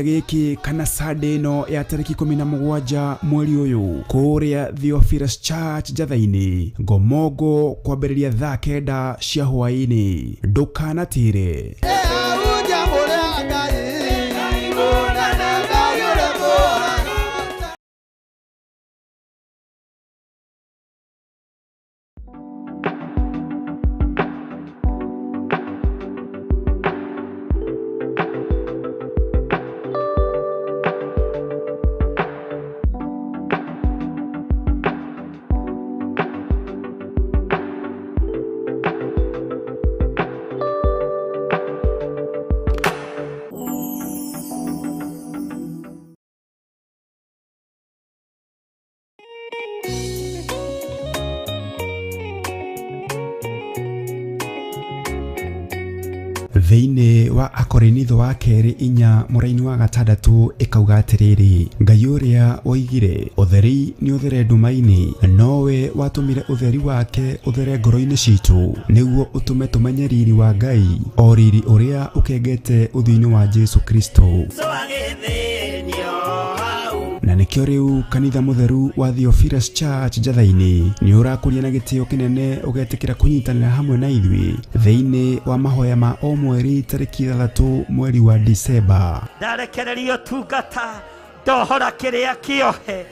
Gĩkĩ kana Sunday ĩno ya tarĩki 17 mweri ũyũ kũrĩa Theophilus Church Njatha-inĩ Ngomongo kwambĩrĩria thaa 9 cia hwaĩ-inĩ. Ndũkanatĩre. Thĩinĩ wa Akorinitho wa kerĩ 4 mũraini wa 6 ĩkauga atĩrĩrĩ, Ngai ũrĩa woigire ũtheri nĩ ũthere nduma-inĩ, nowe watũmire ũtheri wake ũthere ngoro-inĩ citũ, nĩguo ũtũme tũmenye riri wa Ngai, o riri ũrĩa ũkengete ũthiũ-inĩ wa Jesu Kristo. Na nĩkĩo rĩu kanitha mũtheru wa Theophilus Church Njatha-inĩ nĩ ũrakũria na gĩtĩo kĩnene ũgetĩkĩra kũnyitanĩra hamwe na ithuĩ thĩinĩ wa mahoya ma o mweri tarĩki 6 mweri wa Disemba. Ndarekereria ũtungata, ndohora kĩrĩa kĩohe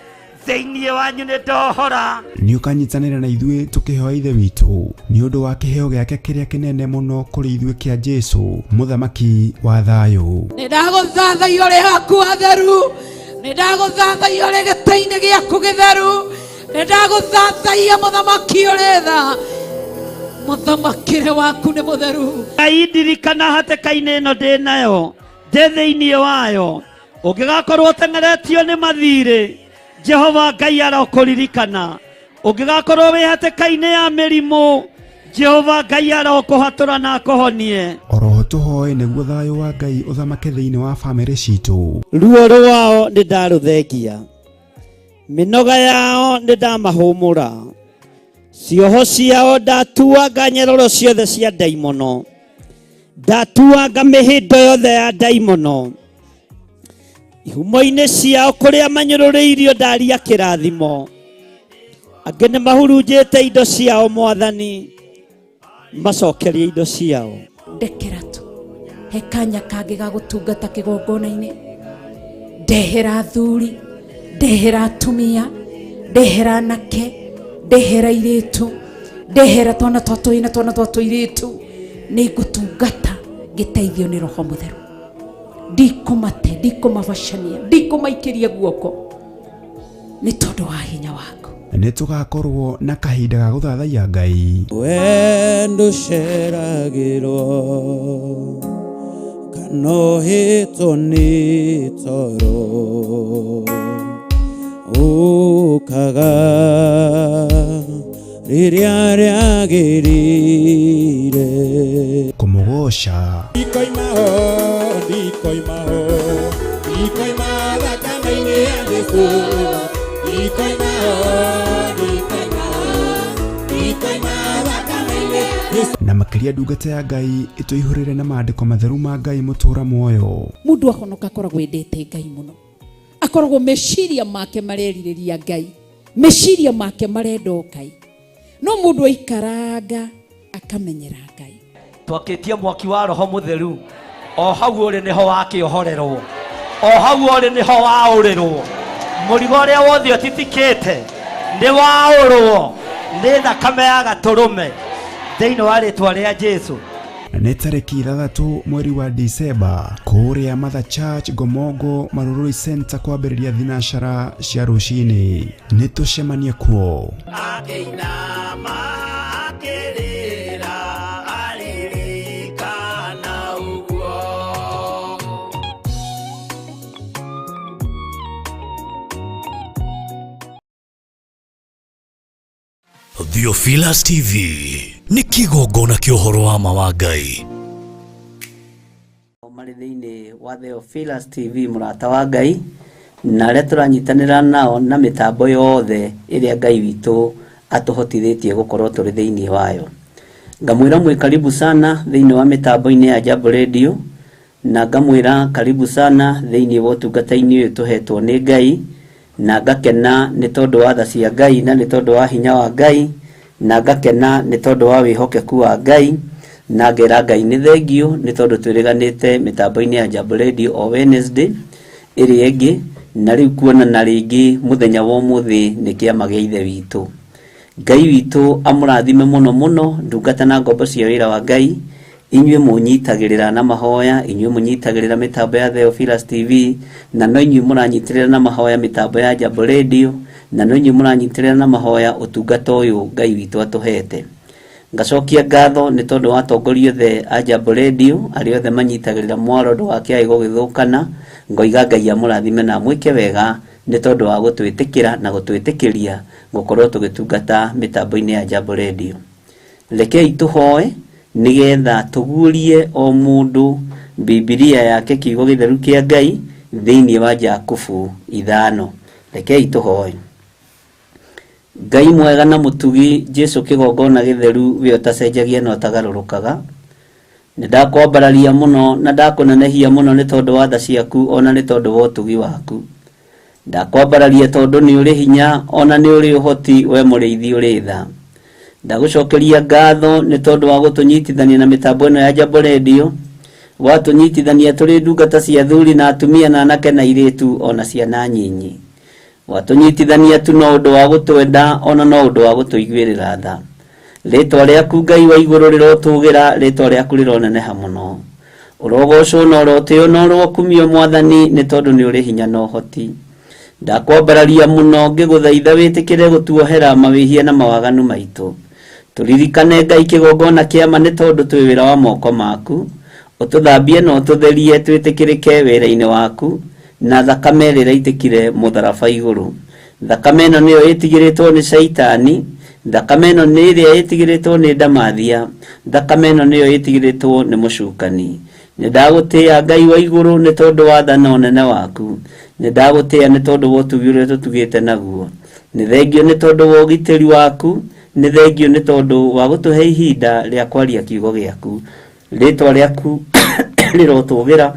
thĩinĩ wanyu nĩ ndohora. Nĩ ũkanyitanĩra na ithuĩ tũkĩhoya Ithe witũ nĩ ũndũ wa kĩheo gĩake kĩrĩa kĩnene mũno kũrĩ ithuĩ kĩa Jesu, mũthamaki wa thayũ. Nĩ ndagũthathaiya ũrĩ haku hatheru, nĩ ndagũthathaiya ũrĩ gĩtĩ-inĩ gĩaku gĩtheru, nĩ ndagũthathaiya mũthamaki ũrĩ tha, mũthamakĩre waku nĩ mũtheru. Ngai ndirikana hatĩka-inĩ ĩno ndĩ nayo, ndĩ thĩinĩ wayo, ũngĩgakorwo ũteng'eretio nĩ mathirĩ, Jehova Ngai arokũririkana. Ũngĩgakorwo wĩ hatĩka-inĩ ya mĩrimũ, Jehova Ngai arokũhatũra na akũhonie. Oroho tũhoe nĩguo thayũ wa Ngai ũthamake thĩinĩ wa bamĩrĩ citũ. Ruo rwao nĩ ndarũthengia, mĩnoga yao nĩ ndamahũmũra, cioho ciao ndatuanga nyororo ciothe cia ndaimono, ndatuanga mĩhĩndo yothe ya ndaimono, ihumo-inĩ ciao kũrĩa manyũrũrĩirio ndaria kĩrathimo, angĩ nĩ mahurunjĩte indo ciao mwathani, macokerie indo ciao. Ndekera tu he kanya kangĩ ga gũtungata kĩgongona-inĩ, ndehera athuri, ndehera atumia, ndehera anake, ndehera airĩtu, ndehera twana twa tũhĩĩ na twana twa tũirĩtu, nĩ ngũtungata ngĩteithio nĩ Roho Mũtheru. Ndikũmate, ndikũmabacania, ndikũmaikĩria guoko nĩ tondũ wa hinya waku. Nĩ tũgakorwo na kahinda ga gũthathaiya Ngai. Wendo ũceragĩrwo kana ũhĩtwo nĩ toro, ũkaga rĩrĩa rĩagĩrĩire. Kũmũgoca. Ndikoima ho, ndikoima ho, ndikoima thakame-inĩ ya Jesũ. Ndikoima ho, ndikoima ho, ndikoima thakame-inĩ ya Jesũ. Na makĩria ndungata ya Ngai ĩtũihũrĩre na maandĩko matheru ma Ngai mũtũra muoyo. Mũndũ ahonoka akoragwo endete Ngai mũno, akoragwo meciria make marerirĩria Ngai, meciria make marenda o Ngai. No mũndũ aikaranga akamenyera Ngai. Twakĩtie mwaki wa Roho Mũtheru, o hau ũrĩ nĩho wakĩohorerwo, o hau ũrĩ nĩho waũrĩrwo. Mũrigo ũrĩa wothe ũtitikĩte nĩ waũrwo nĩ thakame ya gatũrũme thĩinĩ wa rĩtwa rĩa Jesu. Nĩ tarĩki 6 mweri wa Disemba kũrĩa Mother Church Ngomongo Marurui Center kwambĩrĩria thinacara cia rũcinĩ. Nĩ tũcemanie kuo. Akĩinama akĩrĩra aririkana ũguo. Theophilus TV nĩ kĩgongona kĩa ũhoro wa ma wa Ngai. Marĩ thĩinĩ wa Theophilus TV mũrata wa Ngai, na arĩa tũranyitanĩra nao na mĩtambo yothe ĩrĩa Ngai witũ atũhotithĩtie gũkorwo tũrĩ thĩinĩ wayo. Ngamwĩra mwĩ karibu sana thĩinĩ wa mĩtambo-inĩ ya Jambo Radio, Na ngamwĩra karibu sana thĩinĩ wa ũtungata-inĩ ũyũ tũhetwo nĩ Ngai, na ngakena nĩ tondũ wa tha cia Ngai na nĩ tondũ wa hinya wa Ngai, na ngakena nĩ tondũ wa wĩhokeku wa Ngai, na ngera Ngai nĩ thengio nĩ tondũ twĩrĩganĩte mĩtambo-inĩ ya Jambo Radio o Wednesday ĩrĩa ĩngĩ, na rĩu kuonana rĩngĩ mũthenya wa ũmũthĩ nĩ kĩama gĩa Ithe witũ. Ngai witũ amũrathime mũno mũno, ndungata na ngombo cia wĩra wa Ngai, inyuĩ mũnyitagĩrĩra na mahoya, inyuĩ mũnyitagĩrĩra mĩtambo ya Theophilus TV, na no inyuĩ mũranyitĩrĩra na mahoya mĩtambo ya Jambo Radio, na no inyuĩ mũranyitĩrĩra na mahoya ũtungata ũyũ Ngai witũ atũhete. Ngacokia ngatho nĩ tondũ wa atongoria othe a Jambo Radio arĩa othe manyitagĩrĩra mwaro ndũgakĩae gũgĩthũkana, ngoiga Ngai amũrathime na amwĩke wega nĩ tondũ wa gũtwĩtĩkĩra na gũtwĩtĩkĩria gũkorwo tũgĩtungata mĩtambo-inĩ ya Jambo Radio. Rekei tũhoe nĩgetha tũguũrie o mũndũ Bibilia yake kiugo gĩtheru kĩa Ngai thĩinĩ wa Jakubu 5. Rekei tũhoe. Ngai mwega na mũtugi, Jesu kĩgongona gĩtheru, we ũtacenjagia na ũtagarũrũkaga, nĩ ndakwambararia mũno na ndakũnenehia mũno nĩ tondũ wa tha ciaku ona nĩ tondũ wa ũtugi waku. Ndakwambararia tondũ nĩ ũrĩ hinya ona nĩ ũrĩ ũhoti, we mũrĩithi ũrĩ tha. Ndagũcokeria ngatho nĩ tondũ wa gũtũnyitithania na mĩtambo ĩno ya Jambo Radio, watũnyitithania tũrĩ ndungata cia athuri na atumia na anake na airĩtu ona ciana nyinyi. Watũnyitithania tu no ũndũ wa gũtwenda ona no ũndũ wa gũtũiguĩrĩra tha. Rĩtwa rĩaku Ngai wa igũrũ rĩrotũgĩra, rĩtwa rĩaku rĩroneneha mũno. Ũrogocwo na ũrotĩo na ũrokumio Mwathani nĩ tondũ nĩ ũrĩ hinya na ũhoti. Ndakwambararia mũno ngĩgũthaitha wĩtĩkĩre gũtuohera mawĩhia na mawaganu maitũ. Tũririkane Ngai kĩgongona kĩama nĩ tondũ twĩ wĩra wa moko maku. Ũtũthambie na ũtũtherie twĩtĩkĩrĩke wĩra-inĩ waku, na thakame ĩrĩa ĩraitĩkire mũtharaba igũrũ. Thakame ĩno nĩyo ĩtigĩrĩtwo nĩ Shaitani, thakame ĩno nĩ ĩrĩa ĩtigĩrĩtwo nĩ ndamathia, thakame ĩno nĩyo ĩtigĩrĩtwo nĩ mũcukani. Nĩ ndagũtĩĩa Ngai wa igũrũ nĩ tondũ wa tha na ũnene waku. Nĩ ndagũtĩĩa nĩ tondũ wa ũtugi ũrĩa ũtũtugĩte naguo. Nĩ thengio nĩ tondũ wa ũgitĩri waku, nĩ thengio nĩ tondũ wa gũtũhe ihinda rĩa kwaria kiugo gĩaku. Rĩtwa rĩaku rĩrotũgĩra,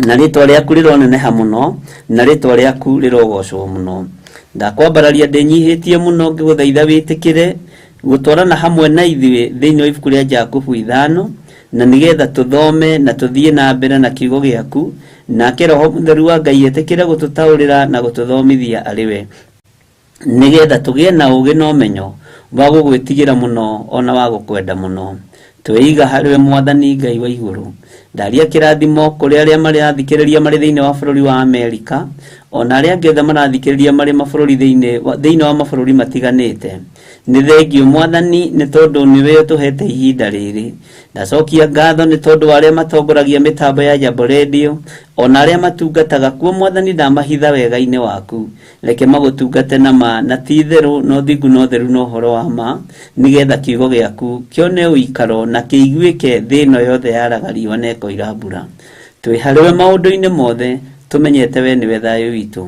na rĩtwa rĩaku rĩroneneha mũno, na rĩtwa rĩaku rĩrogocwo mũno. Ndakwambararia ndĩnyihĩtie mũno ngĩgũthaitha wĩtĩkĩre gũtwarana hamwe na ithuĩ thĩinĩ wa ibuku rĩa Jakubu 5, na nĩgetha tũthome na tũthiĩ na mbere na kiugo gĩaku, nake Roho Mũtheru wa Ngai etĩkĩre gũtũtaũrĩra na gũtũthomithia arĩ we, nĩgetha tũgĩe na ũũgĩ na ũmenyo wa gũgwĩtigĩra mũno ona wa gũkwenda mũno. Twĩiga harĩ we Mwathani Ngai wa igũrũ. Ndaria kĩrathimo kũrĩ arĩa marathikĩrĩria marĩ thĩinĩ wa bũrũri wa Amerika, ona arĩa angĩ othe marathikĩrĩria marĩ mabũrũri thĩinĩ wa mabũrũri matiganĩte. Nĩ thengio Mwathani nĩ tondũ nĩwe ũtũhete ihinda rĩrĩ. Ndacokia ngatho nĩ tondũ wa arĩa matongoragia mĩtambo ya Jambo Radio, ona arĩa matungataga kuo. Mwathani ndamahitha wega-inĩ waku. Reke magũtungate na ma na ti itherũ na ũthingu na ũtheru na ũhoro wa ma, nĩgetha kiugo gĩaku kĩone ũikaro na kĩiguĩke thĩ ĩno yothe yaraga riũa na ĩkoira mbura. Twĩ harĩwe maũndũ-inĩ mothe, tũmenyete we nĩwe thayũ witũ.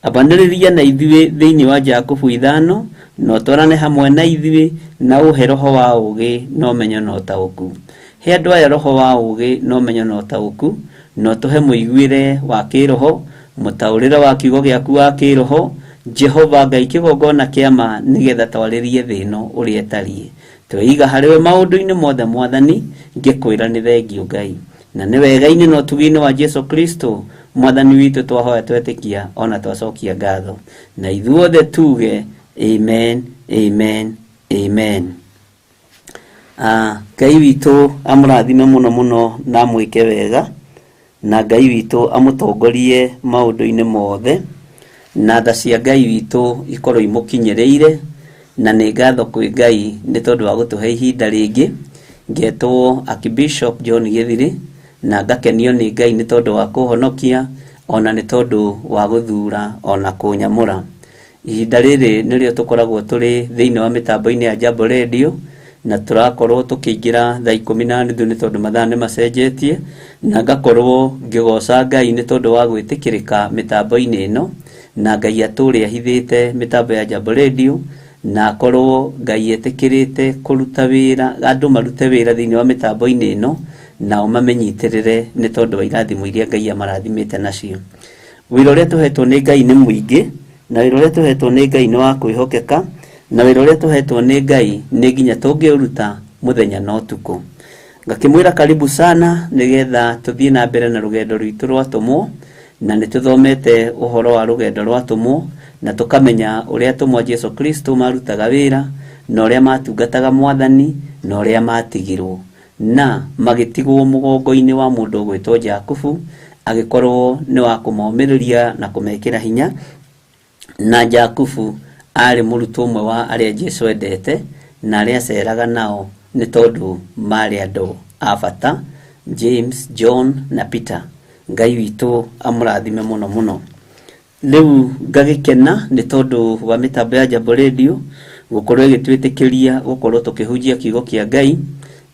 Ambanĩrĩria na ithuĩ thĩinĩ wa Jakubu 5, na ũtwarane hamwe na ithuĩ, na ũhe roho wa ũũgĩ na ũmenyo na ũtaũku. He andũ aya roho wa ũũgĩ na ũmenyo na ũtaũku, na ũtũhe mũiguĩre wa kĩroho, mũtaũrĩre wa kiugo gĩaku wa kĩroho, Jehova Ngai kĩgongona kĩa ma, nĩgetha twarĩrie thĩ ĩno ũrĩa ĩtariĩ. Twĩiga harĩwe maũndũ-inĩ mothe Mwathani, ngĩkwĩra nĩ thengio Ngai. Na nĩ wega-inĩ na ũtugi-inĩ wa Jesu Kristo Mwathani witũ twahoya twetĩkia ona twacokia ngatho. Na ithuothe tuge amen, amen, amen. Ngai witũ amũrathime mũno mũno na amwĩke wega, na Ngai witũ amũtongorie maũndũ-inĩ mothe, na tha cia Ngai witũ ikorwo imũkinyĩrĩire. Na nĩ ngatho kwĩ Ngai nĩ tondũ wa gũtũhe ihinda rĩngĩ. Ngetwo Archbishop John Gĩthiri, na ngakenio nĩ Ngai nĩ tondũ wa kũhonokia ona nĩ tondũ wa gũthura ona kũnyamũra. Ihinda rĩrĩ nĩrĩo tũkoragwo tũrĩ thĩinĩ wa mĩtambo-inĩ ya Jambo Radio, na tũrakorwo tũkĩingĩra thaa 10:30 nĩ tondũ mathaa nĩ macenjetie, na ngakorwo ngĩgoca Ngai nĩ tondũ wa gwĩtĩkĩrĩka mĩtambo-inĩ ĩno, na Ngai atũre ahithĩte mĩtambo ya Jambo Radio, Na akorwo Ngai etĩkĩrĩte kũruta wĩra, andũ marute wĩra thĩinĩ wa mĩtambo-inĩ ĩno, nao mamĩnyitĩrĩre nĩ tondũ wa irathimo iria Ngai amarathimĩte nacio. Wĩra ũrĩa tũhetwo nĩ Ngai nĩ mũingĩ, na wĩra ũrĩa tũhetwo nĩ Ngai nĩ wa kwĩhokeka, na wĩra ũrĩa tũhetwo nĩ Ngai nĩ nginya tũngĩũruta mũthenya na ũtukũ. Ngakĩmwĩra karibu sana nĩgetha tũthiĩ na mbere na rũgendo rwitũ rwa atũmwo, na nĩ tũthomete ũhoro wa rũgendo rwa atũmwo, na tũkamenya ũrĩa atũmwo a Jesu Kristo marutaga wĩra, na ũrĩa matungataga Mwathani, na ũrĩa matigirwo. Na magĩtigwo mũgongo-inĩ wa mũndũ ũgwĩtwo Jakubu, agĩkorwo nĩ wa kũmomĩrĩria na kũmekĩra hinya. Na Jakubu arĩ mũrutwo ũmwe wa arĩa Jesu endete, na arĩa aceraga nao nĩ tondũ marĩ andũ a bata, James, John na Peter. Ngai witũ amũrathime mũno mũno. Rĩu ngagĩkena nĩ tondũ wa mĩtambo ya Jambo Radio gũkorwo ĩgĩtwĩtĩkĩria gũkorwo tũkĩhunjia kiugo kĩa Ngai,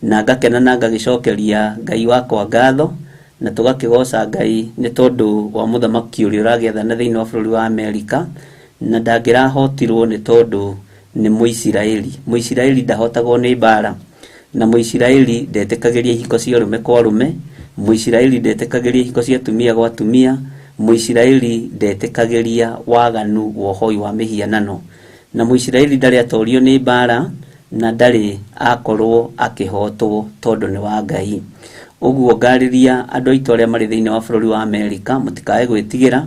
na ngakena na ngagĩcokeria Ngai wakwa ngatho, na tũgakĩgoca Ngai nĩ tondũ wa mũthamaki ũrĩa ũragĩathana thĩinĩ wa bũrũri wa Amerika, na ndangĩrahotirwo nĩ tondũ nĩ Mũisiraeli. Mũisiraeli ndahotagwo nĩ mbara, na Mũisiraeli ndetĩkagĩria ihiko cia ũrũme kwa ũrũme, Mũisiraeli ndetĩkagĩria ihiko cia atumia gwa atumia, Mũisiraeli ndetĩkagĩria waganu wa ũhoi wa mĩhianano, na Mũisiraeli ndarĩ atorio nĩ mbara, na ndarĩ akorwo akĩhotwo tondũ nĩ wa Ngai. Ũguo ngarĩria andũ aitũ arĩa marĩ thĩinĩ wa bũrũri wa Amerika, mũtikae gwĩtigĩra,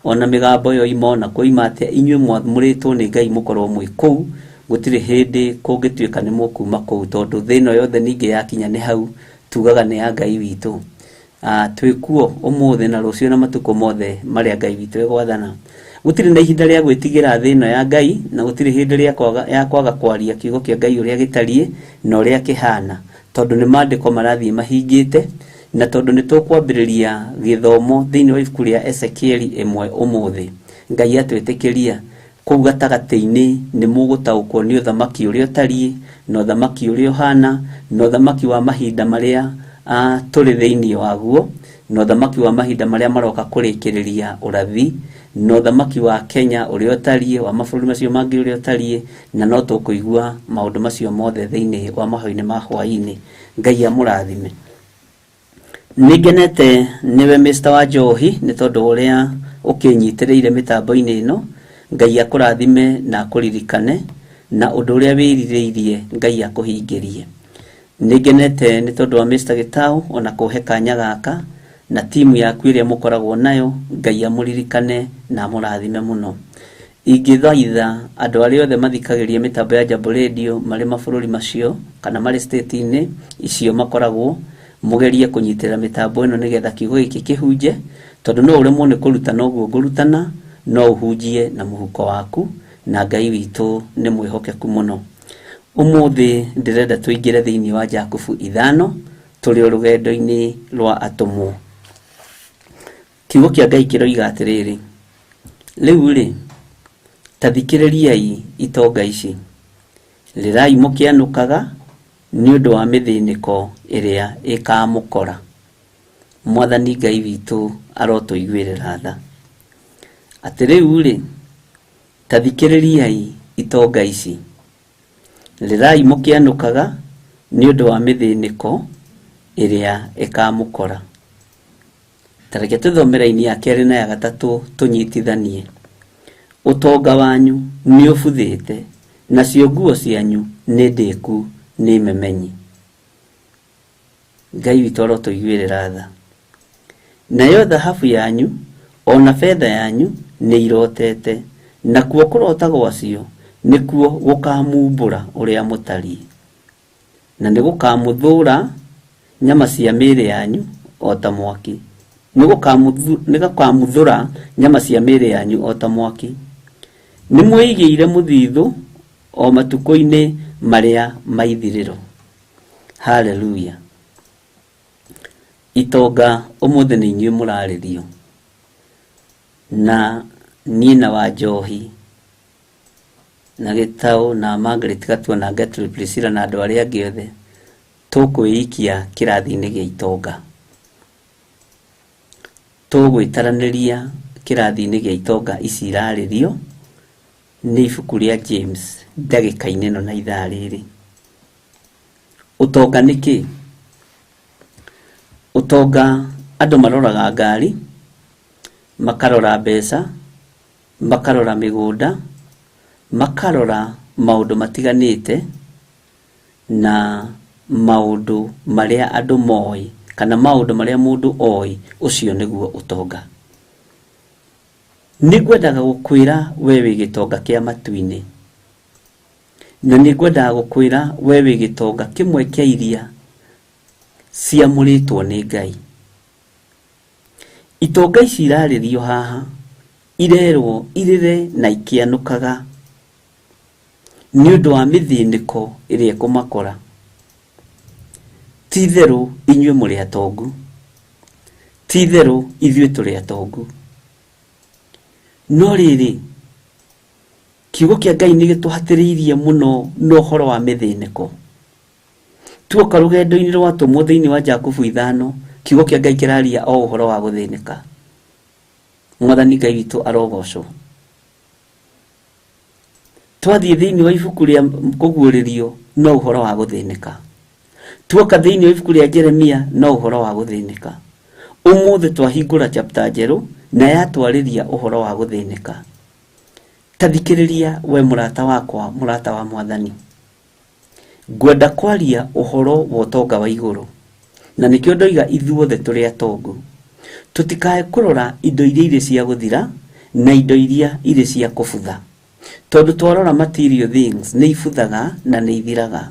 ona mĩgambo yoima ona kwoima atĩa, inyuĩ mwamũrĩtwo nĩ Ngai mũkorwo mwĩ kũu, gũtirĩ hĩndĩ kũngĩtuĩka nĩ mũkuma kũu, tondũ thĩ ĩno yothe ningĩ yakinya nĩ hau, tugaga nĩ ya Ngai witũ. Twĩ kuo ũmũthĩ na rũciũ na matukũ mothe marĩa Ngai witũ egwathana. Gũtirĩ na ihinda rĩa gwĩtigĩra thĩ ĩno ya Ngai, na gũtirĩ hĩndĩ rĩa kwaga, ya kwaga kwaria kiugo kĩa Ngai ũrĩa gĩtariĩ na ũrĩa kĩhana, tondũ nĩ maandĩko marathiĩ mahingĩte, na tondũ nĩ tũkwambĩrĩria gĩthomo thĩinĩ wa ibuku rĩa Ezekieli ĩmwe ũmũthĩ. Ngai atwĩtĩkĩria kũu gatagatĩ-inĩ nĩ mũgũtaũkwo nĩ ũthamaki ũrĩa ũtariĩ, na ũthamaki ũrĩa ũhana, na ũthamaki wa mahinda marĩa tũrĩ thĩinĩ waguo, na ũthamaki wa mahinda marĩa maroka kũrĩkĩrĩria ũrathi, na ũthamaki wa Kenya ũrĩa ũtariĩ, wa mabũrũri macio mangĩ ũrĩa ũtariĩ, na no tũkũigua maũndũ macio mothe thĩinĩ wa mahoya-inĩ ma hwaĩ-inĩ. Ngai amũrathime. Nĩngenete nĩwe Mr. Wanjohi nĩ tondũ ũrĩa ũkĩnyitĩrĩire mĩtambo-inĩ ĩno. Ngai akũrathime na akũririkane, na ũndũ ũrĩa wĩrirĩirie Ngai akũhingĩrie. Nĩngenete nĩ tondũ wa Mr. Gĩtaũ ona kũhe kanya gaka, na timu yaku ĩrĩa mũkoragwo nayo, Ngai amũririkane na amũrathime mũno. Ingĩthaitha andũ arĩa othe mathikagĩrĩria mĩtambo ya Jambo Radio marĩ mabũrũri macio kana marĩ state-inĩ icio makoragwo, mũgerie kũnyitĩrĩra mĩtambo ĩno nĩgetha kiugo gĩkĩ kĩhunje, tondũ no ũremwo nĩ kũrutana ũguo ngũrutana, no ũhunjie na mũhuko waku, na Ngai witũ nĩ mwĩhokeku mũno. Ũmũthĩ ndĩrenda tũingĩre thĩinĩ wa Jakubu 5, tũrĩ o rũgendo-inĩ rwa atũmwo. Kiugo kĩa Ngai kĩroiga atĩrĩrĩ, rĩu rĩ, ta thikĩrĩriai itonga ici, rĩrai mũkĩanũkaga nĩ ũndũ wa mĩthĩnĩko ĩrĩa ĩkamũkora. Mwathani Ngai witũ arotũiguĩrĩra tha. Atĩ rĩu rĩ, ta thikĩrĩriai itonga ici, rĩrai mũkĩanũkaga nĩ ũndũ wa mĩthĩnĩko ĩrĩa ĩkamũkora. Ta reke tũthome raini ya kerĩ na ya gatatũ tũnyitithanie. Ũtonga wanyu nĩ ũbuthĩte, nacio nguo cianyu nĩ ndĩku nĩ memenyi. Ngai witũ arotũiguĩrĩra tha. Nayo thahabu yanyu ona betha yanyu nĩ irotete, nakuo kũrota gwacio nĩkuo gũkamumbũra ũrĩa mũtariĩ, na nĩ gũkamũthũra nyama cia mĩĩrĩ yanyu o ta mwaki. Nĩ gũkamũthũra nyama cia mĩĩrĩ yanyu o ta mwaki. Nĩ mwĩigĩire mũthithũ o matukũ-inĩ marĩa maithirĩro. Hallelujah. Itonga ũmũthĩ nĩ inyuĩ mũrarĩrio, na niĩ na Wanjohi na Gĩtaũ na Margaret Gatua na Gertrude Priscilla na andũ arĩa angĩ othe tũkwĩikia kĩrathi-inĩ gĩa itonga. Tũgwĩtaranĩria kĩrathi-inĩ gĩa itonga ici irarĩrio, Nĩ ibuku rĩa James ndagĩka-inĩ ĩno na ithaa rĩrĩ. Ũtonga nĩ kĩĩ? Ũtonga andũ maroraga ngari, makarora mbeca, makarora mĩgũnda, makarora maũndũ matiganĩte na maũndũ marĩa andũ moĩ kana maũndũ marĩa mũndũ oĩ, ũcio nĩguo ũtonga. Nĩngwendaga gũkwĩra we wĩ gĩtonga kĩa matu-inĩ, na nĩngwendaga gũkwĩra we wĩ gĩtonga kĩmwe kĩa iria ciamũrĩtwo nĩ Ngai. Itonga ici irarĩrio haha irerwo irĩre na ikĩanũkaga nĩ ũndũ wa mĩthĩnĩko ĩrĩa ĩkũmakora. Ti itherũ inyuĩ mũrĩ atongu, ti itherũ ithuĩ tũrĩ atongu. No rĩrĩ, kiugo kĩa Ngai nĩ gĩtũhatĩrĩirie mũno na ũhoro wa mĩthĩnĩko. Tuoka rũgendo-inĩ rwa atũmwo thĩinĩ wa Jakubu ithano, kiugo kĩa Ngai kĩraria o ũhoro wa gũthĩnĩka. Mwathani Ngai witũ arogocwo. Twathiĩ thĩinĩ wa ibuku rĩa kũguũrĩrio no ũhoro wa gũthĩnĩka. Tuoka thĩinĩ wa ibuku rĩa Jeremia no ũhoro wa gũthĩnĩka. Ũmũthĩ twahingũra chapter njerũ na yatwarĩria ũhoro wa gũthĩnĩka. Ta thikĩrĩria we mũrata wakwa, mũrata wa Mwathani. Ngwenda kwaria ũhoro wa ũtonga wa igũrũ, na nĩkĩo ndoiga ithuothe tũrĩ atongu. Tũtikae kũrora indo iria irĩ cia gũthira na indo iria irĩ cia kũbutha. Tondũ twarora material things nĩ ibuthaga na nĩ ithiraga.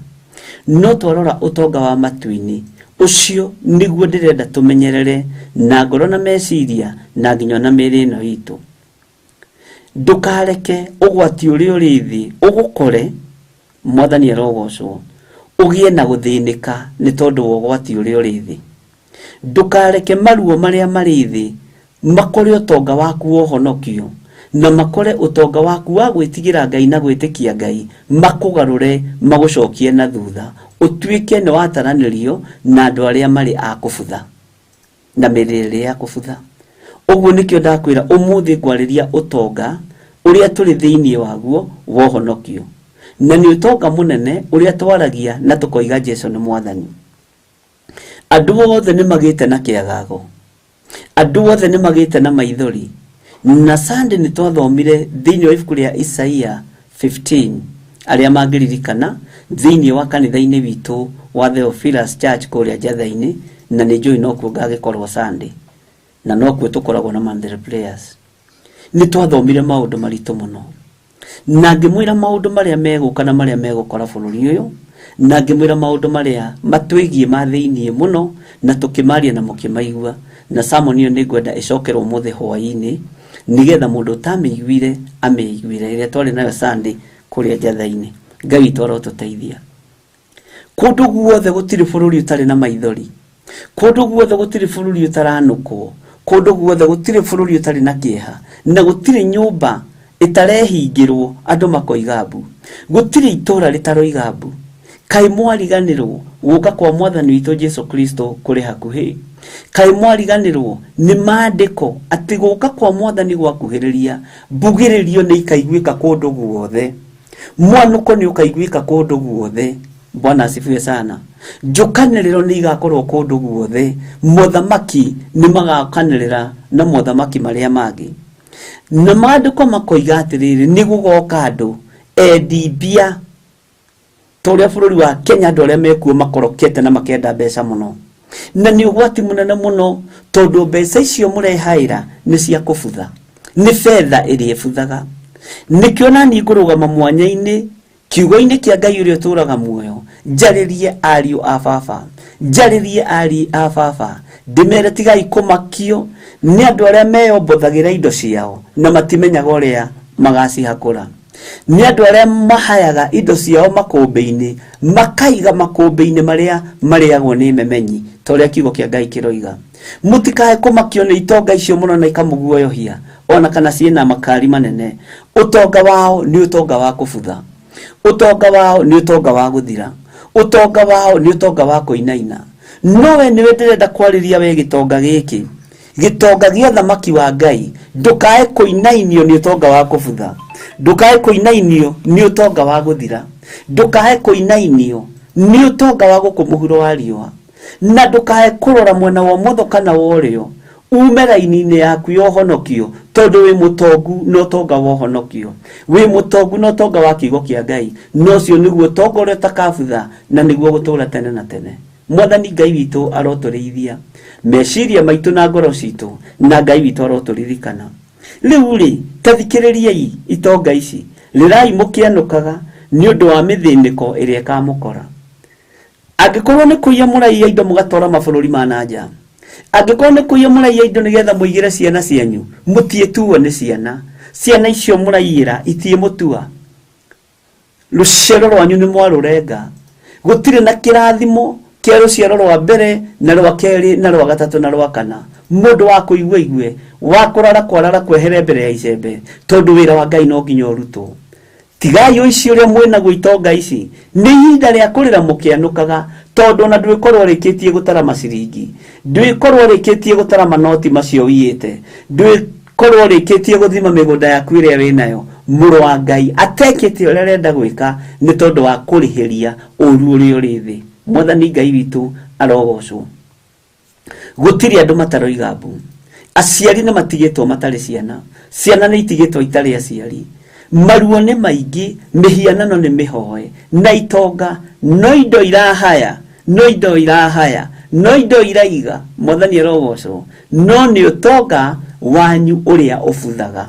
No twarora ũtonga wa matu-inĩ, ũcio nĩguo ndĩrenda tũmenyerere na ngoro na meciria na nginya ona mĩĩrĩ ĩno itũ. Ndũkareke ũgwati ũrĩa ũrĩ thĩ ũgũkore, Mwathani arogocwo, ũgĩe na gũthĩnĩka nĩ tondũ wa ũgwati ũrĩa ũrĩ thĩ. Ndũkareke maruo marĩa marĩ thĩ makore ũtonga waku wa ũhonokio, na makore ũtonga waku wa gwĩtigĩra Ngai na gwĩtĩkia Ngai, makũgarũre magũcokie na thutha, ũtuĩke nĩ wataranĩrio na andũ arĩa marĩ a kũbutha. Na mĩrĩ ĩrĩ ya kũbutha. Ũguo nĩkĩo ndakwĩra ũmũthĩ ngwarĩria ũtonga ũrĩa tũrĩ thĩinĩ waguo wa ũhonokio. Na nĩ ũtonga mũnene ũrĩa twaragia na tũkoiga Jesu nĩ Mwathani. Andũ othe nĩ magĩte na kĩagago. Andũ othe nĩ magĩte na maithori. Na Sunday nĩ twathomire thĩinĩ wa ibuku rĩa Isaia 15 arĩa mangĩririkana thĩinĩ wa kanitha-inĩ witũ wa Theophilus Church kũrĩa Njatha-inĩ, na nĩ njũĩ nokuo ngagĩkorwo Sunday, na nokuo tũkoragwo na monthly prayers. Nĩ twathomire maũndũ maritũ mũno, na ngĩmwĩra maũndũ marĩa megũka na marĩa megũkora bũrũri ũyũ, na ngĩmwĩra maũndũ marĩa matwĩgiĩ ma thĩiniĩ mũno, na tũkĩmaria na mũkĩmaigua. Na sermon ĩyo nĩ ngwenda ĩcokerwo ũmũthĩ hwaĩ-inĩ, nĩgetha mũndũ ũtamĩiguire amĩiguire, ĩrĩa twarĩ nayo Sunday kũrĩa Njatha-inĩ. Ngai witũ arotũteithia. Kũndũ guothe gũtirĩ bũrũri ũtarĩ na maithori. Kũndũ guothe gũtirĩ bũrũri ũtaranũkwo. Kũndũ guothe gũtirĩ bũrũri ũtarĩ na kĩeha. Na gũtirĩ nyũmba ĩtarehingĩrwo andũ makoiga mbu. Gũtirĩ itũũra rĩtaroiga mbu. Kaĩ mwariganĩrwo gũka kwa Mwathani witũ Jesu Kristo kũrĩ hakuhĩ? Kaĩ mwariganĩrwo nĩ maandĩko atĩ gũka kwa Mwathani gwakuhĩrĩria, mbugĩrĩrio nĩ ikaiguĩka kũndũ guothe? Mwanũko nĩ ũkaiguĩka kũndũ guothe. Bwana asifiwe sana. Njũkanĩrĩro nĩ igakorwo kũndũ guothe. Mothamaki nĩ magakanĩrĩra na mothamaki marĩa mangĩ. Na maandĩko makoiga atĩrĩrĩ, nĩ gũgoka andũ endi mbia ta ũrĩa bũrũri wa Kenya andũ arĩa mekuo makorokete na makenda mbeca mũno. Na nĩ ũgwati mũnene mũno tondũ mbeca icio mũrehaĩra nĩ cia kũbutha, nĩ betha ĩrĩa ĩbuthaga. Nĩkĩo nani ngũrũgama mwanya-inĩ kiugo-inĩ kĩa Ngai ũrĩa ũtũũraga muoyo, njarĩrie ariũ a baba, njarĩrie ariũ a baba, ndĩmere tigai kũmakio nĩ andũ arĩa meyombothagĩra indo ciao na matimenyaga ũrĩa magacihakũra. Nĩ andũ arĩa mahayaga indo ciao makũmbĩ-inĩ, makaiga makũmbĩ-inĩ marĩa marĩagwo nĩ memenyi, ta ũrĩa kiugo kĩa Ngai kĩroiga. Mũtikae kũmakio nĩ itonga icio mũno na ikamũguoyohia, o na kana ciĩna makari manene. Ũtonga wao nĩ ũtonga wa kũbutha. Ũtonga wao nĩ ũtonga wa gũthira. Ũtonga wao nĩ ũtonga wa kũinaina. No we nĩwe ndĩrenda kwarĩria we gĩtonga gĩkĩ. Gĩtonga gĩa ũthamaki wa Ngai, ndũkae kũinainio nĩ ũtonga wa kũbutha, ndũkae kũinainio nĩ ũtonga wa gũthira, ndũkae kũinainio nĩ ũtonga wa gũkũ mũhuro wa riũa, na ndũkae kũrora mwena wa ũmotho kana wa ũrĩo, ume raini-inĩ yaku ya ũhonokio, tondũ wĩ mũtongu na ũtonga wa ũhonokio, wĩ mũtongu na ũtonga wa kiugo kĩa Ngai, na ũcio nĩguo ũtonga ũrĩa ũtakabutha, na nĩguo gũtũũra tene na tene. Mwathani Ngai witũ arotũrĩithia meciria maitũ na ngoro citũ, na Ngai witũ arotũririkana. Rĩu rĩ, ta thikĩrĩriai itonga ici, rĩrai mũkĩanũkaga nĩ ũndũ wa mĩthĩnĩko ĩrĩa ĩkamũkora. Angĩkorwo nĩ kũiya mũraiya indo mũgatwara mabũrũri ma na nja, angĩkorwo nĩ kũiya mũraiya indo nĩgetha mũigĩre ciana cianyu, mũtiĩtuo nĩ ciana. Ciana icio mũraiyĩra itiĩmũtua. Rũciaro rwanyu nĩ mwarũrenga. Gũtirĩ na kĩrathimo kĩa rũciaro rwa mbere na rwa kerĩ na rwa gatatũ na rwa kana. Mũndũ wa kũigua igue, wa kũrara kwarara kwehere mbere ya icembe, tondũ wĩra wa Ngai no nginya ũrutwo. Tigai ũici ũrĩa mwĩnaguo itonga ici, nĩ ihinda rĩa kũrĩra mũkĩanũkaga, tondũ ona ndwĩkorwo ũrĩkĩtie gũtara maciringi, ndwĩkorwo ũrĩkĩtie gũtara manoti macio ũiyĩte, ndwĩkorwo ũrĩkĩtie gũthima mĩgũnda yaku ĩrĩa wĩnayo. Mũrũ wa Ngai atekĩte ũrĩa arenda gwĩka nĩ tondũ wa kũrĩhĩria ũru ũrĩa ũrĩ thĩ. Mwathani Ngai witũ arogocwo. Gũtirĩ andũ mataroiga mbu. Aciari nĩ matigĩtwo matarĩ ciana, ciana nĩ itigĩtwo itarĩ aciari. Maruo nĩ maingĩ, mĩhianano nĩ mĩhoe, na itonga no indo irahaya, no indo irahaya, no indo iraiga. Mwathani arogocwo. No nĩ ũtonga wanyu ũrĩa ũbuthaga.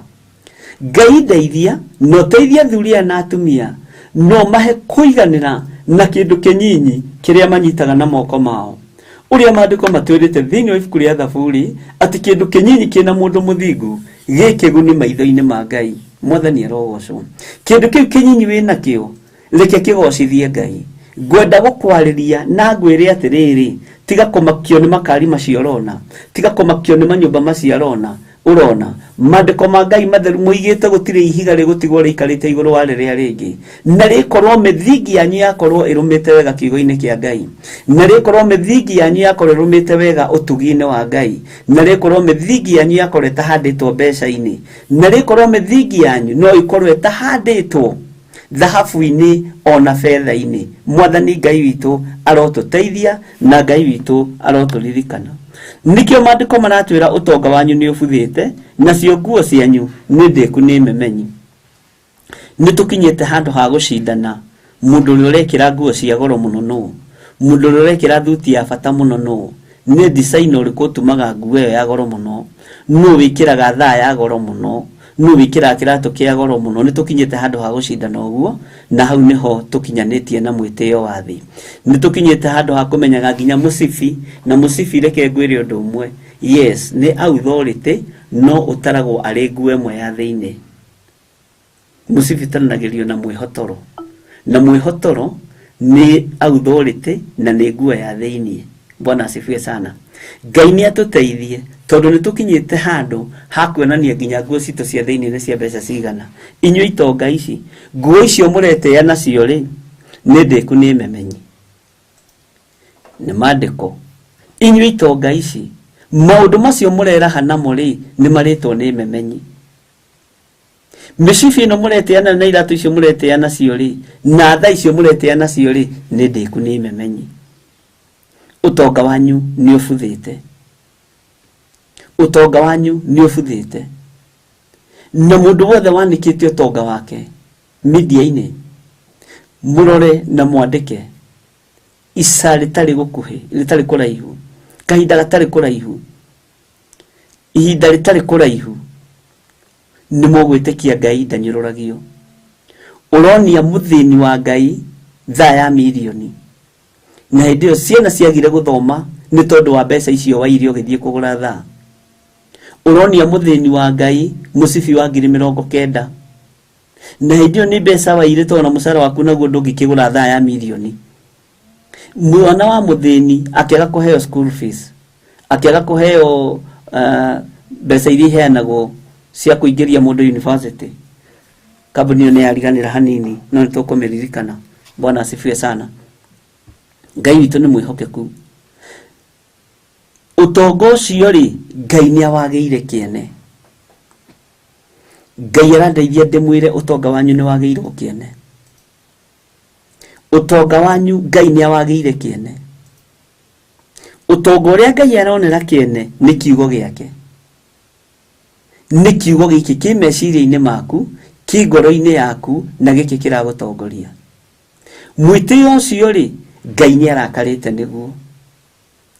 Ngai ndeithia, na ũteithie athuri aya na atumia, no mahe kũiganĩra na kĩndũ kĩnyinyi kĩrĩa manyitaga na moko mao. Ũrĩa maandĩko matwĩrĩte thĩinĩ wa ibuku rĩa Thaburi atĩ kĩndũ kĩnyinyi kĩna mũndũ mũthingu gĩ kĩguni maitho-inĩ ma Ngai. Mwathani arogocwo. Kĩndũ kĩu kĩnyinyi wĩnakĩo reke kĩgocithie Ngai. Ngwenda gũkwarĩria na ngwĩre atĩrĩrĩ, tiga kũmakio nĩ makari macio ũrona, tiga kũmakio nĩ manyũmba macio arona, ũrona. Maandĩko ma Ngai matheru moigĩte gũtirĩ ihiga rĩgũtigwo rĩikarĩte igũrũ wa rĩrĩa rĩngĩ, na rĩkorwo mĩthingi yanyu yakorwo ĩrũmĩte wega kiugo-inĩ kĩa Ngai, na rĩkorwo mĩthingi yanyu yakorwo ĩrũmĩte wega ũtugi-inĩ wa Ngai, na rĩkorwo mĩthingi yanyu yakorwo ĩtahandĩtwo mbeca-inĩ, na rĩkorwo mĩthingi yanyu no ĩkorwo ĩtahandĩtwo thahabu-inĩ ona betha-inĩ. Mwathani Ngai witũ arotũteithia na Ngai witũ arotũririkana. Nĩkĩo maandĩko maratwĩra ũtonga wanyu nĩ ũbuthĩte, nacio nguo cianyu nĩ ndĩku nĩ memenyi. Nĩ tũkinyĩte handũ ha gũcindana, mũndũ ũrĩa ũrekĩra nguo cia goro mũno nũ, mũndũ ũrĩa ũrekĩra thuti ya bata mũno nũ, nĩ design ũrĩkũ ũtumaga nguo ĩyo ya goro mũno, nũ wĩkĩraga thaa ya goro mũno, nũ wĩkĩraga kĩratũ kĩa goro mũno. Nĩ tũkinyĩte handũ ha gũcindana ũguo, na hau nĩho tũkinyanĩtie na mwĩtĩo wa thĩ. Nĩ tũkinyĩte handũ ha kũmenyaga nginya mũcibi, na mũcibi reke ngwĩre ũndũ ũmwe, yes, nĩ authority, no ũtaragwo arĩ nguo ĩmwe ya thĩinĩ. Mũcibi ũtaranagĩrio na mwĩhotoro, na mwĩhotoro nĩ authority na nĩ nguo ya thĩinĩ. Bwana asifiwe sana. Ngai nĩ atũteithie, tondũ nĩ tũkinyĩte handũ ha kuonania nginya nguo citũ cia thĩinĩ nĩ cia mbeca cigana. Inyuĩ itonga ici, nguo icio mũretĩa nacio rĩ, nĩ ndĩku nĩ memenyi. Nĩ maandĩko. Inyuĩ itonga ici, maũndũ macio mũreraha namo rĩ, nĩ marĩtwo nĩ memenyi. Mĩcibi ĩno mũretĩa nayo na iratũ icio mũretĩa nacio rĩ, na thaa icio mũretĩa nacio rĩ, nĩ ndĩku nĩ memenyi. Ũtonga wanyu nĩ ũbuthĩte. Ũtonga wanyu nĩ ũbuthĩte. Na mũndũ wothe wanĩkĩte ũtonga wake media-inĩ, mũrore na mwandĩke ica rĩtarĩ gũkuhĩ, rĩtarĩ kũraihu, kahinda gatarĩ kũraihu, ihinda rĩtarĩ kũraihu, nĩ mũgwĩtĩkia Ngai ndanyũrũragio. Ũronia mũthĩni wa Ngai thaa ya mirioni, na hĩndĩ ĩyo ciana ciagire gũthoma nĩ tondũ wa mbeca icio waire ũgĩthiĩ kũgũra thaa. Ũronia mũthĩni wa Ngai mũcibi wa ngiri mĩrongo kenda, na hĩndĩ ĩyo nĩ mbeca waire tondũ na mũcara waku naguo ndũngĩkĩgũra thaa ya mirioni. Mwana wa mũthĩni akĩaga kũheo school fees, akĩaga kũheo mbeca iria iheanagwo cia kũingĩria mũndũ university, kambuni ĩyo nĩ yariganĩra hanini, no nĩ tũkũmĩririkana. Bwana asifiwe sana. Ngai witũ nĩ mwĩhokeku. Ũtonga ũcio rĩ, Ngai nĩ awagĩire kĩene. Ngai arandeithia ndĩmwĩre ũtonga wanyu nĩ wagĩirwo kĩene. Ũtonga wanyu Ngai nĩ awagĩire kĩene. Ũtonga ũrĩa Ngai aronera kĩene nĩ kiugo gĩake. Nĩ kiugo gĩkĩ kĩ meciria-inĩ maku, kĩ ngoro-inĩ yaku, na gĩkĩ kĩragũtongoria. Mwĩtĩo ũcio rĩ, Ngai nĩ arakarĩte nĩguo.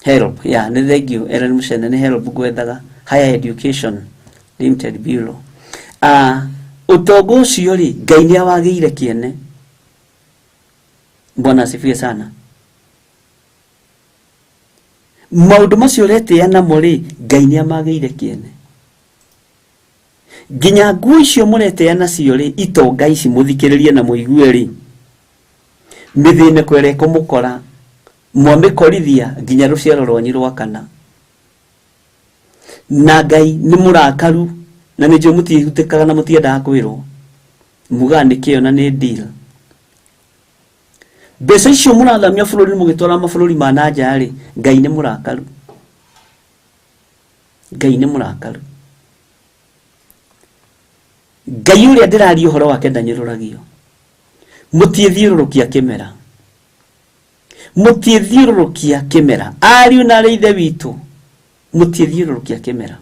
Help, yeah, nĩ thank you Ellen Mucene, nĩ help ngwethaga. Higher Education Limited Bureau. Ah, ũtonga ũcio rĩ, Ngai nĩ awagĩire kĩene. Bwana asifiwe sana. Maũndũ macio ũretĩa namo rĩ, Ngai nĩ amagĩire kĩene. Nginya nguo icio mũretĩa nacio rĩ, itonga ici mũthikĩrĩrie na mũigue rĩ, mĩthĩnĩko ĩrĩa ĩkũmũkora mwamĩkorithia nginya rũciaro rwanyu rwa kana. Na Ngai nĩ mũrakaru, na nĩ njũĩ mũtiĩhutĩkaga na mũtiendaga kwĩrwo, mugaga nĩ kĩo na nĩ deal. Mbeca icio mũrathamia bũrũri mũgĩtwara mabũrũri ma na nja rĩ, Ngai nĩ mũrakaru. Ngai nĩ mũrakaru. Ngai ũrĩa ndĩraria ũhoro wake ndanyũrũragio. Mũtiĩthiũrũrũkia kĩmera. Mũtiĩthiũrũrũkia kĩmera. Ariũ na arĩ ithe witũ, mũtiĩthiũrũrũkia kĩmera.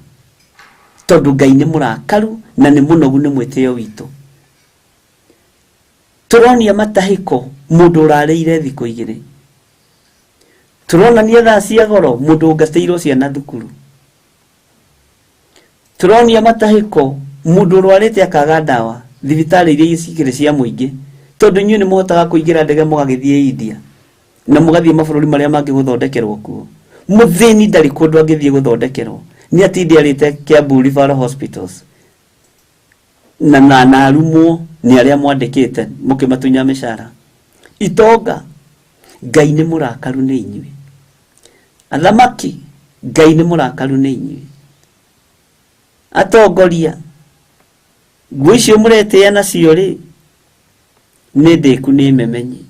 Tondũ Ngai nĩ mũrakaru na nĩ mũnogu nĩ mwĩtĩo witũ. Tũronia matahĩko mũndũ ũrarĩire thikũ igĩrĩ. Tũronania thaa cia goro mũndũ ũngatĩirwo ciana thukuru. Tũronia matahĩko mũndũ ũrwarĩte akaga ndawa thibitarĩ iria cikĩrĩ cia mũingĩ, tondũ inyuĩ nĩ mũhotaga kũingĩra ndege mũgagĩthiĩ India na mũgathiĩ mabũrũri marĩa mangĩ gũthondekerwo kuo. Mũthĩni ndarĩ kũndũ angĩthiĩ gũthondekerwo, nĩ atinde arĩte Kiambu Referral Hospitals na na na arumwo nĩ arĩa mwandĩkĩte mũkĩmatunya mĩcara. Itonga, Ngai nĩ mũrakaru nĩ inyuĩ. Athamaki, Ngai nĩ mũrakaru nĩ inyuĩ. Atongoria, nguo icio mũretĩa nacio rĩ, nĩ ndĩku nĩ memenyi.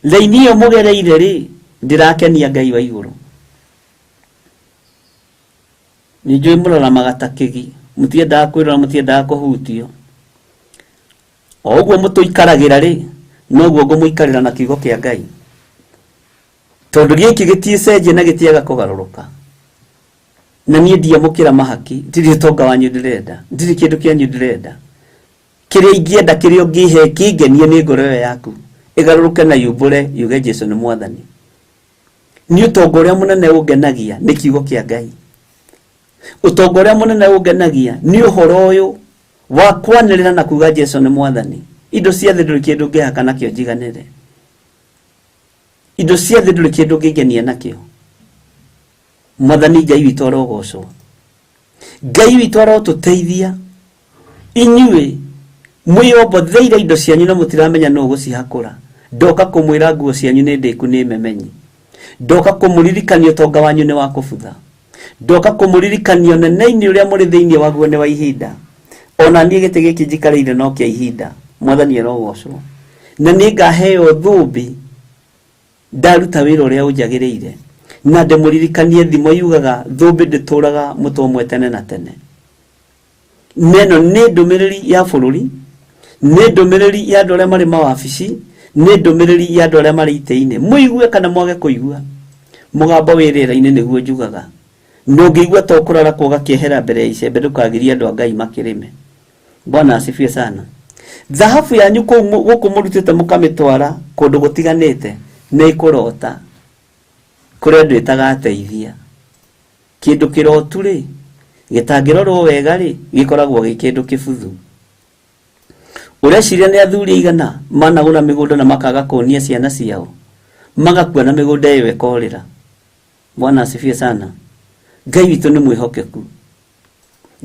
Raini ĩyo mũgereire rĩ, ndĩrakenia Ngai wa igũrũ. Nĩ njũĩ mũraramaga ta kĩgi, mũtiendaga kwĩrora, mũtiendaga kũhutio. O ũguo mũtũikaragĩra rĩ, noguo ngũmũikarĩra na kiugo kĩa Ngai. Tondũ gĩkĩ gĩtiĩcenjia na gĩtiaga kũgarũrũka. Na niĩ ndiamũkĩra mahaki, ndirĩ ũtonga wanyu ndĩrenda, ndirĩ kĩndũ kĩanyu ndĩrenda. Kĩrĩa ingĩenda, kĩrĩa ũngĩhe kĩngenie nĩ ngoro ĩyo yaku, ĩgarũrũke na yumbũre yuge Jesu nĩ Mwathani. Niĩ ũtonga ũrĩa mũnene ũngenagia nĩ kiugo kĩa Ngai. Ũtonga ũrĩa mũnene ũngenagia nĩ ũhoro ũyũ wa kwanĩrĩra na kuga Jesu nĩ Mwathani. Indo cia thĩ ndũrĩ kĩndũ ũngĩhaka nakĩo njiganĩre. Indo cia thĩ ndũrĩ kĩndũ ũngĩngenia nakĩo. Mwathani Ngai witũ arogocwo. Ngai witũ arotũteithia. Inyuĩ mwĩyombotheire indo cianyu na mũtiramenya nũ ũgũcihakũra. Ndoka kũmwĩra nguo cianyu nĩ ndĩku nĩ memenyi. Ndoka kũmũririkania ũtonga wanyu nĩ wa kũbutha. Ndoka kũmũririkania ũnene-inĩ ũrĩa mũrĩ thĩinĩ waguo nĩ wa ihinda. Ona niĩ gĩtĩ gĩkĩ njikarĩire no kĩa ihinda. Mwathani arogocwo. Na nĩ ngaheo thũmbĩ ndaruta wĩra ũrĩa ũnjagĩrĩire. Na ndĩmũririkanie thimo yugaga thũmbĩ ndĩtũraga mũtwe ũmwe tene na tene. Neno nĩ ndũmĩrĩri ya bũrũri, nĩ ndũmĩrĩri ya andũ arĩa marĩ mawabici, nĩ ndũmĩrĩri ya andũ arĩa marĩ itĩ-inĩ. Mũigue kana mwage kũigua, mũgambo wĩ rĩera-inĩ nĩguo njugaga. Na ũngĩigua ta ũkũrarakwo ũgakĩehera mbere ya icembe ndũkagirie andũ a Ngai makĩrĩme. Bwana asifiwe sana. Thahabu yanyu kũu gũkũ mũrutĩte mũkamĩtwara kũndũ gũtiganĩte nĩ ĩkũrota. Kũrĩ andũ ĩtagateithia. Kĩndũ kĩrotu rĩ, gĩtangĩrorwo wega rĩ, gĩkoragwo gĩ kĩndũ kĩbuthu. Ũreciria nĩ athuri aigana managũra mĩgũnda na makaga kuonia ciana ciao, magakua na mĩgũnda ĩyo ĩkorĩra. Bwana asifiwe sana. Ngai witũ nĩ mwĩhokeku.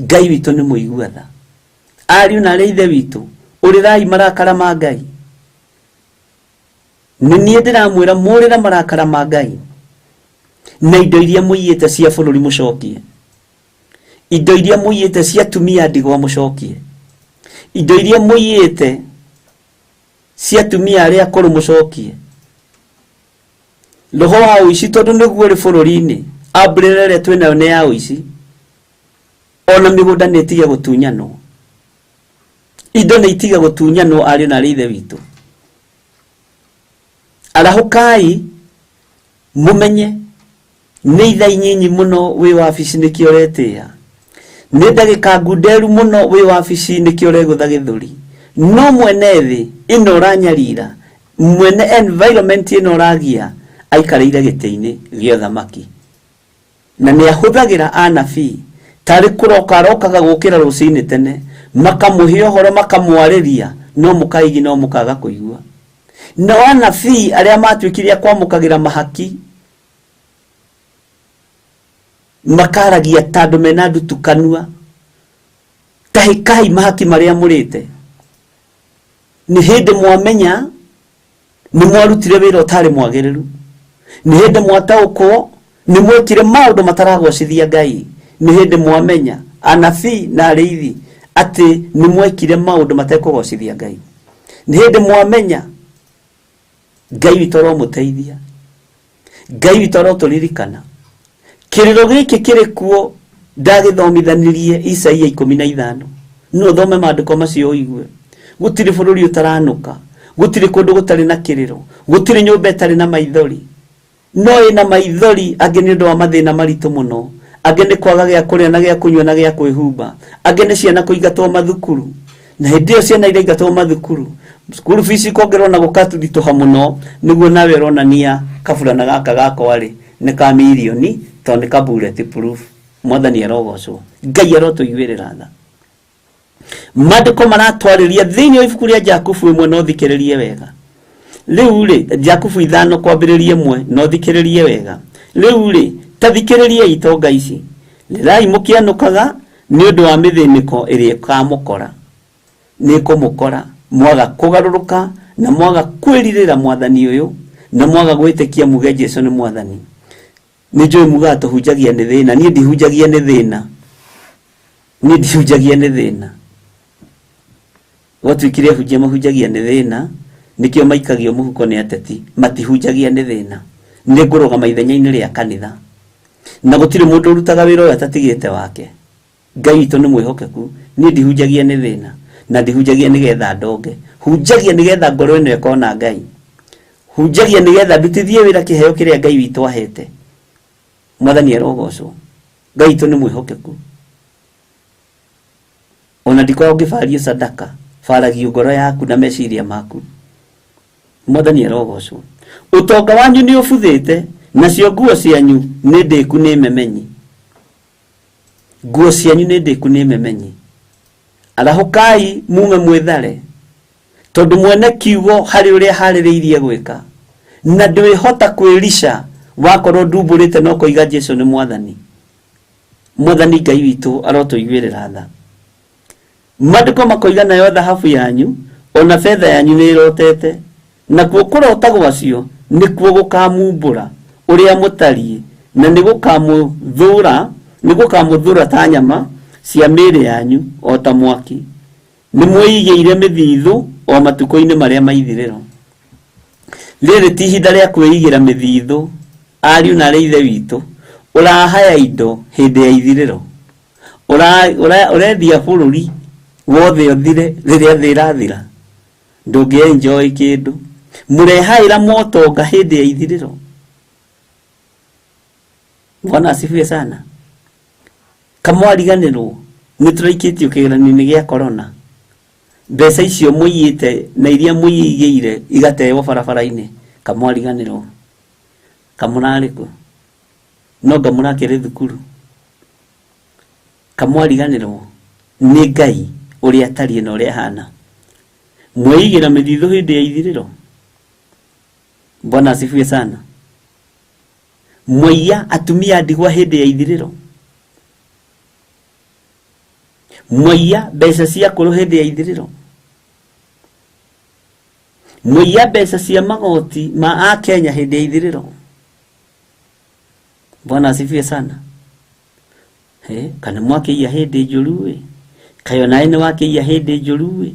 Ngai witũ nĩ mũigua tha. Ariũ na arĩ ithe witũ, ũrĩrai marakara ma Ngai. Nĩ niĩ ndĩramwĩra mũrĩre marakara ma Ngai na indo iria mũiyĩte cia bũrũri mũcokie, indo iria mũiyĩte cia atumia ndigwa mũcokie, indo iria mũiyĩte cia atumia arĩa akũrũ mũcokie. Roho wa ũici tondũ nĩguo ũrĩ bũrũri-inĩ, Umbrella ĩrĩa twĩnayo nĩ ya ũici. Ona mĩgũnda nĩ ĩtige gũtunyanwo, indo nĩ itige gũtunyanwo, ariũ na arĩ ithe witũ. Arahũkai mũmenye nĩ ithaa inyinyi mũno wĩ wabici nĩkĩo ũretĩĩa, nĩ ndagĩka ngunderu mũno wĩ wabici nĩkĩo ũregũtha gĩthũri, no mwene thĩ ĩno ũranyarira, mwene environment ĩno ũragia, aikarĩire gĩtĩ-inĩ gĩa ũthamaki, na nĩ ahũthagĩra anabii tarĩ kũroka arokaga gũkĩra rũcinĩ tene, makamũhe ũhoro, makamwarĩria, no mũkaigi no mũkaga kũigua. Nao anabii arĩa matuĩkire a kwamũkagĩra mahaki makaragia ta andũ mena ndutu kanua, tahĩkai mahaki marĩa mũrĩte. Nĩ hĩndĩ mwamenya nĩ mwarutire wĩra ũtarĩ mwagĩrĩru, nĩ hĩndĩ mwataũkwo nĩ mwekire maũndũ mataragocithia Ngai, nĩ hĩndĩ mwamenya anabii na arĩithi atĩ nĩ mwekire maũndũ matekũgocithia Ngai, nĩ hĩndĩ mwamenya Ngai witũ aromũteithia, Ngai witũ arotũririkana. Kĩrĩro gĩkĩ kĩrĩ kuo ndagĩthomithanirie Isaia 15. No ũthome maandĩko macio ũigue. Gũtirĩ bũrũri ũtaranũka, gũtirĩ kũndũ gũtarĩ na kĩrĩro, gũtirĩ nyũmba ĩtarĩ na maithori. No ĩna maithori angĩ nĩ ũndũ wa mathĩna maritũ mũno, angĩ nĩ kwaga gĩa kũrĩa na gĩa kũnyua na gĩa kwĩhumba, angĩ nĩ ciana kũingatwo mathukuru. Na hĩndĩ ĩyo ciana iraingatwo mathukuru, school fees ikongerwo na gũkaritũha mũno, nĩguo nawe ũronania kaburana gaka gakwa rĩ nĩ ka mirioni tondũ nĩ ka bullet proof. Mwathani arogocwo, Ngai arotũiguĩrĩra tha. Maandĩko maratwarĩria thĩinĩ wa ibuku rĩa Jakubu 1, no thikĩrĩrie wega. Rĩu rĩ, Jakubu 5 kwambĩrĩria 1, no thikĩrĩrie wega. Rĩu rĩ, ta thikĩrĩriai itonga ici, rĩrai mũkĩanũkaga nĩ ũndũ wa mĩthĩnĩko ĩrĩa ĩkamũkora. Nĩ ĩkũmũkora mwaga kũgarũrũka na mwaga kwĩrirĩra mwathani ũyũ na mwaga gwĩtĩkia muge Jesu nĩ mwathani. Nĩ njũĩ mugaga tũhunjagia nĩ thĩna, niĩ ndihunjagia nĩ thĩna, niĩ ndihunjagia nĩ thĩna. Gwatuĩkire ahunjia mahunjagia nĩ thĩna, nĩkĩo maikagio mũhuko nĩ ateti, matihunjagia nĩ thĩna. Nĩ ngũrũgama ithenya-inĩ rĩa kanitha, na gũtirĩ mũndũ ũrutaga wĩra ũyũ atatigĩte wake. Ngai witũ nĩ mwĩhokeku. Niĩ ndihunjagia nĩ thĩna, na ndihunjagia nĩgetha ndonge, hunjagia nĩgetha ngoro ĩno ĩkona Ngai, hunjagia nĩgetha ndutithie wĩra kĩheo kĩrĩa Ngai witũ ahete. Mwathani arogocwo. Ngai witũ nĩ mwĩhokeku. Ona ndikoragwo ngĩbario sadaka, baragio ngoro yaku na meciria maku. Mwathani arogocwo. Ũtonga wanyu nĩ ũbuthĩte, nacio nguo cianyu nĩ ndĩku nĩ memenyi. Nguo cianyu nĩ ndĩku nĩ memenyi. Arahũkai mume mwĩthare, tondũ mwene kiugo harĩ ũrĩa harĩrĩirie gwĩka, na ndwĩhota kwĩrica wakorwo ndumbũrĩte no koiga Jesu nĩ mwathani. Mwathani Ngai witũ arotũiguĩrĩra tha. Maandĩko makoiga nayo thahabu yanyu ona betha yanyu nĩ ĩrotete, nakuo kũrota gwacio nĩkuo gũkamumbũra ũrĩa mũtariĩ, na nĩ gũkamũthũra ta nyama cia mĩĩrĩ yanyu o ta mwaki. Nĩ mwĩigĩire mĩthithũ o matukũ-inĩ marĩa maithirĩro. Rĩrĩ ti ihinda rĩa kwĩigĩra mĩthithũ, ariũ na arĩ ithe witũ. Ũrahaya indo hĩndĩ ya ithirĩro, ũrendia bũrũri wothe ũthire rĩrĩa thĩ ĩrathira, ndũngĩ enjoy kĩndũ. Mũrehaĩra motonga hĩndĩ ya ithirĩro. Bwana asifiwe sana. Kamwariganĩrwo nĩ tũraikĩtio kĩgeranio-inĩ gĩa corona, mbeca icio mũiyĩte na iria mũiyĩigĩire igateo barabara-inĩ. Kamwariganĩrwo kamũrarĩ kũ? No ngamũrakĩrĩ thukuru. Kamwariganĩrwo nĩ Ngai ũrĩa atariĩ na ũrĩa ahana. Mwĩigĩra mĩthithũ hĩndĩ ya ithirĩro. Bwana asifiwe sana. Mwaiya atumia ndigwa hĩndĩ ya ithirĩro, mwaiya mbeca cia kũrũ hĩndĩ ya ithirĩro, mwaiya mbeca cia magoti ma akenya hĩndĩ ya ithirĩro. Bwana asifiwe sana. He, kana mwakĩiya hĩndĩ njũru ĩ, kaĩ onawe nĩ wakĩiya hĩndĩ njũru ĩ,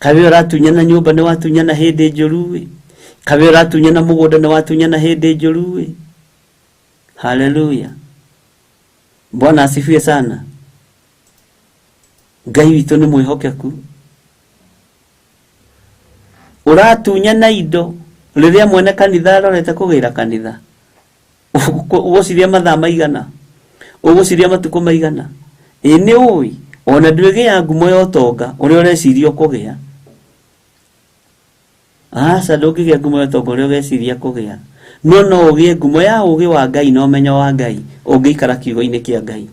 kaĩ we ũratunyana nyũmba nĩ watunyana hĩndĩ njũru ĩ, kaĩ we ũratunyana mũgũnda nĩ watunyana hĩndĩ njũru ĩ. Haleluya. Bwana asifiwe sana. Ngai witũ nĩ mwĩhokeku. Ũratunyana indo rĩrĩa mwene kanitha arorete kũgĩra kanitha. Ũgũciria mathaa maigana, ũgũciria matukũ maigana. Ĩ nĩ ũĩ ona ndwĩgĩa ngumo ya ũtonga ũrĩa ũreciria ũkũgĩa. Aca, ndũngĩgĩa ngumo ya ũtonga ũrĩa ũgeciria kũgĩa, no no ũgĩe ngumo ya ũgĩ wa Ngai na ũmenyo wa Ngai ũngĩikara kiugo-inĩ kĩa Ngai.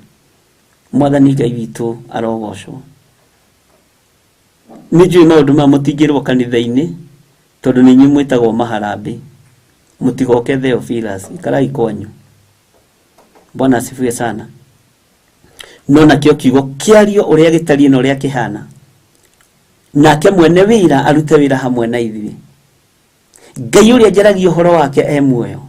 Mwathani Ngai witũ arogocwo. Nĩ njũĩ maũndũ maya mũtingĩrwo kanitha-inĩ tondũ nĩ inyuĩ mwĩtagwo maharambĩ. Mũtigoke Theophilus, ikarai kwanyu. Bwana asifiwe sana. No nakĩo kiugo kĩario ũrĩa gĩtariĩ na ũrĩa kĩhana, nake mwene wĩra arute wĩra hamwe na ithuĩ. Ngai ũrĩa njaragia ũhoro wake e muoyo.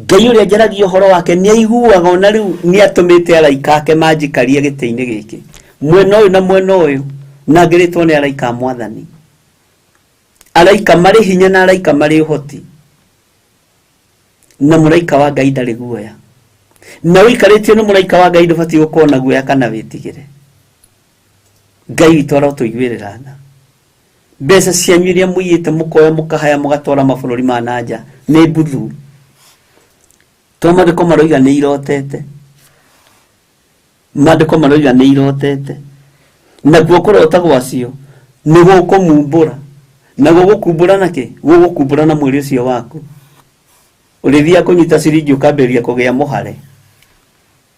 Ngai ũrĩa njaragia ũhoro wake nĩ aiguaga, ona rĩu nĩ atũmĩte araika ake manjikarie gĩtĩ-inĩ gĩkĩ, mwena ũyũ na mwena ũyũ, na ngĩrĩtwo nĩ araika a Mwathani. Araika marĩ hinya na araika marĩ ũhoti, na mũraika wa Ngai ndarĩ guoya. Na ũikarĩtio nĩ mũraika wa Ngai ndũbatiĩ gũkorwo na guoya kana wĩtigĩre. Ngai witũ arotũiguĩrĩra tha. Mbeca cianyu iria mũiyĩte mũkoya mũkahaya mũgatwara mabũrũri ma na nja nĩ mbuthu. To maandĩko maroiga nĩ irotete, maandĩko maroiga nĩ irotete, nakuo kũrota gwacio nĩ gũkũmumbũra, na gũgũkumbũra nakĩ? Gũgũkumbũra na mwĩrĩ ũcio waku. Ũrĩthiaga kũnyita ciringi ũkambĩrĩria kũgĩa mũhare.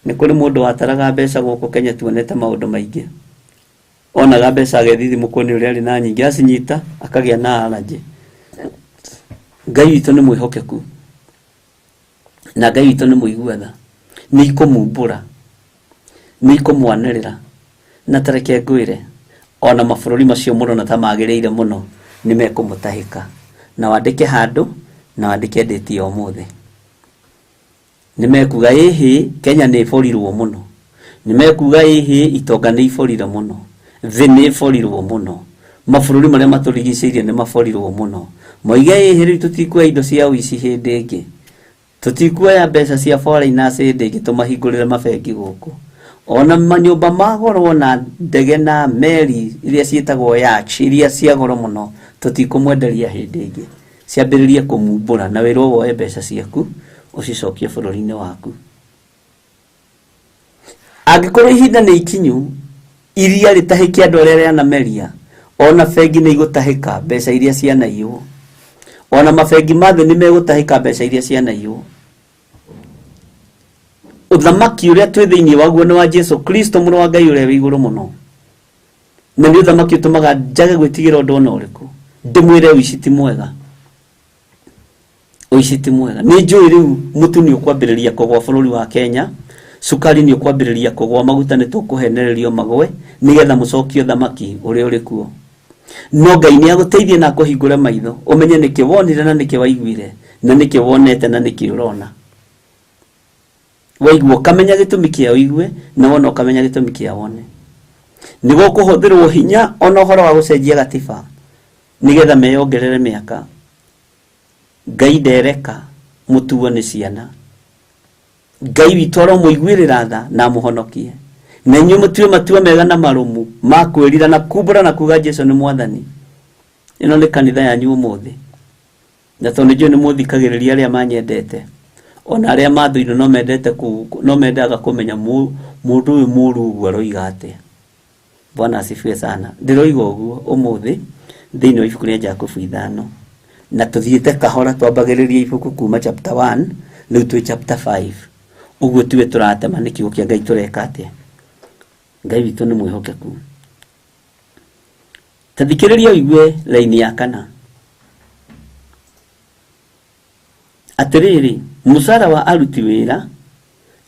Nĩ kũrĩ mũndũ wataraga mbeca gũkũ Kenya, tuonete maũndũ maingĩ. Onaga mbeca agethithimũkwo nĩ ũrĩa arĩ na nyingĩ, acinyita akagĩa na allergy. Ngai witũ nĩ mwĩhokeku na Ngai witũ nĩ mũigua tha. Nĩ ikũmumbũra, nĩ ikũmwanĩrĩra, na ta reke ngwĩre, ona mabũrũri macio mũrona ta magĩrĩire mũno nĩ mekũmũtahĩka. Na wandĩke handũ na wandĩke ndĩti ya ũmũthĩ. Nĩ mekuga ĩhĩ Kenya nĩ ĩborirwo mũno, nĩ mekuga ĩhĩ itonga nĩ iborire mũno, thĩ nĩ ĩborirwo mũno, mabũrũri marĩa matũrigicĩirie nĩ maborirwo mũno. Moige ĩhĩ rĩu tũtikuoya indo cia ũici hĩndĩ ĩngĩ, tũtikuoya mbeca cia foreigners hĩndĩ ĩngĩ, tũmahingũrĩre mabengi gũkũ. Ona manyũmba ma goro na ndege na meri iria ciĩtagwo yacht iria cia goro mũno tũtikũmwenderia hĩndĩ ĩngĩ. Ciambĩrĩrie kũmumbũra na wĩrwo woe mbeca ciaku ũcicokie bũrũri-inĩ waku. Angĩkorwo ihinda nĩ ikinyu iria rĩtahĩke andũ arĩa rĩanameria, ona bengi nĩ igũtahĩka mbeca iria cianaiywo, ona mabengi ma thĩ nĩ megũtahĩka mbeca iria cianaiywo. Ũthamaki ũrĩa twĩ thĩinĩ waguo nĩ wa Jesu Kristo mũrũ wa Ngai ũrĩa wĩ igũrũ mũno, na nĩ ũthamaki ũtũmaga njage gwĩtigĩra ũndũ ona ũrĩkũ. Ndĩmwĩre ũici ti mwega, ũici ti mwega. Nĩ njũĩ rĩu mũtu nĩ ũkwambĩrĩria kũgwa bũrũri wa Kenya, cukari nĩ ũkwambĩrĩria kũgwa, maguta nĩ tũkũhenererio magwe nĩgetha mũcokie ũthamaki ũrĩa ũrĩ kuo. No Ngai nĩ agũteithie na akũhingũre maitho ũmenye nĩkĩ wonire na nĩkĩ waiguire na nĩkĩ wonete na nĩkĩ ũrona. Waigua ũkamenya gĩtũmi kĩa ũigue, na wona ũkamenya gĩtũmi kĩa wone. Nĩ gũkũhũthĩrwo hinya ona ũhoro wa gũcenjia gatiba nĩgetha meyongerere mĩaka. Ngai ndereka mũtuo nĩ ciana. Ngai witũ aromũiguĩrĩra tha na amũhonokie, na inyuĩ mũtue matua mega na marũmu ma kwĩrira na kumbũra na kuga Jesu nĩ Mwathani. Ĩno nĩ kanitha yanyu ũmũthĩ, na tondũ njũĩ nĩ mũthikagĩrĩria arĩa manyendete ona arĩa mathũire, no mendete no mendaga kũmenya mũndũ ũyũ mũru ũguo aroiga atĩa. Bwana asifiwe sana. Ndĩroiga ũguo ũmũthĩ thĩinĩ wa ibuku rĩa Jakubu 5, na tũthiĩte kahora, twambagĩrĩria ibuku kuma chapter 1, rĩu twĩ chapter 5. Ũguo tiwe tũratema, nĩ kiugo kĩa Ngai tũreka atĩa. Ngai witũ nĩ mwĩhokeku. Ta thikĩrĩria ũigue raini ya kana. Atĩrĩrĩ, mũcara wa aruti wĩra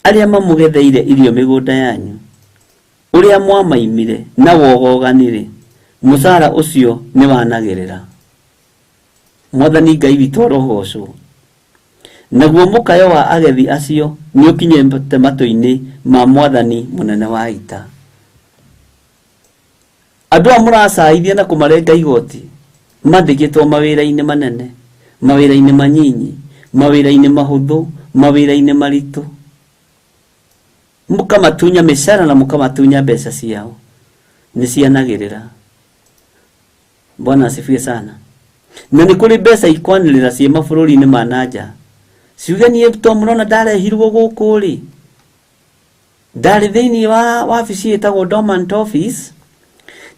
arĩa mamũgetheire irio mĩgũnda yanyu, ũrĩa mwamaimire na wogoganire, mũcara ũcio nĩ wanagĩrĩra. Mwathani Ngai witũ arogocwo. Naguo mũkayo wa agethi acio nĩ ũkinyĩte matũ-inĩ ma Mwathani mũnene wa ita. Andũ aya mũracaithia na kũmarenga igoti mandĩkĩtwo mawĩra-inĩ manene, mawĩra-inĩ manyinyi, mawĩra-inĩ mahũthũ, mawĩra-inĩ maritũ. Mũkamatunya mĩcara na mũkamatunya mbeca ciao. Nĩ cianagĩrĩra. Bwana asifiwe sana. Na nĩ kũrĩ mbeca ikwanĩrĩra ciĩ mabũrũri-inĩ ma na nja. Ciuge niĩ to mũrona ndarehirwo gũkũ rĩ, ndarĩ thĩinĩ wa wabici ĩtagwo dormant office,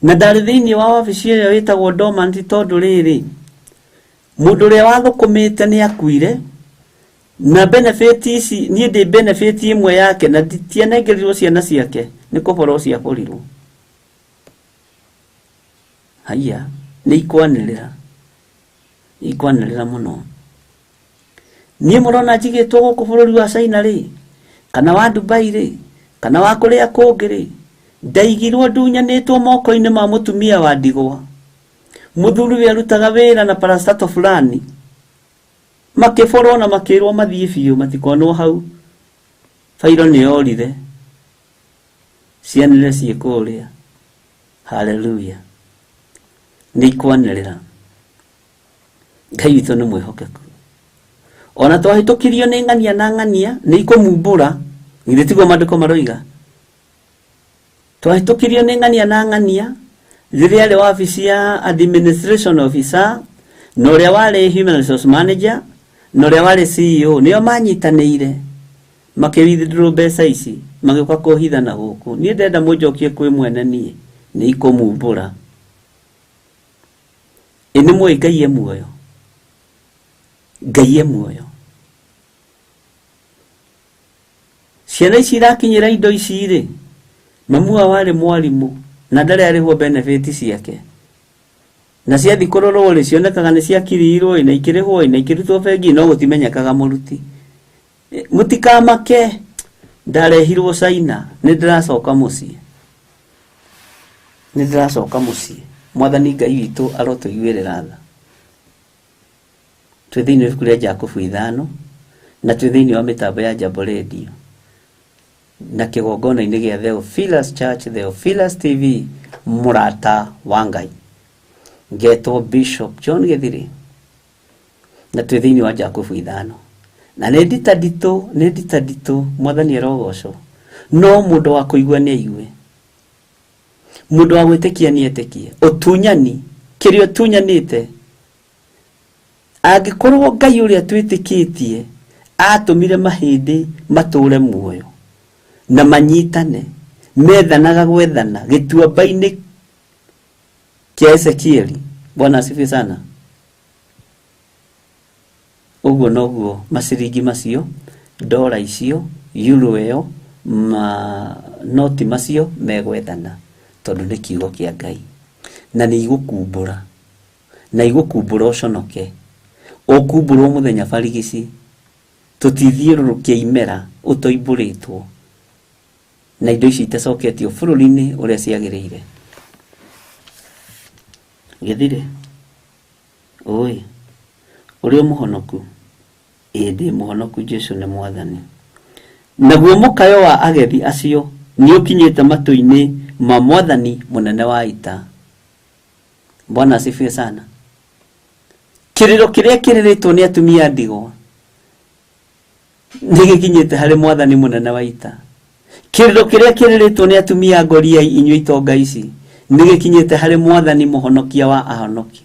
na ndarĩ thĩinĩ wa wabici ĩyo ĩtagwo dormant tondũ rĩrĩ, mũndũ ũrĩa wathũkũmĩte nĩ akuire, na benefit ici niĩ ndĩ benefit ĩmwe yake na tianengerirwo ciana ciake, nĩ kũborwo ciaborirwo. Haiya, nĩ ikwanĩrĩra, ikwanĩrĩra mũno. Niĩ mũrona njigĩtwo gũkũ bũrũri wa China rĩ, kana wa Dubai rĩ, kana wa kũrĩa kũngĩ rĩ, ndaigirwo ndunyanĩtwo moko-inĩ ma mũtumia wa ndigwa. Mũthuri we arutaga wĩra na parastato fulani. Makĩborwo na makĩrwo mathiĩ biũ matikonwo hau. Bairo nĩ yorire. Cianĩrĩre ciĩ kũrĩa. Hallelujah. Nĩ ikwanĩrĩra. Ngai witũ nĩ mwĩhokeku. Ona twahĩtũkirio nĩ ng'ania na ng'ania, nĩ ikũmumbũra. Githĩ tiguo maandĩko maroiga? Twahĩtũkirio nĩ ng'ania na ng'ania, rĩrĩa arĩ wabici ya administration officer, na ũrĩa warĩ human resource manager, na ũrĩa warĩ CEO, nĩo manyitanĩire makĩ withdraw mbeca ici, magĩũka kũhitha na gũkũ. Niĩ ndĩrenda mũnjokie kwĩ mwene niĩ, nĩ ikũmumbũra. Ĩ nĩ mũĩ Ngai e muoyo? Ngai e muoyo. Ciana ici irakinyĩra indo ici rĩ, mamu wao arĩ mwarimũ na ndarĩ arĩhwo benefit ciake. Na ciathiĩ kũrorwo rĩ, cionekaga nĩ ciakiriirwo ĩ, na ikĩrĩhwo ĩ, na ikĩrutwo bengi no gũtimenyekaga mũruti. Mũtikamake, ndarehirwo China, nĩ ndĩracoka mũciĩ. Nĩ ndĩracoka mũciĩ. Mwathani Ngai witũ arotũiguĩrĩra tha. Twĩ thĩinĩ wa ibuku rĩa Jakubu 5, na twĩ thĩinĩ wa mĩtambo ya Jambo Radio na kĩgongona-inĩ gĩa Theophilus Church, Theophilus TV, mũrata wa Ngai. Ngetwo Bishop John Gĩthirĩ, na twĩ thĩinĩ wa Jakubu 5. Na nĩ ndita nditũ, nĩ ndita nditũ, Mwathani arogocwo. No mũndũ wa kũigua nĩ aigue. Mũndũ wa gwĩtĩkia nĩ etĩkie. Ũtunyani, kĩrĩa ũtunyanĩte, angĩkorwo Ngai ũrĩa twĩtĩkĩtie atũmire mahĩndĩ matũre muoyo na manyitane, methanaga gwethana gĩtuamba-inĩ kĩa Ezekieli. Bwana asifiwe sana. Ũguo noguo maciringi macio, dola icio, euro ĩyo, ma noti macio megwethana, tondũ nĩ kiugo kĩa Ngai. Na nĩ igũkumbũra, na igũkumbũra ũconoke. Ũkumbũrwo mũthenya barigici, tũtithiũrũrũkia imera ũtoimbũrĩtwo, na indo ici itacoketio bũrũri-inĩ ũrĩa ciagĩrĩire. Gĩthirĩ, ũĩ, ũrĩ o mũhonoku? Ĩĩ ndĩ mũhonoku, Jesũ nĩ mwathani. Naguo mũkayo wa agethi acio nĩ ũkinyĩte matũ-inĩ ma mwathani mũnene wa ita. Bwana asifiwe sana. Kĩrĩro kĩrĩa kĩrĩrĩtwo nĩ atumia a ndigwa nĩ gĩkinyĩte harĩ mwathani mũnene wa ita. Kĩrĩro kĩrĩa kĩrĩrĩtwo nĩ atumia a ngoriai inyuĩ itonga ici nĩ gĩkinyĩte harĩ mwathani mũhonokia wa ahonoki.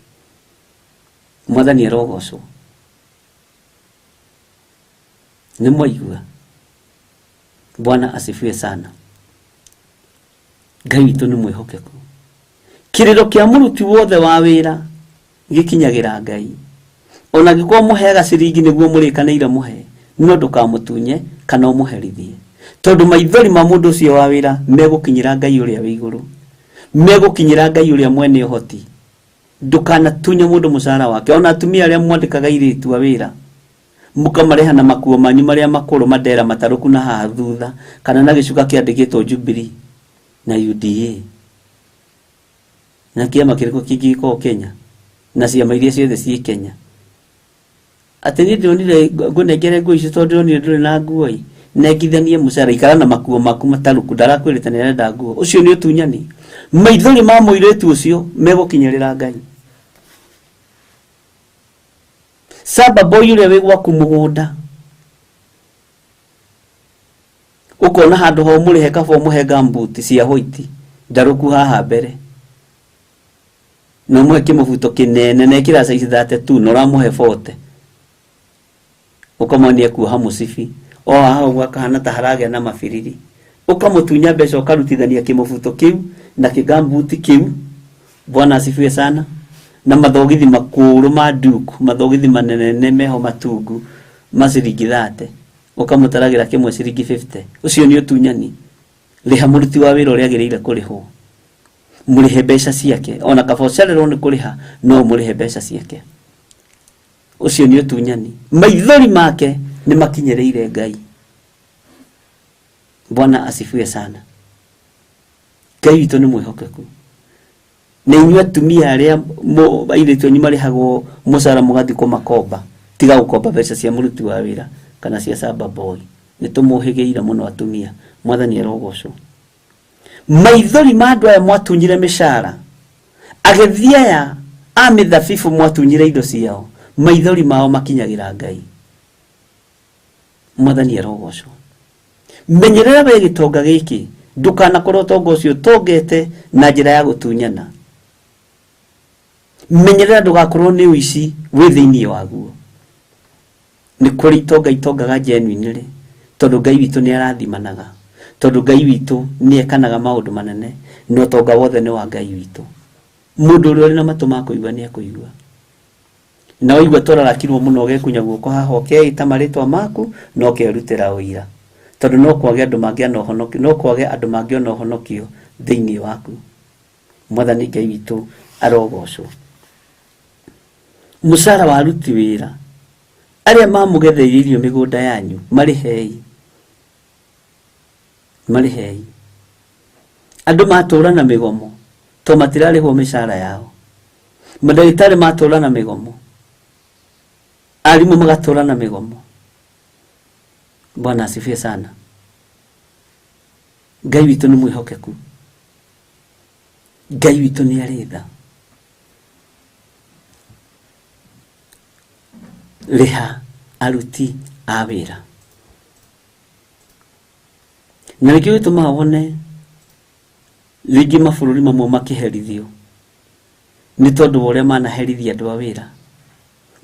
Mwathani arogocwo. Nĩ mwaigua? Bwana asifiwe sana. Ngai witũ nĩ mwĩhokeku. Kĩrĩro kĩa mũruti wothe wa wĩra gĩkinyagĩra Ngai. Ona angĩkorwo mũheaga ciringi nĩguo mũrĩkanĩire mũhe, no ndũkamũtunye kana ũmũherithie. Tondũ maithori ma mũndũ ũcio wa wĩra megũkinyĩra Ngai ũrĩa wĩ igũrũ. Megũkinyĩra Ngai ũrĩa mwene ũhoti. Ndũkanatunye mũndũ mũcara wake. Ona atumia arĩa mwandĩkaga airĩtu a wĩra, mũkamareha na makuo manyu marĩa makũrũ mandera matarũku na haha thutha, kana na gĩcuka kĩandĩkĩtwo Jubilee na UDA. Na kĩama kĩrĩkũ kĩngĩ gĩkoragwo Kenya? Na ciama iria ciothe ciĩ Kenya. Atĩ niĩ ndĩronire ngũnengere nguo icio tondũ ndĩronire ndũrĩ na nguo ĩ, nengithanie mũcara, ikara na makuo maku matarũku, ndarakwĩrĩte nĩ arenda nguo. Ũcio nĩ ũtunyani. Maithori ma mũirĩtu ũcio megũkinyĩrĩra Ngai. Samba boy ũrĩa wĩ gwaku mũgũnda, Ũkona handũ ha ũmũrĩhe kaba ũmũhe gumboot cia white ndarũku haha mbere, na ũmũhe kĩmũbuto kĩnene na ĩkĩra size 32 na ũramũhe 40, ũkamwonia kuoha mũcibi o haha ũguo akahana ta haragĩa na mabiriri, ũkamũtunya mbeca ũkarutithania kĩmũbuto kĩu na kĩgambuti kĩu. Bwana asifiwe sana. Na mathogithi makũrũ ma Duke, mathogithi manene meho matungu ma ciringi 30, ũkamũtaragĩra kĩmwe ciringi 50. Ũcio nĩ ũtunyani. Rĩha mũruti wa wĩra ũrĩa agĩrĩire kũrĩhwo, mũrĩhe mbeca ciake, ona kaba ũcererwo nĩ kũrĩha no ũmũrĩhe mbeca ciake. Ũcio nĩ ũtunyani. Maithori make nĩ makinyĩrĩire Ngai. Bwana asifiwe sana. Ngai witũ nĩ mwĩhokeku. Na inyuĩ atumia arĩa airĩtu anyu marĩhagwo mũcara mũgathiĩ kũmakomba, tiga gũkomba mbeca cia mũruti wa wĩra kana cia samba boy. Nĩ tũmũhĩgĩire mũno atumia. Mwathani arogocwo. Maithori ma andũ aya mwatunyire mĩcara, agethi aya a mĩthabibũ mwatunyire indo ciao, maithori mao makinyagĩra Ngai. Mwathani arogocwo. Menyerera we gĩtonga gĩkĩ, ndũkanakorwo ũtonga ũcio ũtongete na njĩra ya gũtunyana. Menyerera ndũgakorwo nĩ ũici wĩ thĩinĩ waguo. Nĩ kũrĩ itonga itongaga genuinely, tondũ Ngai witũ nĩ arathimanaga, tondũ Ngai witũ nĩ ekanaga maũndũ manene, na ũtonga wothe nĩ wa Ngai witũ. Mũndũ ũrĩa ũrĩ na matũ ma kũigua nĩ ekũigua. Na waigua tũrarakirwo mũno ũgekunya guoko haha ũkeita marĩtwa maku na ũkerutĩra ũira, tondũ no kwage andũ mangĩona ũhonokio, no kwage andũ mangĩona ũhonokio thĩinĩ waku. Mwathani Ngai witũ arogocwo. Mũcara wa aruti wĩra arĩa mamũgetheirie irio mĩgũnda yanyu, marĩhei, marĩhei. Andũ matũra na mĩgomo to matirarĩhwo mĩcara yao. Mandagĩtarĩ matũra na mĩgomo, arimũ magatũra na mĩgomo. Bwana asifiwe sana. Ngai witũ nĩ mwĩhokeku, Ngai witũ nĩ arĩ tha. Rĩha aruti a wĩra. Na nĩkĩo gĩtũmaga wone rĩngĩ mabũrũri mamwe makĩherithio nĩ tondũ wa ũrĩa manaherithia andũ a wĩra,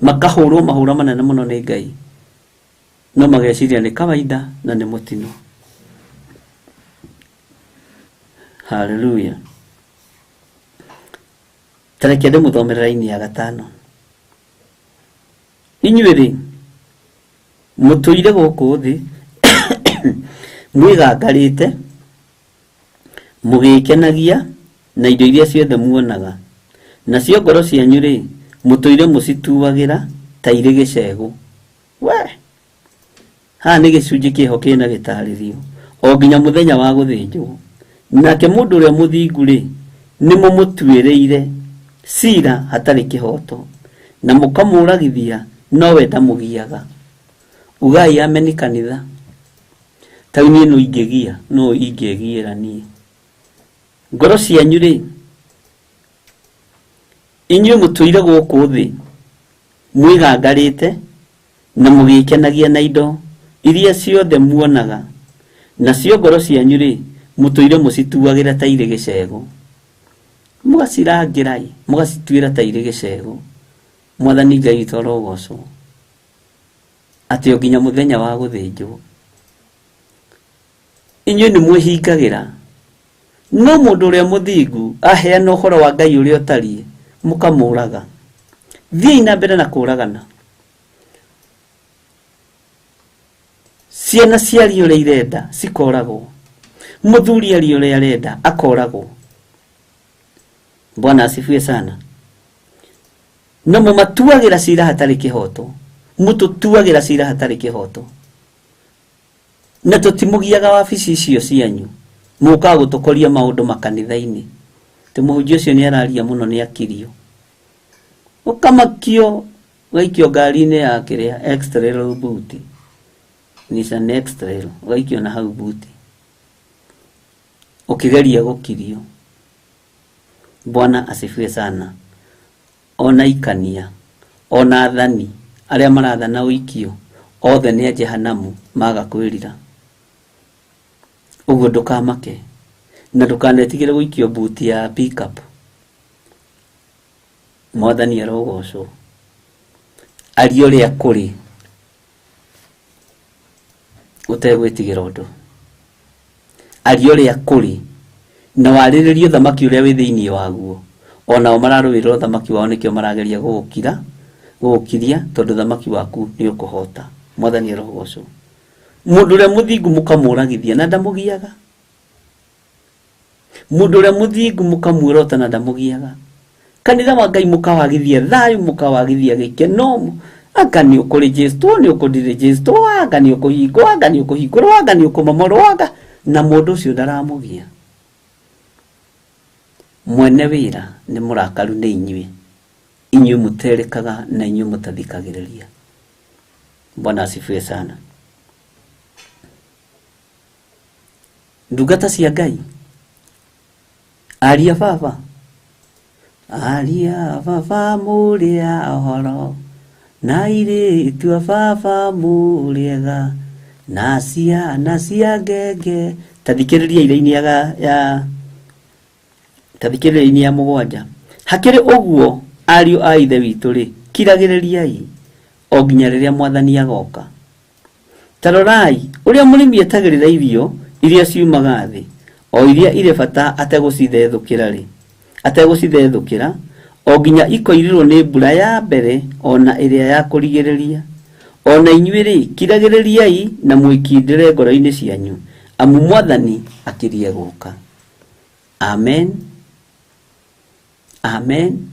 makahũrwo mahũra manene mũno nĩ Ngai, no mageciria nĩ kawaida na nĩ mũtino. Haleluya. Tareke ndĩmũthomere raini ya gatano. Inyuĩ rĩ, mũtũire gũkũ thĩ mwĩgangarĩte, mũgĩkenagia na indo iria ciothe muonaga, nacio ngoro cianyu rĩ, mũtũire mũcituagĩra ta irĩ gĩcegũ. We haha nĩ gĩcunjĩ kĩho kĩna gĩtarĩrio o nginya mũthenya wa gũthĩnjwo. Nake mũndũ ũrĩa mũthingu rĩ, nĩ mũmũtuĩrĩire cira hatarĩ kĩhoto, na mũkamũragithia, nowe ndamũgiaga. Ugai ameni kanitha. Ta rĩu niĩ no ingĩgia, no ingĩgiĩra niĩ. Ngoro cianyu rĩ, inyuĩ mũtũire gũkũ thĩ mwĩgangarĩte na mũgĩkenagia na indo iria ciothe muonaga, nacio ngoro cianyu rĩ, mũtũire mũcituagĩra ta irĩ gĩcegũ. Mũgacirangĩra ĩ, mũgacituĩra ta irĩ gĩcegũ. Mwathani Ngai witũ arogocwo atĩ o nginya mũthenya wa gũthĩnjwo inyuĩ nĩ mwĩhingagĩra, no mũndũ ũrĩa mũthingu aheana ũhoro wa Ngai ũrĩa ũtariĩ, mũkamũraga. Thiĩi na mbere na kũragana. Ciana ciaria ũrĩa irenda cikoragwo, mũthuri aria ũrĩa arenda akoragwo. Bwana asifiwe sana. Na mũmatuagĩra cira hatarĩ kĩhoto, mũtũtuagĩra cira hatarĩ kĩhoto, na tũtimũgiaga wabici icio cianyu, mũkaga gũtũkoria maũndũ makanitha-inĩ. Tĩ mũhunjia ũcio nĩ araria mũno, nĩ akirio, ũkamakio, ũgaikio ngari-inĩ ya kĩrĩa X-Trail boot, Nissan X-Trail, ũgaikio na hau boot ũkĩgeria gũkirio. Bwana asifiwe sana. Ona ikania, ona athani arĩa marathana ũikio, othe nĩ a jehanamu maga kwĩrira. Ũguo ndũkamake na ndũkanetigĩre gũikio buti ya pickup. Mwathani arogocwo. Aria ũrĩa kũrĩ ũtegwĩtigĩra ũndũ. Aria ũrĩa kũrĩ na warĩrĩrie ũthamaki ũrĩa wĩ thĩinĩ waguo. Onao mararũĩrĩra ũthamaki wao nĩkĩo marageria gũgũkira gũgũkiria tondũ ũthamaki waku nĩ ũkũhota. Mwathani arogocwo. Mũndũ ũrĩa mũthingu mũkamũragithia na ndamũgiaga. Mũndũ ũrĩa mũthingu mũkamuorota na ndamũgiaga. Kanitha wa Ngai mũkawagithia thayũ, mũkawagithia gĩkeno. Anga nĩ ũkũrĩnjĩstwo, nĩ ũkũndirĩnjĩstwo, anga nĩ ũkũhingwo, anga nĩ ũkũhingũrwo, anga nĩ ũkũmomorwo, anga na mũndũ ũcio ndaramũgia. Mwene wĩra nĩ mũrakaru nĩ inyuĩ, inyuĩ mũterĩkaga na inyuĩ mũtathikagĩrĩria. Bwana asifiwe sana. Ndungata cia Ngai, aria baba, aria baba mũrĩa ũhoro, na airĩtu a baba mũrĩega, na ciana cia ngenge. Ta thikĩrĩria iraini ya ta thikĩrĩria ya mũgwanja. Hakĩrĩ ũguo ariũ a Ithe witũ rĩ, kiragĩrĩriai o nginya rĩrĩa Mwathani agoka. Ta rorai ũrĩa mũrĩmi etagĩrĩra irio iria ciumaga thĩ, o iria irĩ bata ategũcithethũkĩra rĩ, ategũcithethũkĩra o nginya ikoirĩrwo nĩ mbura ya mbere ona ĩrĩa ya kũrigĩrĩria. Ona inyuĩ rĩ, kiragĩrĩriai na mwĩkindĩre ngoro-inĩ cianyu, amu Mwathani akirie gũka. Amen. Amen.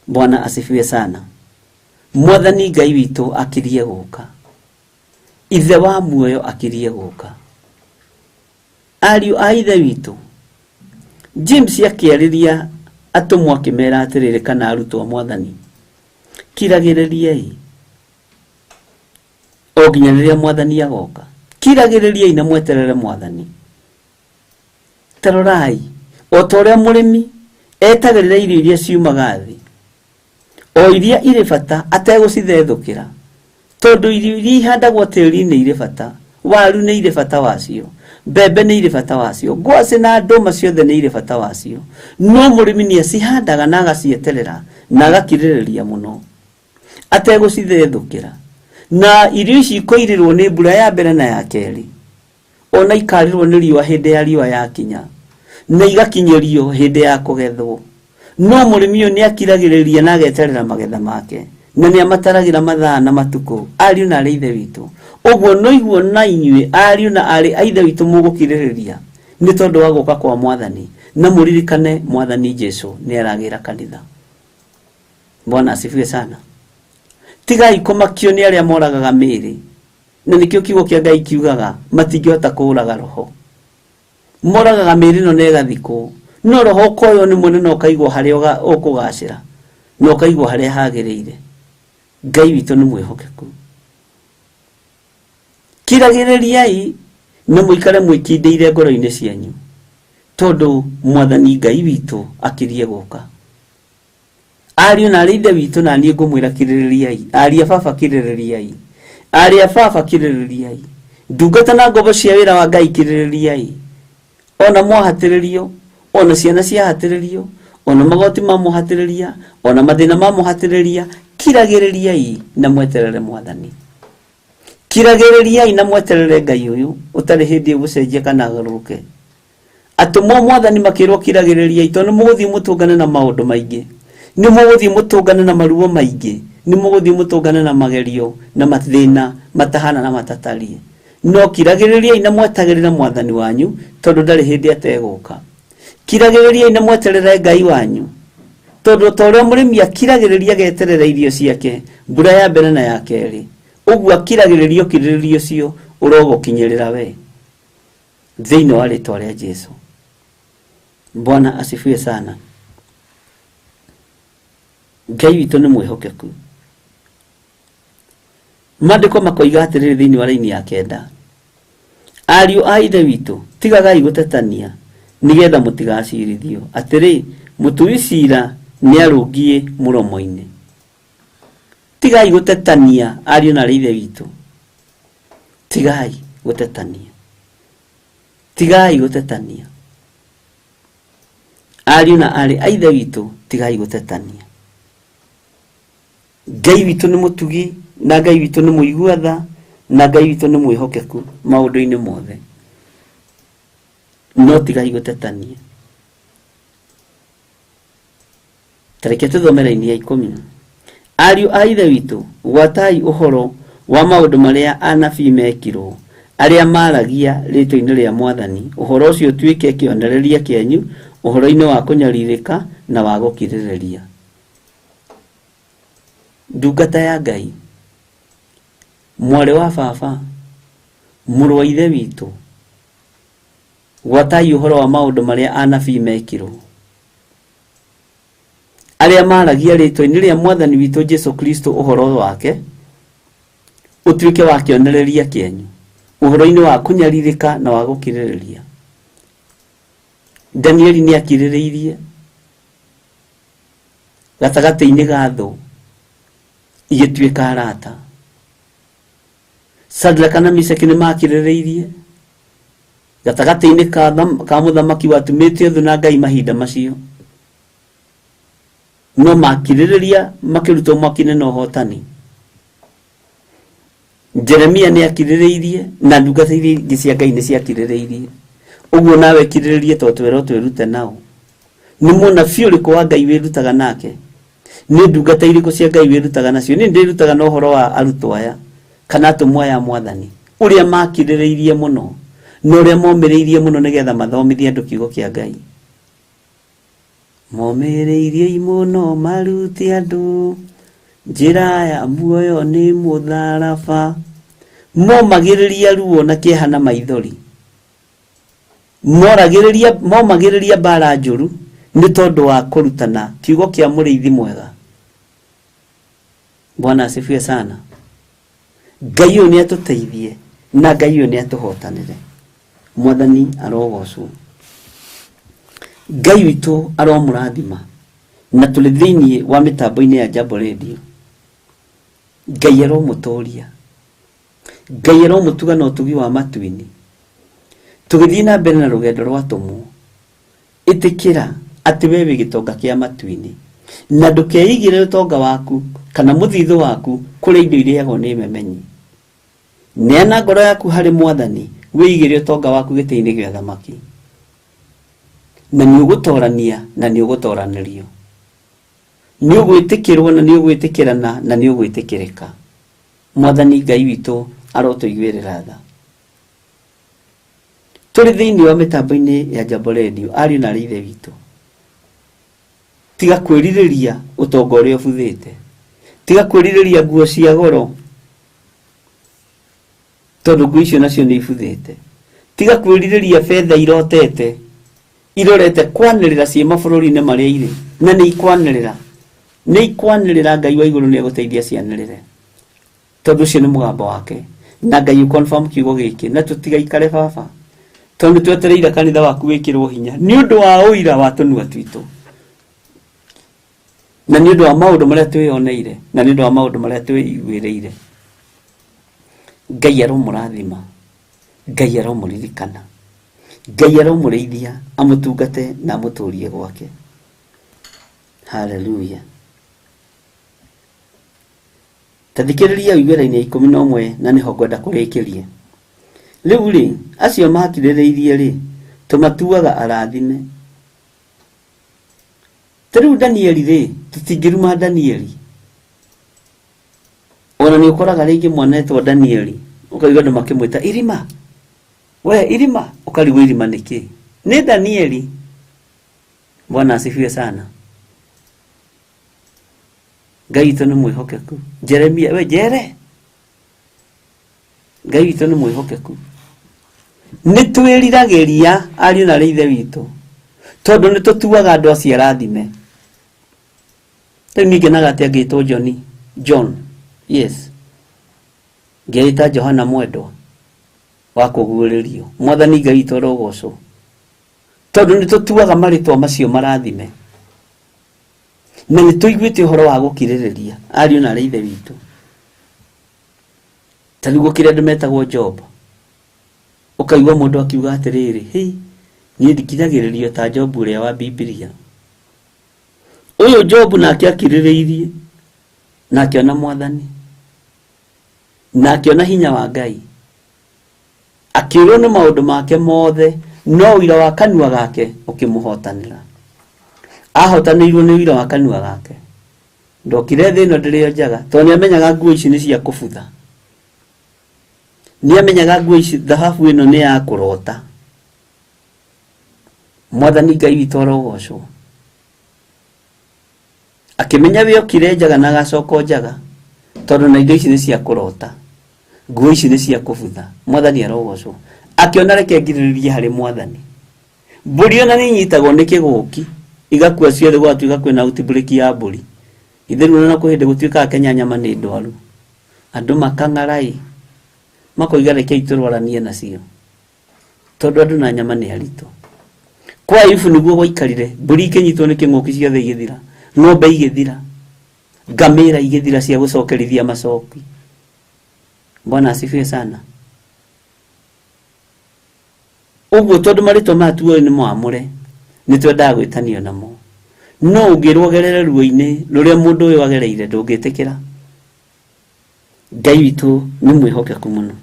Bwana asifiwe sana. Mwathani Ngai witũ akirie gũka. Ithe wa muoyo akirie gũka. Ariũ a Ithe witũ, James akĩarĩria atũmwo akĩmera atĩrĩrĩ kana arutwo a Mwathani, kiragĩrĩriai o nginya rĩrĩa Mwathani agoka. Kiragĩrĩriai na mweterere Mwathani. Ta rorai, o ta ũrĩa mũrĩmi etagĩrĩra irio iria ciumaga thĩ, o iria irĩ bata ategũcithethũkĩra, tondũ irio iria ihandagwo tĩri-inĩ irĩ bata, waru nĩ irĩ bata wacio, mbembe nĩ irĩ bata wacio, ngwacĩ na ndũma ciothe nĩ irĩ bata wacio. No mũrĩmi nĩ acihandaga na agacieterera na agakirĩrĩria mũno ategũcithethũkĩra. Na irio ici ikoirĩrwo nĩ mbura ya mbere na ya kerĩ, ona ikarĩrwo nĩ riũa hĩndĩ ya riũa yakinya, na igakinyĩrio hĩndĩ ya kũgethwo. No mũrĩmi ũyũ nĩ akiragĩrĩria na ageterera magetha make, na nĩ amataragĩra mathaa na matukũ. Ariũ na arĩ Ithe witũ, ũguo noiguo na inyuĩ ariũ na arĩ a Ithe witũ mũgũkirĩrĩria nĩ tondũ wa gũka kwa Mwathani, na mũririkane Mwathani Jesu nĩ aragĩra kanitha. Bwana asifiwe sana. Tigai kũmakio nĩ arĩa moragaga mĩĩrĩ, na nĩkĩo kiugo kĩa Ngai kiugaga matingĩhota kũũraga roho. Moragaga mĩĩrĩ ĩno na ĩgathikwo, no roho ũkoywo nĩ mwene na ũkaigwo harĩa ũkũgacĩra, na ũkaigwo harĩa hagĩrĩire. Ngai witũ nĩ mwĩhokeku. Kiragĩrĩriai na mũikare mwĩkindĩire ngoro-inĩ cianyu, tondũ Mwathani Ngai witũ akirie gũka. Ariũ na arĩ Ithe witũ, na niĩ ngũmwĩra kirĩrĩriai. Ariũ a baba kirĩrĩriai. Ariũ a baba kirĩrĩriai. Ndungata na ngombo cia wĩra wa Ngai kirĩrĩriai. Ona mwahatĩrĩrio, ona ciana ciahatĩrĩrio, ona magoti mamũhatĩrĩria, ona mathĩna mamũhatĩrĩria, kiragĩrĩriai na mweterere Mwathani. Kiragĩrĩriai na mweterere Ngai ũyũ ũtarĩ hĩndĩ ũgũcenjia kana agarũrũke. Atũmwo Mwathani makĩrwo kiragĩrĩriai, tondũ nĩ mũgũthiĩ mũtũngane na maũndũ maingĩ, nĩ mũgũthiĩ mũtũngane na maruo maingĩ, nĩ mũgũthiĩ mũtũngane na magerio na mathĩna matahana na matatariĩ. No kiragĩrĩriai na mwetagĩrĩre Mwathani wanyu, tondũ ndarĩ hĩndĩ ategũka. Kiragĩrĩriai na mweterere Ngai wanyu, tondũ ta ũrĩa mũrĩmi akiragĩrĩria ageterera irio ciake mbura ya mbere na ya kerĩ, ũguo akiragĩrĩria ũkirĩrĩria ũcio ũrogũkinyĩrĩra we thĩinĩ wa rĩtwa rĩa Jesu. Bwana asifiwe sana. Ngai witũ nĩ mwĩhokeku. Maandĩko makoiga atĩrĩrĩ thĩinĩ wa raini ya kenda, ariũ a Ithe witũ, tigagai gũtetania nĩgetha mũtigacirithio. Atĩrĩ, mũtui cira nĩ arũngiĩ mũromo-inĩ. Tigai gũtetania, ariũ na arĩ Ithe witũ, tigai gũtetania. Tigai gũtetania. Ariũ na aarĩ a Ithe witũ, tigai gũtetania. Ngai witũ nĩ mũtugi, na Ngai witũ nĩ mũigua tha, na Ngai witũ nĩ mwĩhokeku maũndũ-inĩ mothe. No tigai gũtetania. Ta reke tũthome raini ya 10. Ariũ a Ithe witũ, gwatai ũhoro wa maũndũ marĩa anabii mekirwo, arĩa maaragia rĩĩtwa-inĩ rĩa Mwathani, ũhoro ũcio ũtuĩke kĩonereria kĩanyu ũhoro-inĩ wa kũnyarirĩka na wa gũkirĩrĩria. Ndungata ya Ngai, mwarĩ wa baba, mũrũ wa Ithe witũ, gwatai ũhoro wa maũndũ marĩa anabii mekirwo, arĩa maaragia rĩĩtwa-inĩ rĩa Mwathani witũ Jesu Kristo ũhoro wake ũtuĩke wa kĩonereria kĩanyu ũhoro-inĩ wa kũnyarirĩka na wa gũkirĩrĩria. Danieli nĩ akirĩrĩirie gatagatĩ-inĩ ga thũ igĩtuĩka arata. Sadraka na Meshaki nĩ makirĩrĩirie gatagatĩ-inĩ ka mũthamaki watumĩte thũ na Ngai mahinda macio, no makirĩrĩria makĩrutwo mwaki-inĩ na ũhotani. Jeremia nĩ akirĩrĩirie na ndungata iria ingĩ cia Ngai nĩ ciakirĩrĩirie. Ũguo nawe kirĩrĩrie tondũ twerwo twĩrute nao. Nĩ mũnabii ũrĩkũ wa Ngai wĩrutaga nake? Nĩ ndungata irĩkũ cia Ngai wĩrutaga nacio? Niĩ ndĩrutaga na ũhoro wa arutwo aya kana atũmwo aya a Mwathani, ũrĩa makirĩrĩirie mũno na ũrĩa momĩrĩirie mũno nĩgetha mathomithie andũ kiugo kĩa Ngai. Momĩrĩirie mũno marute andũ njĩra ya muoyo nĩ mũtharaba. Momagĩrĩria ruo na kĩeha na maithori. Momagĩrĩria mbara njũru nĩ tondũ wa kũrutana kiugo kĩa mũrĩithi mwega. Bwana asifiwe sana. Ngai ũyũ nĩ atũteithie na Ngai ũyũ nĩ atũhotanĩre. Mwathani arogocwo. Ngai witũ aromũrathima. Na tũrĩ thĩinĩ wa mĩtambo-inĩ ya Jambo Radio. Ngai aromũtũria. Ngai aromũtuga na ũtugi wa matu-inĩ. Tũgĩthiĩ na mbere na rũgendo rwa atũmwo, ĩtĩkĩra atĩ we wĩ gĩtonga kĩa matu-inĩ, na ndũkeigĩre ũtonga waku kana mũthithũ waku kũrĩa indo irĩagwo nĩ memenyi. Neana ngoro yaku harĩ Mwathani, wĩigĩre ũtonga waku gĩtĩ-inĩ gĩa thamaki, na nĩ ũgũtorania na nĩ ũgũtoranĩrio, nĩ ũgwĩtĩkĩrwo na nĩ ũgwĩtĩkĩrana na nĩ ũgwĩtĩkĩrĩka. Mwathani Ngai witũ arotũiguĩrĩra tha. Tũrĩ thĩinĩ wa mĩtambo-inĩ ya Jambo Radio, ariũ na aarĩ Ithe witũ, tiga kwĩrirĩria ũtonga ũrĩa ũbuthĩte, tiga kwĩrirĩria nguo cia goro tondũ nguo icio nacio nĩ ibuthĩte, tiga kwĩrirĩria betha irotete irorete kwanĩrĩra ciĩ mabũrũri-inĩ marĩa irĩ, na nĩ ikwanĩrĩra, nĩ ikwanĩrĩra. Ngai wa igũrũ nĩ egũteithia cianĩrĩre, tondũ ũcio nĩ mũgambo wake, na Ngai ũconfirm kiugo gĩkĩ, na tũtigaikare baba, tondũ twetereire kanitha waku wĩkĩrwo hinya nĩ ũndũ wa ũira wa tũnua twitũ, na nĩ ũndũ wa maũndũ marĩa twĩyoneire, na nĩ ũndũ wa maũndũ marĩa twĩiguĩrĩire. Ngai aromũrathima, Ngai aromũririkana, Ngai aromũrĩithia, amũtungate na amũtũrie gwake. Haleluya. Ta thikĩrĩria ũigue raini ya 11, na nĩho ngwenda kũrĩkĩria. Rĩu rĩ, acio makirĩrĩirie rĩ, tũmatuaga arathime. Ta rĩu Danieli rĩ, tũtingĩruma Danieli. Ona nĩ ũkoraga rĩngĩ mwana etwo Danieli, ũkaigua andũ makĩmwĩta Irima. We Irima, ũkarigwo Irima nĩkĩ? Nĩ Danieli. Bwana asifiwe sana. Ngai witũ nĩ mwĩhokeku. Jeremia, we Jere. Ngai witũ nĩ mwĩhokeku. Nĩ twĩriragĩria ariũ na aarĩ Ithe witũ, tondũ nĩ tũtuaga andũ acio arathime. Rĩu niĩ ngenaga atĩ angĩtwo Johnny, John, yes. Ngeĩta Johana mwendwa wa kũguũrĩrio. Mwathani Ngai witũ arogocwo. Tondũ nĩ tũtuaga marĩtwa macio marathime. Na nĩ tũiguĩte ũhoro wa gũkirĩrĩria ariũ na aarĩ Ithe witũ. Ta rĩu gũkĩrĩ andũ metagwo Job. Ũkaigua mũndũ akiuga atĩrĩrĩ, hĩ, niĩ ndikiragĩrĩrio ta Jobu ũrĩa wa Bibilia. Ũyũ Jobu nake akirĩrĩirie na akĩona Mwathani na akĩona hinya wa Ngai, akĩũrwo nĩ maũndũ make mothe, no ũira wa kanua gake ũkĩmũhotanĩra. Ahotanĩirwo nĩ ũira wa kanua gake. Ndokire thĩ ĩno ndĩrĩ o njaga, tondũ nĩamenyaga nguo ici nĩ cia kũbutha. Nĩamenyaga nguo ici, thahabu ĩno nĩ ya kũrota. Mwathani Ngai witũ arogocwo. Akĩmenya we okire njaga na agacoka o njaga, tondũ na indo ici nĩ cia kũrota, nguo ici nĩ cia kũbutha. Mwathani arogocwo. Akĩona reke ngirĩrĩrie harĩ Mwathani. Mbũri ona nĩ inyitagwo nĩ kĩgũki, igakua ciothe gwatuĩka kwĩna outbreak ya mbũri. Ithe rĩu ona kwĩ hĩndĩ gũtuĩkaga Kenya nyama nĩ ndwaru. Andũ makang'ara-ĩ, makoiga rekei tũrwaranie nacio. Tondũ andũ na nyama nĩ aritũ. Kwa Ayubu nĩguo gwaikarire, mbũri ikĩnyitwo nĩ kĩng'ũki ciothe igĩthira, ng'ombe igĩthira, ngamĩra igĩthira cia gũcokerithia macoki. Bwana asifiwe sana. Ũguo tondũ marĩtwa maya tuoĩ nĩ mwamũre, nĩ twendaga gwĩtanio namo. No ũngĩrwo ũgerere ruo-inĩ rũrĩa mũndũ ũyũ agereire ndũngĩtĩkĩra. Ngai witũ nĩ mwĩhokeku mũno.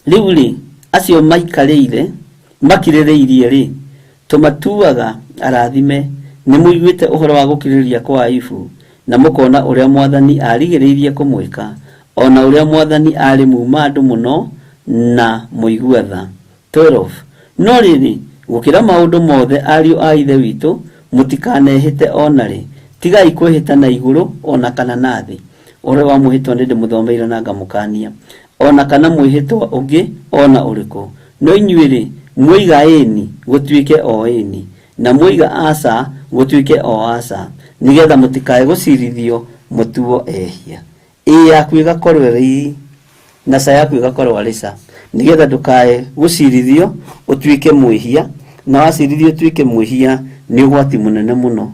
Rĩu-rĩ, acio maikarĩire makirĩrĩirie-rĩ, tũmatuaga arathime. Nĩmũiguĩte ũhoro wa gũkirĩrĩria kwa Ayubu, na mũkona ũrĩa Mwathani aarigĩrĩirie kũmwĩka, o na ũrĩa Mwathani aarĩ muuma-andũ mũno na mũigua-tha. 12 no rĩrĩ, gũkĩra maũndũ mothe, ariũ a Ithe witũ, mũtikanehĩte o na rĩ. Tigai kwĩhĩta na igũrũ o na kana na thĩ. Ũhoro wa mwĩhĩtwa nĩndĩmũthomeire na ngamũkaania, o na kana mwĩhĩtwa ũngĩ o na ũrĩkũ. No inyuĩ-rĩ, mwoiga Ĩĩ-ni, gũtuĩke o Ĩĩ-ni, na mwoiga Aca, gũtuĩke o Aca, nĩ getha mũtikae gũcirithio mũtuo ehia. Ĩĩ yaku ĩgakorwo ĩrĩ Ĩĩ, na Ca yaku ĩgakorwo arĩ Ca, nĩ getha ndũkae gũcirithio ũtuĩke mwĩhia, na wacirithio ũtuĩke mwĩhia nĩ ũgwati mũnene mũno,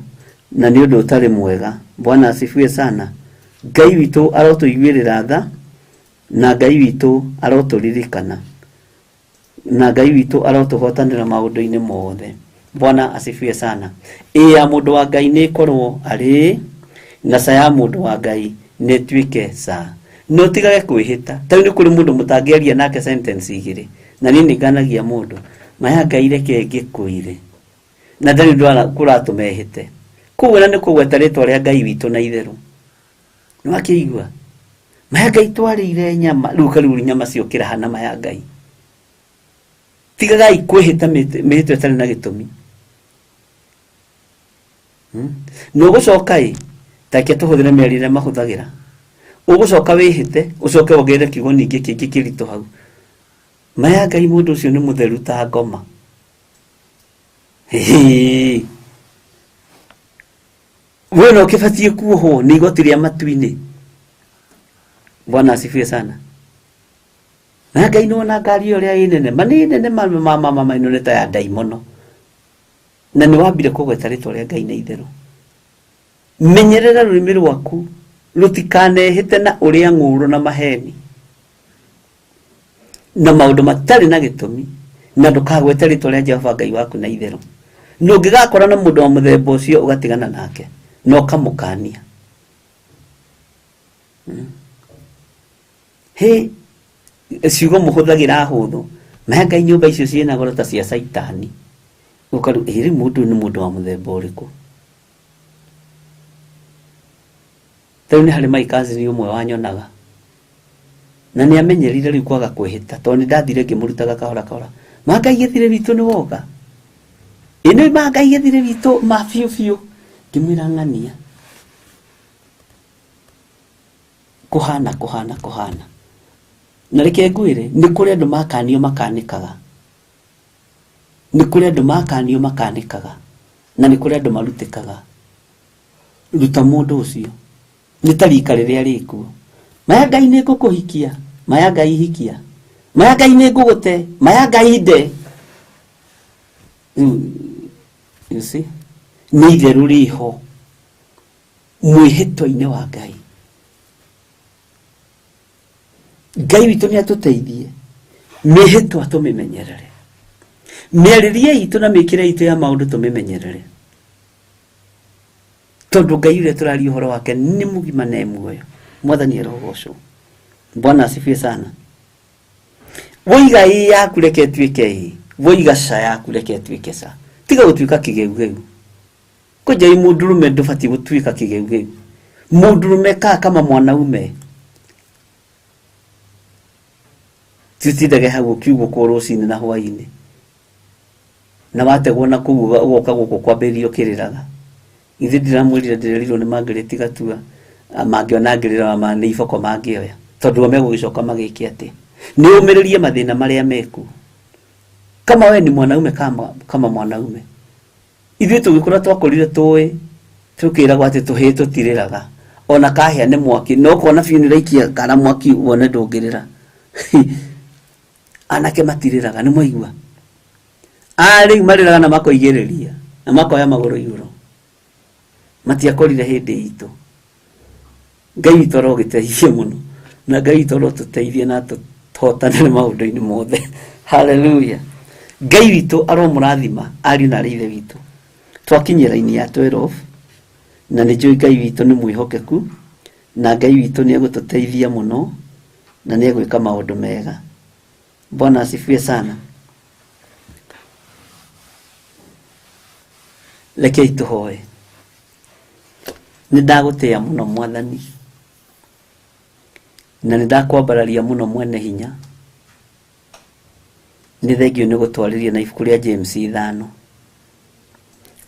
na nĩ ũndũ ũtarĩ mwega. Bwana asifiwe sana. Ngai witũ arotũiguĩrĩra tha, na Ngai witũ arotũririkana, na Ngai witũ arotũhotanĩra maũndũ-inĩ mothe. Bwana asifiwe sana. Ĩĩ ya mũndũ wa Ngai nĩ ĩkorwo arĩ ĩĩ, na ca ya mũndũ wa Ngai nĩ ĩtuĩke ca. Na ũtigage kwĩhĩta. Ta rĩu nĩ kũrĩ mũndũ mũtangĩaria nake sentence igĩrĩ, na niĩ nĩ nganagia mũndũ, ma ya Ngai reke ngĩkwĩre. Na ndarĩ ũndũ kũratũma ehĩte. Koguo ona nĩ kũgweta rĩtwa rĩa Ngai witũ na itherũ. Nĩ wakĩigua? Ma ya Ngai twarĩire nyama, rĩu karĩu nyama ciokĩra hana ma ya Ngai. Tigagai kwĩhĩta mĩhĩtwa ĩtarĩ na gĩtũmi. Na ũgũcoka ĩ, ta reke tũhũthĩre mĩario ĩrĩa mahũthagĩra. Ũgũcoka wĩhĩte, ũcoke wongerere kiugo ningĩ kĩngĩ kĩritũ hau. Ma ya Ngai mũndũ ũcio nĩ mũtheru ta ngoma. Hĩĩ. We no ũkĩbatiĩ kuohwo nĩ igoti rĩa matu-inĩ. Bwana asifiwe sana. Na Ngai nĩwona ngari ĩyo ũrĩa ĩ nene, ma nĩ nene ma ma ma ma ma ĩno nĩ ta ya ndaimono. Na nĩ wambire kũgweta rĩtwa rĩa Ngai na itherũ. Menyerera rũrĩmĩ rwaku rũtikanehĩte na ũrĩa ng'ũũrũ na maheni. Na maũndũ matarĩ na gĩtũmi, na ndũkagwete rĩtwa rĩa Jehova Ngai waku na itherũ. Na ũngĩgakora na mũndũ wa mũthemba ũcio ũgatigana nake na ũkamũkania. Hĩ, ciugo mũhũthagĩra hũthũ, maya Ngai nyũmba icio ciĩna goro ta cia Caitani. Ũkarũ, ĩ rĩu mũndũ ũyũ nĩ mũndũ wa mũthemba ũrĩkũ? Ta rĩu nĩ harĩ my cousin ũmwe wanyonaga na nĩ amenyerire rĩu kwaga kwĩhĩta tondũ nĩ ndathire ngĩmũrutaga kahora kahora ma Ngai gĩthirĩ witũ nĩ woka ĩ nĩ ma Ngai gĩthirĩ witũ ma biũ biũ ngĩmwĩra ng'ania kũhana kũhana kũhana na reke ngwĩre nĩ kũrĩ andũ makanio makanĩkaga nĩ kũrĩ andũ makanio makanĩkaga na nĩ kũrĩ andũ marutĩkaga ruta mũndũ ũcio nĩ ta rika rĩrĩa rĩkuo maya Ngai nĩ ngũkũhikia maya Ngai hikia maya Ngai nĩ ngũgũte maya Ngai nde. Rĩu, you see, nĩ itherũ rĩho mwĩhĩtwa-inĩ wa Ngai. Ngai witũ nĩ atũteithie. Mĩhĩtwa tũmĩmenyerere, mĩarĩrie itũ na mĩkĩre itũ ya maũndũ tũmĩmenyerere, tondũ Ngai ũrĩa tũraria ũhoro wake nĩ mũgima na e muoyo. Mwathani arogocwo. Bwana asifiwe sana. Woiga ĩ yaku reke ĩtuĩke ĩ, woiga ca yaku reke ĩtuĩke ca. Tiga gũtuĩka kĩgeugeu. Kwanja wĩ mũndũrũme ndũbatiĩ gũtuĩka kĩgeugeu. Mũndũrũme kaa kama mwanaume. Tutindage hau ũkiugũkwo rũcinĩ na hwainĩ, na wategwo na kũu ũgoka gũkũ kwambĩrĩria ũkĩrĩraga. Ithe ndiramwĩrire ndĩrerirwo nĩ Margaret Gatua, mangĩona ngĩrĩra ma nĩ iboko mangĩoya, tondũ o megũgĩcoka magĩke atĩa? Nĩ ũmĩrĩrie mathĩna marĩa mekuo. Kama we ni mwanaume, kama mwanaume. Ithuĩ tũgĩkũra twakũrire tũĩ tũkĩragwo atĩ tũhĩĩ tũtirĩraga, ona kahĩa nĩ mwaki, no ũkona biũ nĩ ũraikia kara mwaki wone ndũngĩrĩra. Anake matirĩraga, nĩ mwaigua? Rĩu marĩraga na makoigĩrĩria na makoya magũrũ igũrũ. Matiakorire hĩndĩ itũ. Ngai witũ arogĩteithia mũno, na Ngai witũ arotũteithia na tũhotanĩre maũndũ-inĩ mothe. Hallelujah. Ngai witũ aromũrathima ariũ na arĩ ithe witũ. Twakinyia raini ya 12, na nĩ njũĩ Ngai witũ nĩ mwĩhokeku, na Ngai witũ nĩ egũtũteithia mũno, na nĩ egwĩka maũndũ mega. Bwana asifiwe sana. Rekei tũhoe. Nĩ ndagũtĩĩa mũno Mwathani, na nĩ ndakwambararia mũno mwene hinya. Nĩ thengio nĩ gũtwarĩria na ibuku rĩa James 5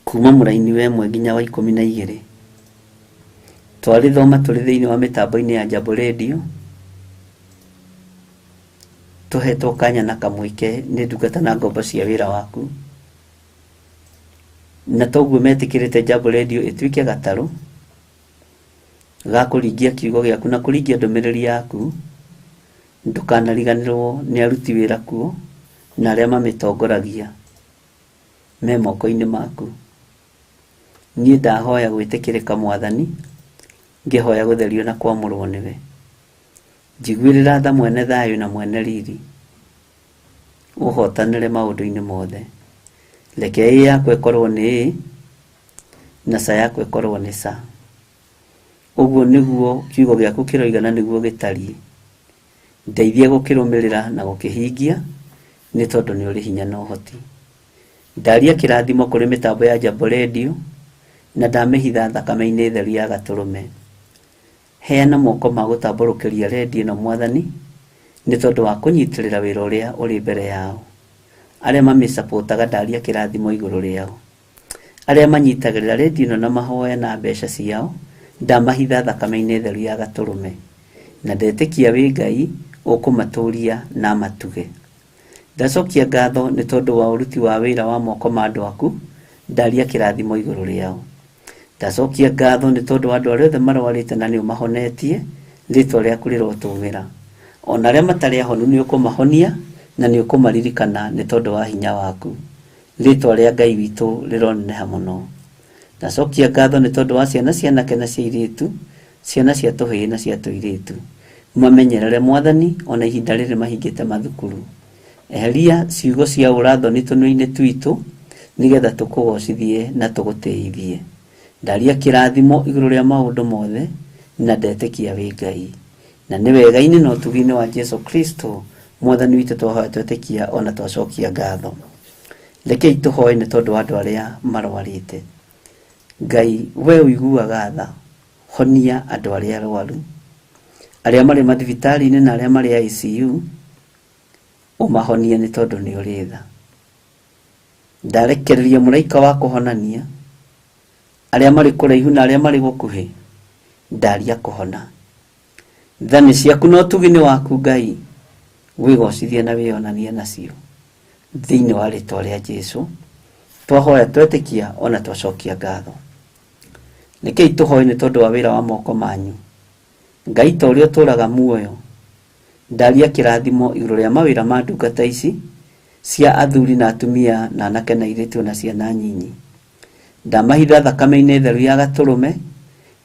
kuma mũraini wa 1 nginya wa 12. Twarĩthoma tũrĩ thĩinĩ wa mĩtambo-inĩ ya Jambo Radio, tũhetwo kanya na kamweke nĩ ndungata na ngombo cia wĩra waku, na toguo metĩkĩrĩte Jambo Radio ĩtuĩke gatarũ ga kũringia kiugo gĩaku na kũringia ndũmĩrĩri yaku. Ndũkanariganĩrwo nĩ aruti wĩra kuo na arĩa mamĩtongoragia me moko-inĩ maku. Niĩ ndahoya gwĩtĩkĩrĩka Mwathani, ngĩhoya gũtherio na kwamũrwo nĩwe. Njiguĩrĩra tha mwene thayũ na mwene riri, ũhotanĩre maũndũ-inĩ mothe. Reke ĩ yakwa ĩkorwo nĩ ĩ, na ca yakwa ĩkorwo nĩ ca. Ũguo nĩguo kiugo gĩaku kĩroiga na nĩguo gĩtariĩ. Ndeithia gũkĩrũmĩrĩra na gũkĩhingia, nĩ tondũ nĩ ũrĩ hinya na ũhoti. Ndaria kĩrathimo kũrĩ mĩtambo ya Jambo Radio, na ndamĩhitha thakame-inĩ theru ya gatũrũme. Heana moko ma gũtambũrũkĩria redio ĩno Mwathani, nĩ tondũ wa kũnyitĩrĩra wĩra ũrĩa ũrĩ mbere yao. Arĩa mamĩcapotaga ndaria kĩrathimo igũrũ rĩao. Arĩa manyitagĩrĩra redio ĩno na mahoya na mbeca ciao, ndamahitha thakame-inĩ theru ya gatũrũme. Na ndetĩkia wĩ Ngai ũkũmatũria na matuge. Ndacokia ngatho nĩ tondũ wa ũruti wa wĩra wa moko ma andũ aku, ndaria kĩrathimo igũrũ rĩao. Ndacokia ngatho nĩ tondũ wa andũ arĩa othe marwarĩte na nĩ ũmahonetie, rĩtwa rĩaku rĩrotũgĩra. Ona arĩa matarĩ ahonu nĩ ũkũmahonia na nĩ ũkũmaririkana nĩ tondũ wa hinya waku. Rĩtwa rĩa Ngai witũ rĩroneneha mũno. Ndacokia ngatho nĩ tondũ wa ciana cia anake na cia airĩtu, ciana cia tũhĩĩ na cia tũirĩtu. Mamenyerere Mwathani ona ihinda rĩrĩ mahingĩte mathukuru. Eheria ciugo cia ũrathoni tũnua-inĩ twitũ nĩgetha tũkũgocithie na tũgũtĩithie. Ndaria kĩrathimo igũrũ rĩa maũndũ mothe na ndetĩkia wĩ Ngai. Na nĩ wega-inĩ na ũtugi-inĩ wa Jesu Kristo Mwathani witũ twahoya twetĩkia ona twacokia ngatho. Rekei tũhoe nĩ tondũ wa andũ arĩa marwarĩte. Ngai, we ũiguaga tha, honia andũ arĩa arwaru, arĩa marĩ mathibitarĩ-inĩ na arĩa marĩ ICU, ũmahonie nĩ tondũ nĩ ũrĩ tha. Ndarekereria mũraika wa kũhonania arĩa marĩ kũraihu na arĩa marĩ gũkuhĩ, ndaria kũhona. Tha nĩ ciaku na ũtugi nĩ waku Ngai, wĩgocithie na wĩonanie nacio. Thĩinĩ wa rĩtwa rĩa Jesu twahoya twetĩkia ona twacokia ngatho. Rekei tũhoe nĩ tondũ wa wĩra wa moko manyu. Ngai ta ũrĩa ũtũũraga muoyo, ndaria kĩrathimo igũrũ rĩa mawĩra ma ndungata ici cia athuri na atumia na anake na airĩtu na ciana nyinyi. Ndamahitha thakame-inĩ theru ya gatũrũme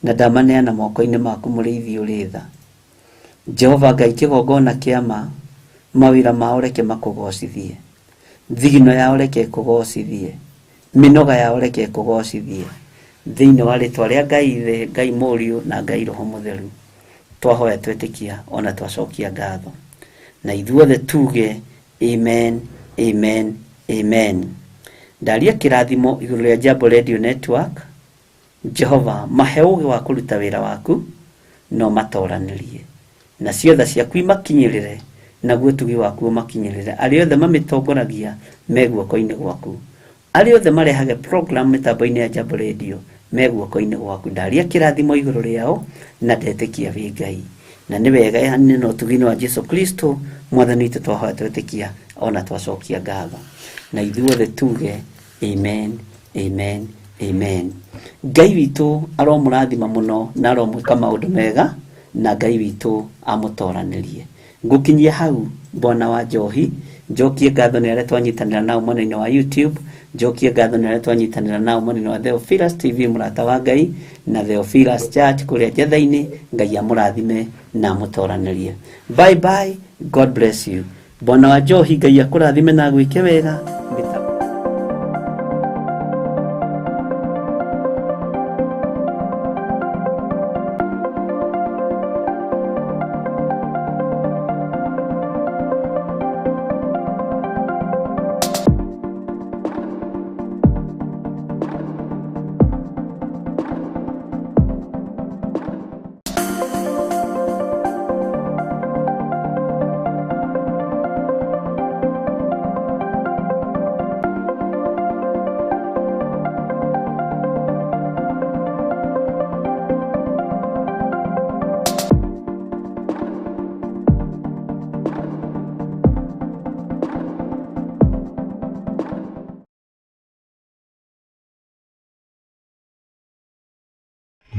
na ndamaneana moko-inĩ maku mũrĩithi ũrĩ tha. Jehova Ngai kĩgongona kĩa ma, Mawĩra mao reke makũgocithie, thigino yao reke ĩkũgocithie, mĩnoga yao reke ĩkũgocithie. Thĩinĩ wa rĩtwa rĩa Ngai Ithe, Ngai Mũriũ na Ngai Roho Mũtheru, twahoya twetĩkia ona twacokia ngatho, na ithuothe tuge amen, amen, amen. Ndaria kĩrathimo igũrũ rĩa Jambo Radio Network. Jehova, mahe ũũgĩ wa kũruta wĩra waku no matoranĩrie, na ciothe ciaku imakinyĩrĩre, naguo ũtugi waku ũmakinyĩrĩre. Arĩa othe mamĩtongoragia me guoko-inĩ gwaku, arĩa othe marehage program mĩtambo-inĩ ya Jambo Radio me guoko-inĩ gwaku. Ndaria kĩrathimo igũrũ rĩao na ndetĩkia wĩ Ngai, na nĩ wega nĩ na ũtugi-inĩ wa Jesu Kristo mwathani witũ twahoya twetĩkia ona twacokia ngatho, na ithuothe tuge amen, amen, amen. Ngai witũ aromũrathima mũno na aromwĩka maũndũ mega, na Ngai witũ amũtoranĩrie. Ngũkinyia hau Bwana wa Njohi, njokie ngatho nĩ arĩa twanyitanĩra nao mwena-inĩ wa YouTube, njokie ngatho nĩ arĩa twanyitanĩra nao mwena-inĩ wa Theophilus TV, mũrata wa Ngai, na Theophilus Church kũrĩa Njetha-inĩ. Ngai amũrathime na amũtoranĩrie. Bye bye, God bless you. Bwana wa Njohi, Ngai akũrathime na agwĩke wega.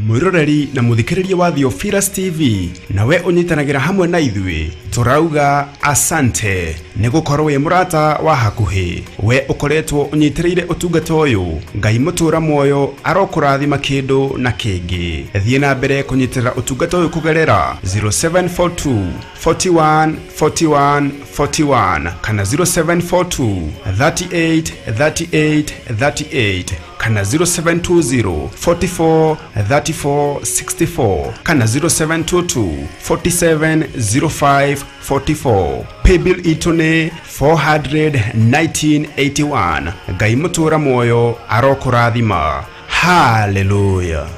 Mwiroreri na muthikiriria wa Theophilus TV, nawe unyitanagĩra hamwe na ithuĩ, tũrauga asante nĩ gũkorwo wĩ mũrata wa hakuhĩ. We ũkoretwo ũnyitĩrĩire ũtungata ũyũ, Ngai mũtũra muoyo arokũrathima kĩndũ na kĩngĩ. Thiĩ na mbere kũnyitĩrĩra ũtungata ũyũ kũgerera 0742 41 41 41 kana 0742 38 38 38 kana 0720 44 34 64 kana 0722 47 05 44. Paybill itũ nĩ 41981. Ngai mũtũra muoyo arokũrathima. Hallelujah.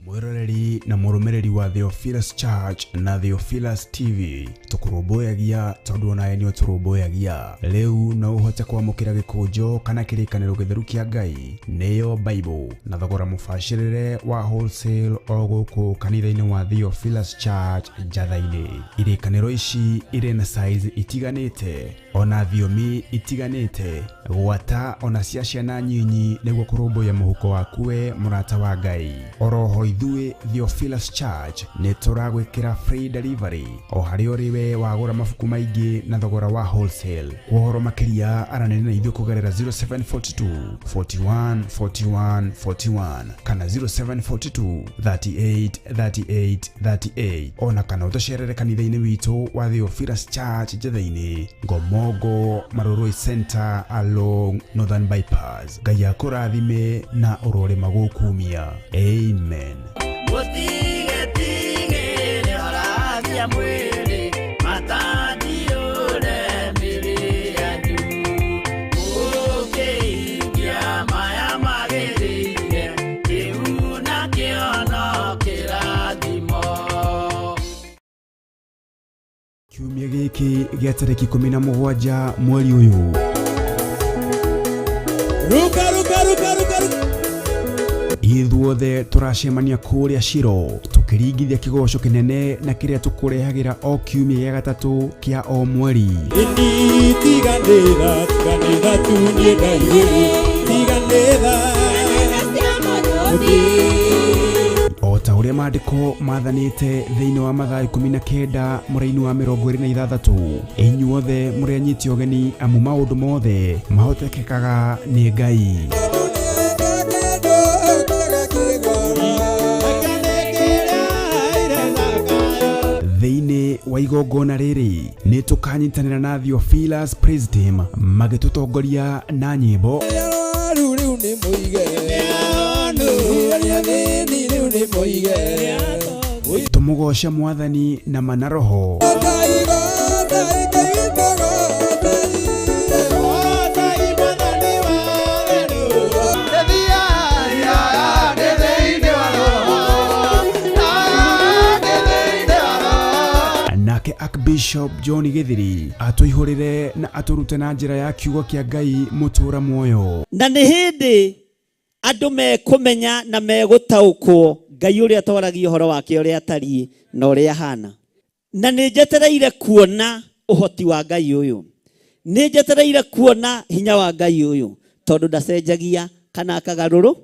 Mwiroreri na mũrũmĩrĩri wa Theophilus Church na Theophilus TV, tũkũrũmbũyagia tondũ onawe nĩ ũtũrũmbũyagia. Rĩu no ũhote kwamũkĩra gĩkũnjo kana kĩrĩkanĩro gĩtheru kĩa Ngai, nĩyo Bible, na thogora mũbacĩrĩre wa wholesale o gũkũ kanitha-inĩ wa Theophilus Church Njatha-inĩ. Irĩkanĩro ici irĩ na size itiganĩte ona thiomi itiganĩte, gwata ona cia ciana nyinyi, nĩguo kũrũmbũiya mũhuko waku we mũrata wa Ngai. Oroho ithuĩ Theophilus Church nĩ tũragwĩkĩra free delivery o harĩa ũrĩ we wagũra mabuku maingĩ na thogora wa wholesale. Kwa ũhoro makĩria aranĩria na ithuĩ kũgerera 0742 41 41 41 kana 0742 38 38 38, ona kana ũtũcerere kanitha-inĩ witũ wa Theophilus Church Njatha-inĩ, Ngomongo Marurui Center along Northern Bypass. Ngai akũrathime na ũrorĩma gũkumia. Amen. Kiumia gĩkĩ gĩa tarĩki 17 mweri ũyũ, Ruka, ruka, ruka, ruka, ruka. Ithuothe tũracemania kũrĩa Shiro tũkĩringithia kĩgoco kĩnene na kĩrĩa tũkũrehagĩra o kiumia gĩa gatatũ kĩa o mweri. Ini tiganĩra, tiganĩra tu niĩ ndaigĩrĩ, tiganĩra. O ta ũrĩa maandĩko mathanĩte thĩinĩ wa Mathayo 19 mũraini wa 26, inyuothe mũrĩ anyiti ũgeni, amu maũndũ mothe mahotekekaga nĩ Ngai. wa igongona rĩrĩ nĩ tũkanyitanĩra na Theophilus Praise Team magĩtũtongoria na nyĩmbo. Arwaru rĩu nĩ mũige, arĩa athĩni rĩu nĩ mũige. Tũmũgoce mwathani na mana roho. Nake Archbishop John Githiri atũihũrĩre na atũrute na njĩra ya kiugo kĩa Ngai mũtũra muoyo. Na nĩ hĩndĩ andũ mekũmenya na megũtaũkwo Ngai ũrĩa twaragia ũhoro wake ũrĩa atariĩ na ũrĩa ahana. Na nĩ njetereire kuona ũhoti wa Ngai ũyũ, nĩ njetereire kuona hinya wa Ngai ũyũ, tondũ ndacenjagia kana akagarũrũ.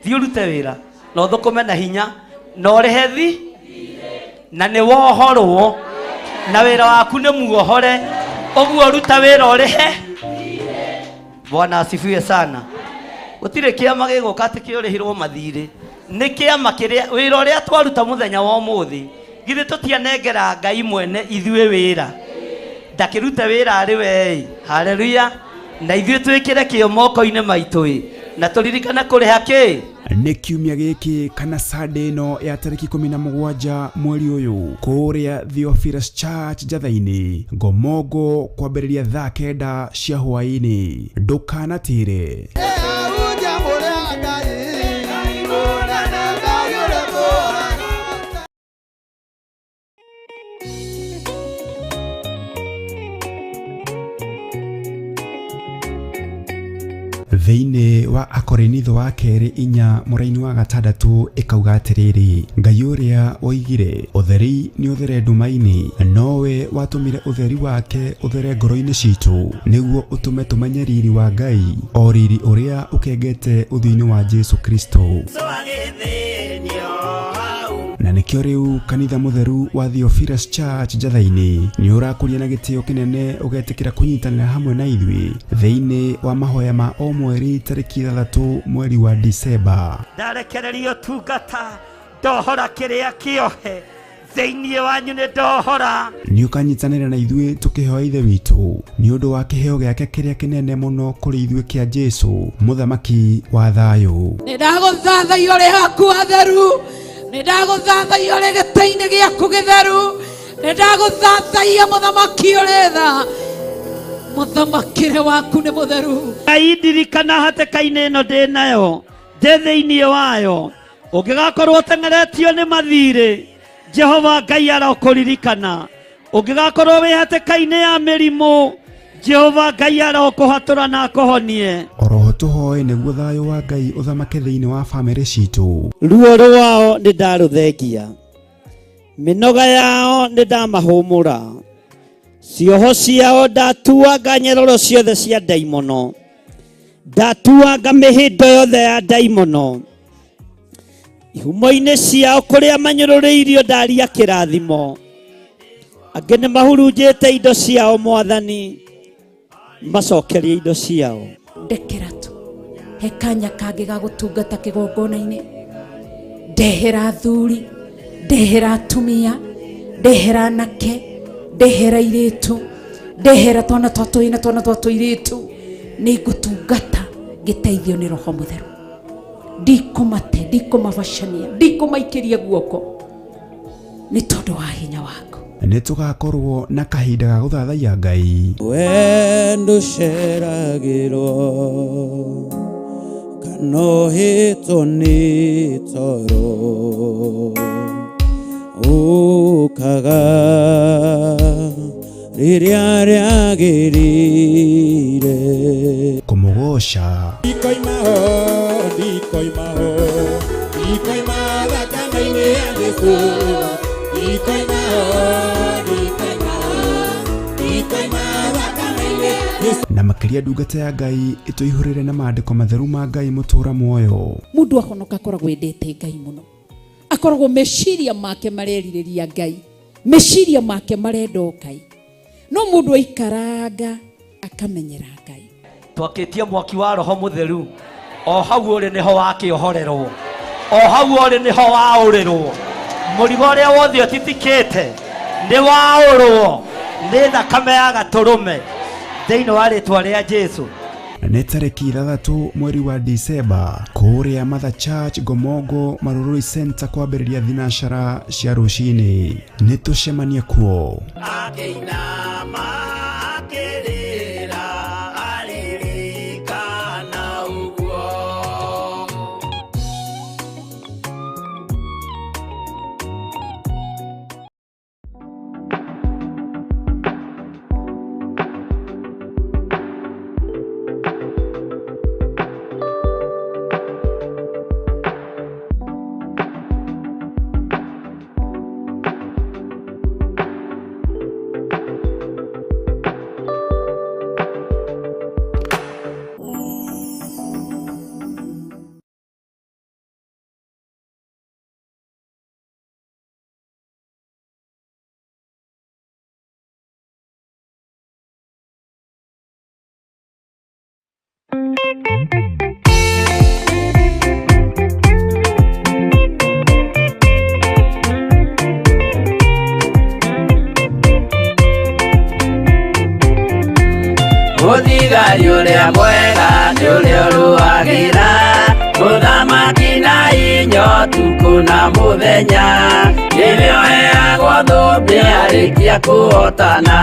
Thiĩ ũrute wĩra na ũthũkũme na hinya na ũrĩhe thi na nĩ wohorwo na wĩra waku nĩ muohore, ũguo ruta wĩra ũrĩhe. Bwana asifiwe sana. Gũtirĩ kĩama gĩgũka atĩ kĩũrĩhirwo mathirĩ, nĩ kĩama kĩrĩa wĩra ũrĩa twaruta mũthenya wa ũmũthĩ, githĩ tũtianengera Ngai mwene ithuĩ wĩra, ndakĩrute wĩra arĩ we. Haleluya. Na ithuĩ twĩkĩre kĩo moko-inĩ maitũ ĩ, na tũririkane kũrĩha kĩ. Nĩ kiumia gĩkĩ kana Sunday ĩno ya tarĩki 17 mweri ũyũ kũrĩa Theophilus Church Njatha-inĩ Ngomongo kwambĩrĩria thaa 9 cia hwaĩ-inĩ. Ndũkanatĩre. Thĩinĩ wa Akorinitho wa kerĩ 4 mũraini wa 6 ĩkauga atĩrĩrĩ, Ngai ũrĩa woigire ũtheri nĩ ũthere nduma-inĩ, nowe watũmire ũtheri wake ũthere ngoro-inĩ citũ, nĩguo ũtũme tũmenye riri wa Ngai, o riri ũrĩa ũkengete ũthiũ-inĩ wa Jesu Kristo. Na nĩkĩo rĩu kanitha mũtheru wa Theophilus Church Njatha-inĩ nĩ ũrakũria na gĩtĩo kĩnene ũgetĩkĩra kũnyitanĩra hamwe na ithuĩ thĩinĩ wa mahoya ma o mweri tarĩki 6 mweri wa Disemba. Ndarekererio tungata, ndohora kĩrĩa kĩohe thĩinĩ wanyu nĩ ndohora. Nĩ ũkanyitanĩra na ithuĩ tũkĩhoya Ithe witũ nĩ ũndũ wa kĩheo gĩake kĩrĩa kĩnene mũno kũrĩ ithuĩ kĩa Jesu mũthamaki wa thayũ. Nĩ ndagũthathaiya ũrĩ haku hatheru, nĩ ndagũthathaiya ũrĩ gĩtĩ-inĩ gĩaku gĩtheru, nĩ ndagũthathaiya mũthamaki ũrĩ tha, mũthamakĩre waku nĩ mũtheru. Ngai ndirikana hatĩka-inĩ ĩno ndĩ nayo, ndĩ thĩinĩ wayo, ũngĩgakorwo ũteng'eretio nĩ mathirĩ, Jehova Ngai arokũririkana. Ũngĩgakorwo wĩ hatĩka-inĩ ya mĩrimũ, Jehova Ngai arokũhatũra na akũhonie. Oroho tũhoe nĩguo thayũ wa Ngai ũthamake thĩinĩ wa bamĩrĩ citũ. Ruo rwao nĩ ndarũthengia, mĩnoga yao nĩ ndamahũmũra, cioho ciao ndatuanga nyororo ciothe cia ndaimono, ndatuanga mĩhĩndo yothe ya ndaimono, ihumo-inĩ ciao kũrĩa manyũrũrĩirio ndaria kĩrathimo, angĩ nĩ mahurunjĩte indo ciao mwathani, macokerie indo ciao. Ndekera tu he kanya kangĩ ga gũtungata kĩgongona-inĩ, ndehera athuri, ndehera atumia, ndehera anake, ndehera airĩtu, ndehera twana twa tũhĩĩ na twana twa tũirĩtu, nĩ ngũtungata ngĩteithio nĩ Roho Mũtheru. Ndikũmate, ndikũmabacania, ndikũmaikĩria guoko nĩ tondũ wa hinya waku. Nĩ tũgakorwo na kahinda ga gũthathaiya Ngai. Wendo ũceragĩrwo kana ũhĩtwo nĩ toro, ũkaga rĩrĩa rĩagĩrĩire. Kũmũgoca. Ndikoima ho, ndikoima ho, ndikoima thakame-inĩ ya Jesũ. Ndikoima ho, ndikoima ho, ndikoima thakame-inĩ ya Jesũ. Na makĩria ndungata ya Ngai ĩtũihũrĩre na maandĩko matheru ma Ngai mũtũra muoyo. Mũndũ ahonoka akoragwo endete Ngai mũno, akoragwo meciria make marerirĩria Ngai, meciria make marenda o Ngai, no mũndũ aikaranga akamenyera Ngai. Twakĩtie mwaki wa Roho Mũtheru, o hau ũrĩ nĩho wakĩohorerwo, o hau ũrĩ nĩho waũrĩrwo, mũrigo ũrĩa wothe ũtitikĩte Nĩ waũrwo nĩ thakame ya gatũrũme thĩinĩ wa rĩtwa rĩa Jesu. Nĩ tarĩki 6 mweri wa Disemba kũrĩa Mother Church Ngomongo Marurui Center kwambĩrĩria thinacara cia rũcinĩ. Nĩ tũcemanie kuo. Akĩinama akĩrĩra aririkana ũguo. Mũthigari ũrĩa mwega nĩ ũrĩa ũrũagĩra mũthamaki na inya ũtukũ na mũthenya, nĩwe ũheagwo thũmbĩ arĩkia kũhotana.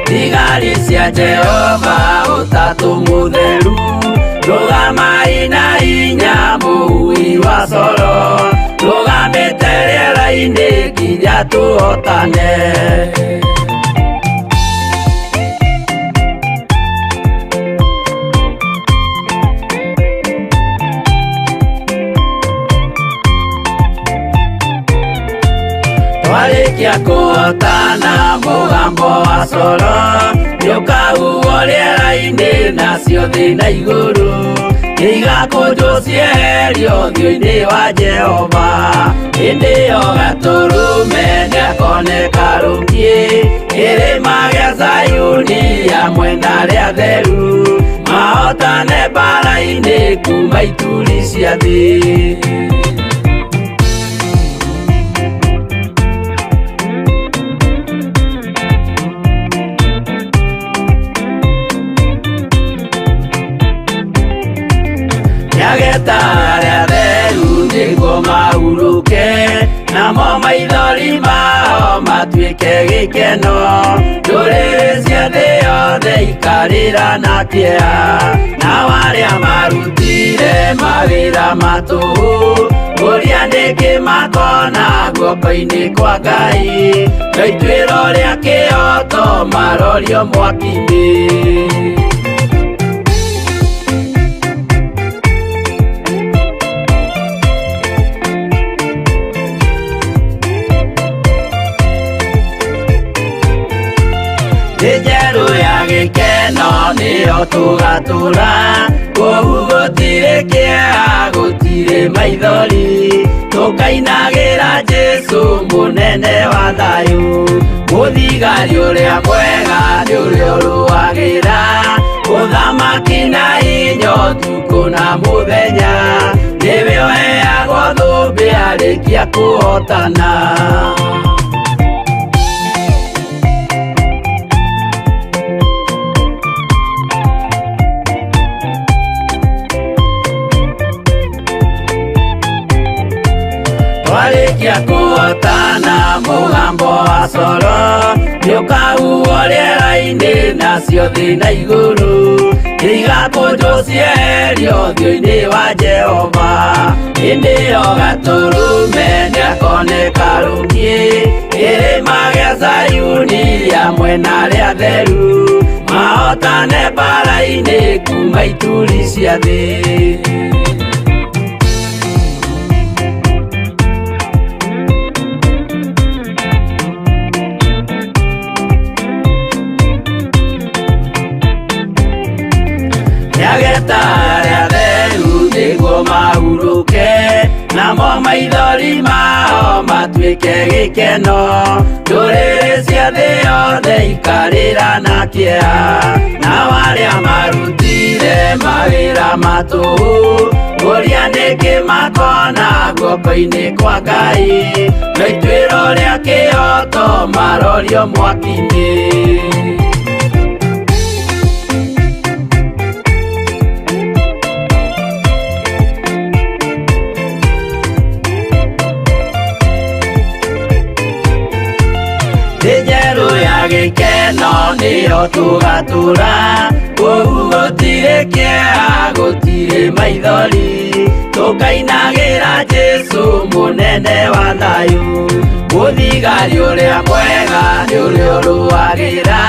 Thigari cia Jehova ũtatũ mũtheru, rũgamai na inya mũhui wa coro, rũgamĩte rĩera-inĩ nginya tũhotane. Twarĩkia kũhotana mũgambo wa coro nĩũkahuhwo rĩera-inĩ nacio thĩ na igũrũ nĩigakũnjwo cieherio ũthiũ-inĩ wa Jehova. Hĩndĩ ĩyo gatũrũme nĩakoneka rũkiĩ kĩrĩma gĩa Zayuni hamwe na arĩa atheru, mahotane mbaara-inĩ kuma ituri cia thĩ. Nĩageta arĩa atheru nĩguo mahurũke, namo maithori mao matuĩke gĩkeno. Ndũrĩrĩ cia thĩ yothe ikarĩra na kĩeha, nao arĩa marutire mawĩra ma tũhũ ũrĩa nĩkĩ makona guoko-inĩ kwa Ngai, na ituĩro rĩa kĩhooto marorio mwaki-inĩ. Thĩ njerũ ya gĩkeno nĩyo tũgatũra, kũu gũtirĩ kĩeha gũtirĩ maithori, tũkainagĩra Jesũ mũnene wa thayũ. Mũthigari ũrĩa mwega nĩ ũrĩa ũrũagĩra ũthamaki na inya ũtukũ na mũthenya, nĩwe ũheagwo thũmbĩ arĩkia kũhotana. Twarĩkia kũhotana mũgambo wa coro nĩũkahuhwo rĩera-inĩ nacio thĩ na igũrũ nĩigakũnjwo cieherio ũthiũ-inĩ wa Jehova. Hĩndĩ ĩyo gatũrũme nĩakoneka rũkiĩ kĩrĩma gĩa Zayuni hamwe na arĩa atheru, mahotane mbaara-inĩ kuma ituri cia thĩ. Nĩageta arĩa atheru nĩguo mahurũke, namo maithori mao matuĩke gĩkeno. Ndũrĩrĩ cia thĩ yothe ikarĩra na kĩeha, nao arĩa marutire mawĩra ma tũhũ Kũria nĩkĩ makona guoko-inĩ kwa Ngai, no ituĩro rĩa kĩhoto marorio mwaki-inĩ. Thĩ njerũ ya gĩkeno nĩyo tũgatũra, kũu gũtirĩ kĩeha, gũtirĩ maithori, tũkainagĩra Jesũ mũnene wa thayũ. Mũthigari ũrĩa mwega nĩ ũrĩa ũrũagĩra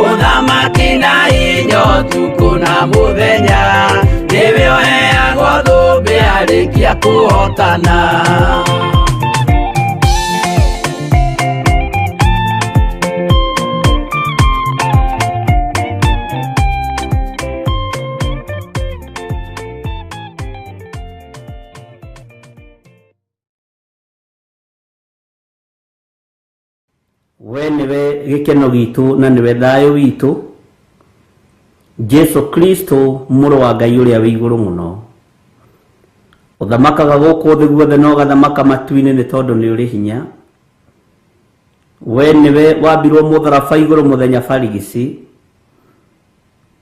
ũthamaki na hinya ũtukũ na mũthenya, nĩwe ũheagwo thũmbĩ arĩkia kũhotana. We nĩwe gĩkeno gitũ na nĩwe thayũ witũ, Jesu Kristo mũrũ wa Ngai ũrĩa wĩ igũrũ mũno, ũthamakaga gũkũ thĩ guothe na ũgathamaka matu-inĩ nĩ tondũ nĩ ũrĩ hinya. We nĩwe wambirwo mũtharaba igũrũ mũthenya barigici,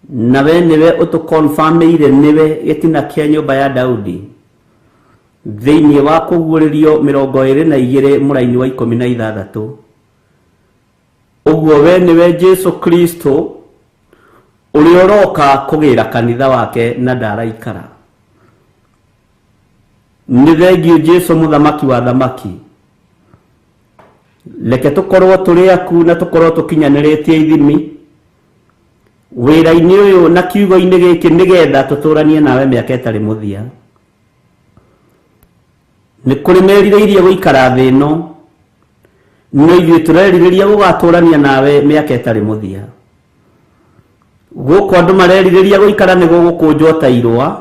na we nĩwe ũtũkonfamĩire nĩwe gĩtina kĩa nyũmba ya Daudi thĩinĩ wa kũguũrĩrio 22 mũraini wa 16. Ũguo we nĩwe Jesu Kristo ũrĩa ũroka kũgĩra kanitha wake na ndaraikara. Nĩ thengiũ Jesu mũthamaki wa thamaki, reke tũkorwo tũrĩ aku na tũkorwo tũkinyanĩrĩtie ithimi wĩra-inĩ ũyũ na kiugo-inĩ gĩkĩ, nĩgetha tũtũranie nawe mĩaka ĩtarĩ mũthia. Nĩ kũrĩ merirĩirie gũikara thĩ ĩno, no ithuĩ tũrerirĩria gũgatũrania nawe mĩaka ĩtarĩ mũthia. Gũkũ andũ marerirĩria gũikara nĩ gũgũkũnjwo ta irũa,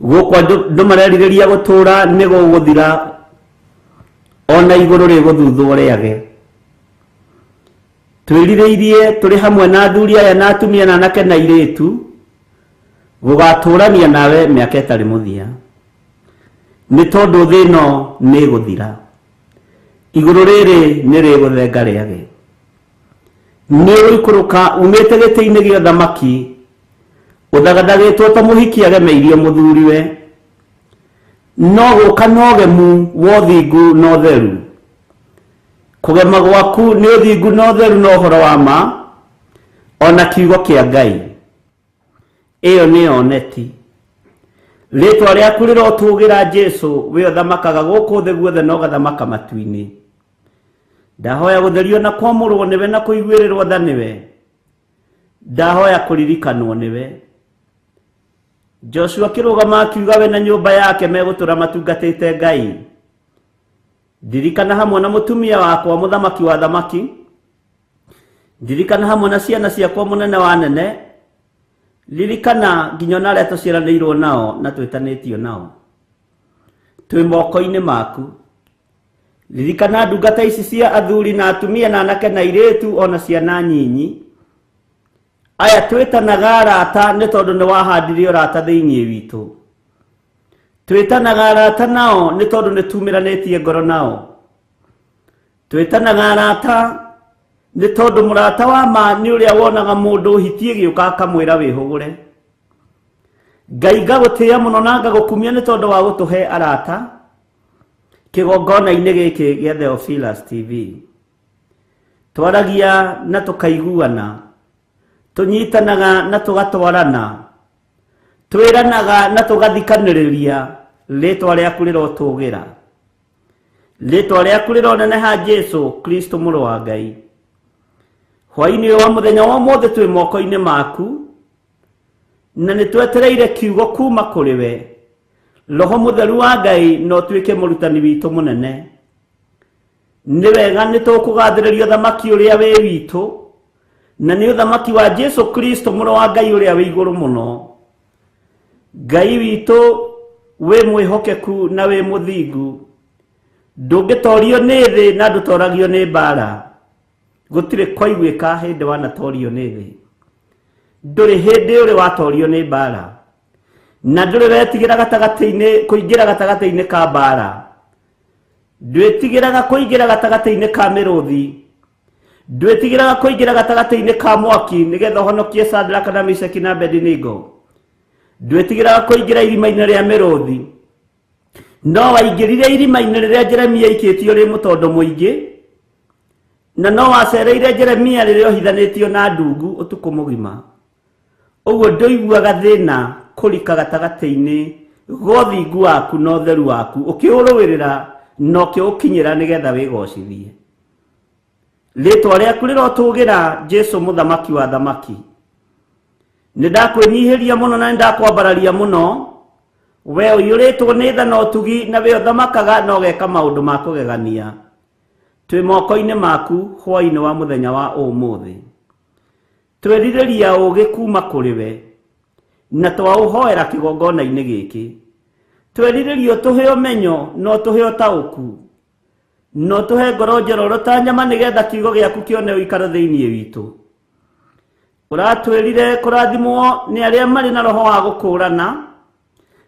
gũkũ andũ marerirĩria gũtũra nĩ gũgũthira, ona igũrũ rĩgũthuthwo rĩage. Twĩrirĩirie tũrĩ hamwe na athuri aya na atumia na anake na airĩtu gũgatũrania nawe mĩaka ĩtarĩ mũthia, nĩ tondũ thĩ ĩno nĩ ĩgũthira, igũrũ rĩrĩ nĩ rĩgũthenga rĩage. Nĩ ũgũikũrũka umĩte gĩtĩ-inĩ gĩa ũthamaki ũthagathagĩtwo ta mũhiki agemeirio mũthuriwe, no gũka na ũgemu wa ũthingu na ũtheru. Kũgema gwaku nĩ ũthingu na ũtheru na ũhoro wa ma, ona kiugo kĩa Ngai. Ĩyo nĩyo neti. Rĩtwa rĩaku rĩrotũgĩra Jesu, we ũthamakaga gũkũ thĩ guothe na ũgathamaka matu-inĩ. Ndahoya gũtherio na kwamũrwo nĩwe na kũiguĩrĩrwo tha nĩwe. Ndahoya kũririkanwo nĩwe. Joshua akĩrũgama akiuga we na nyũmba yake megũtũra matungatĩte Ngai. Ndirikana hamwe na mũtumia wakwa mũthamaki wa thamaki. Ndirikana hamwe na ciana ciakwa mũnene wa nene. Ririkana nginya ona arĩa tũciaranĩirwo nao na twĩtanĩtio nao. Twĩ moko-inĩ maku. Ririkana ndungata ici cia athuri na atumia na anake na airĩtu ona ciana nyinyi. Aya twĩtanaga arata nĩ tondũ nĩ wahandire ũrata thĩinĩ witũ. Twĩtanaga arata nao nĩ tondũ nĩ tumĩranĩtie ngoro nao. Twĩtanaga arata nĩ tondũ mũrata wa ma nĩ ũrĩa wonaga mũndũ hiti ĩgĩũka akamwĩra wĩhũgũre. Ngai ngagũtĩĩa mũno na ngagũkumia nĩ tondũ wa gũtũhe arata kĩgongona-inĩ gĩkĩ gĩa Theophilus TV. Twaragia na tũkaiguana, tũnyitanaga na tũgatwarana, twĩranaga na tũgathikanĩrĩria. Rĩtwa rĩaku rĩrotũgĩra, rĩtwa rĩaku rĩroneneha Jesu Kristo mũrũ wa Ngai. Hwaĩ-inĩ ũyũ wa mũthenya wa ũmũthĩ twĩ moko-inĩ maku, na nĩ twetereire kiugo kuma kũrĩ we. Roho Mũtheru wa Ngai no ũtuĩke mũrutani witũ mũnene. Nĩ wega nĩ tũkũgathĩrĩria ũthamaki ũrĩa wĩ witũ, na nĩ ũthamaki wa Jesu Kristo mũrũ wa Ngai ũrĩa wĩ igũrũ mũno. Ngai witũ wĩ mwĩhokeku na wĩ mũthingu, ndũngĩtorio nĩ thĩ na ndũtoragio nĩ mbara. Gũtirĩ kwaiguĩka hĩndĩ wanatorio nĩ thĩ, ndũrĩ hĩndĩ ũrĩ watorio nĩ mbara. Na ndũrĩ wetigĩra gatagatĩ-inĩ kũingĩra gatagatĩ-inĩ ka mbara. Ndwĩtigĩraga kũingĩra gatagatĩ-inĩ ka mĩrũthi. Ndwĩtigĩraga kũingĩra gatagatĩ-inĩ ka mwaki nĩgetha ũhonokie Shadraka na Meshaki na Abednego. Ndwĩtigĩraga kũingĩra irima-inĩ rĩa mĩrũthi. No waingĩrire irima-inĩ rĩrĩa Jeremia aikĩtio rĩ mũtondo mũingĩ, na no wacereire Jeremia rĩrĩa ohithanĩtio na ndungu ũtukũ mũgima. Ũguo ndũiguaga thĩna kũrika gatagatĩ-inĩ ga ũthingu waku na ũtheru waku, ũkĩũrũĩrĩra na ũkĩũkinyĩra nĩgetha wĩgocithie. Rĩtwa rĩaku rĩrotũgĩra, Jesu mũthamaki wa thamaki. Nĩ ndakwĩnyihĩria mũno na nĩ ndakwambararia mũno. We ũiyũrĩtwo nĩ tha na ũtugi, na we ũthamakaga na ũgeka maũndũ ma kũgegania. Twĩ moko-inĩ maku hwaĩ-inĩ wa mũthenya wa ũmũthĩ. Twerirĩria ũũgĩ kuma kũrĩ we, na twaũhoera kĩgongona-inĩ gĩkĩ. Twerirĩria ũtũhe ũmenyo na ũtũhe ũtaũku, na ũtũhe ngoro njororo ta nyama nĩgetha kiugo gĩaku kĩone ũikaro thĩinĩ witũ. Ũratwĩrire kũrathimwo nĩ arĩa marĩ na roho wa gũkũũrana,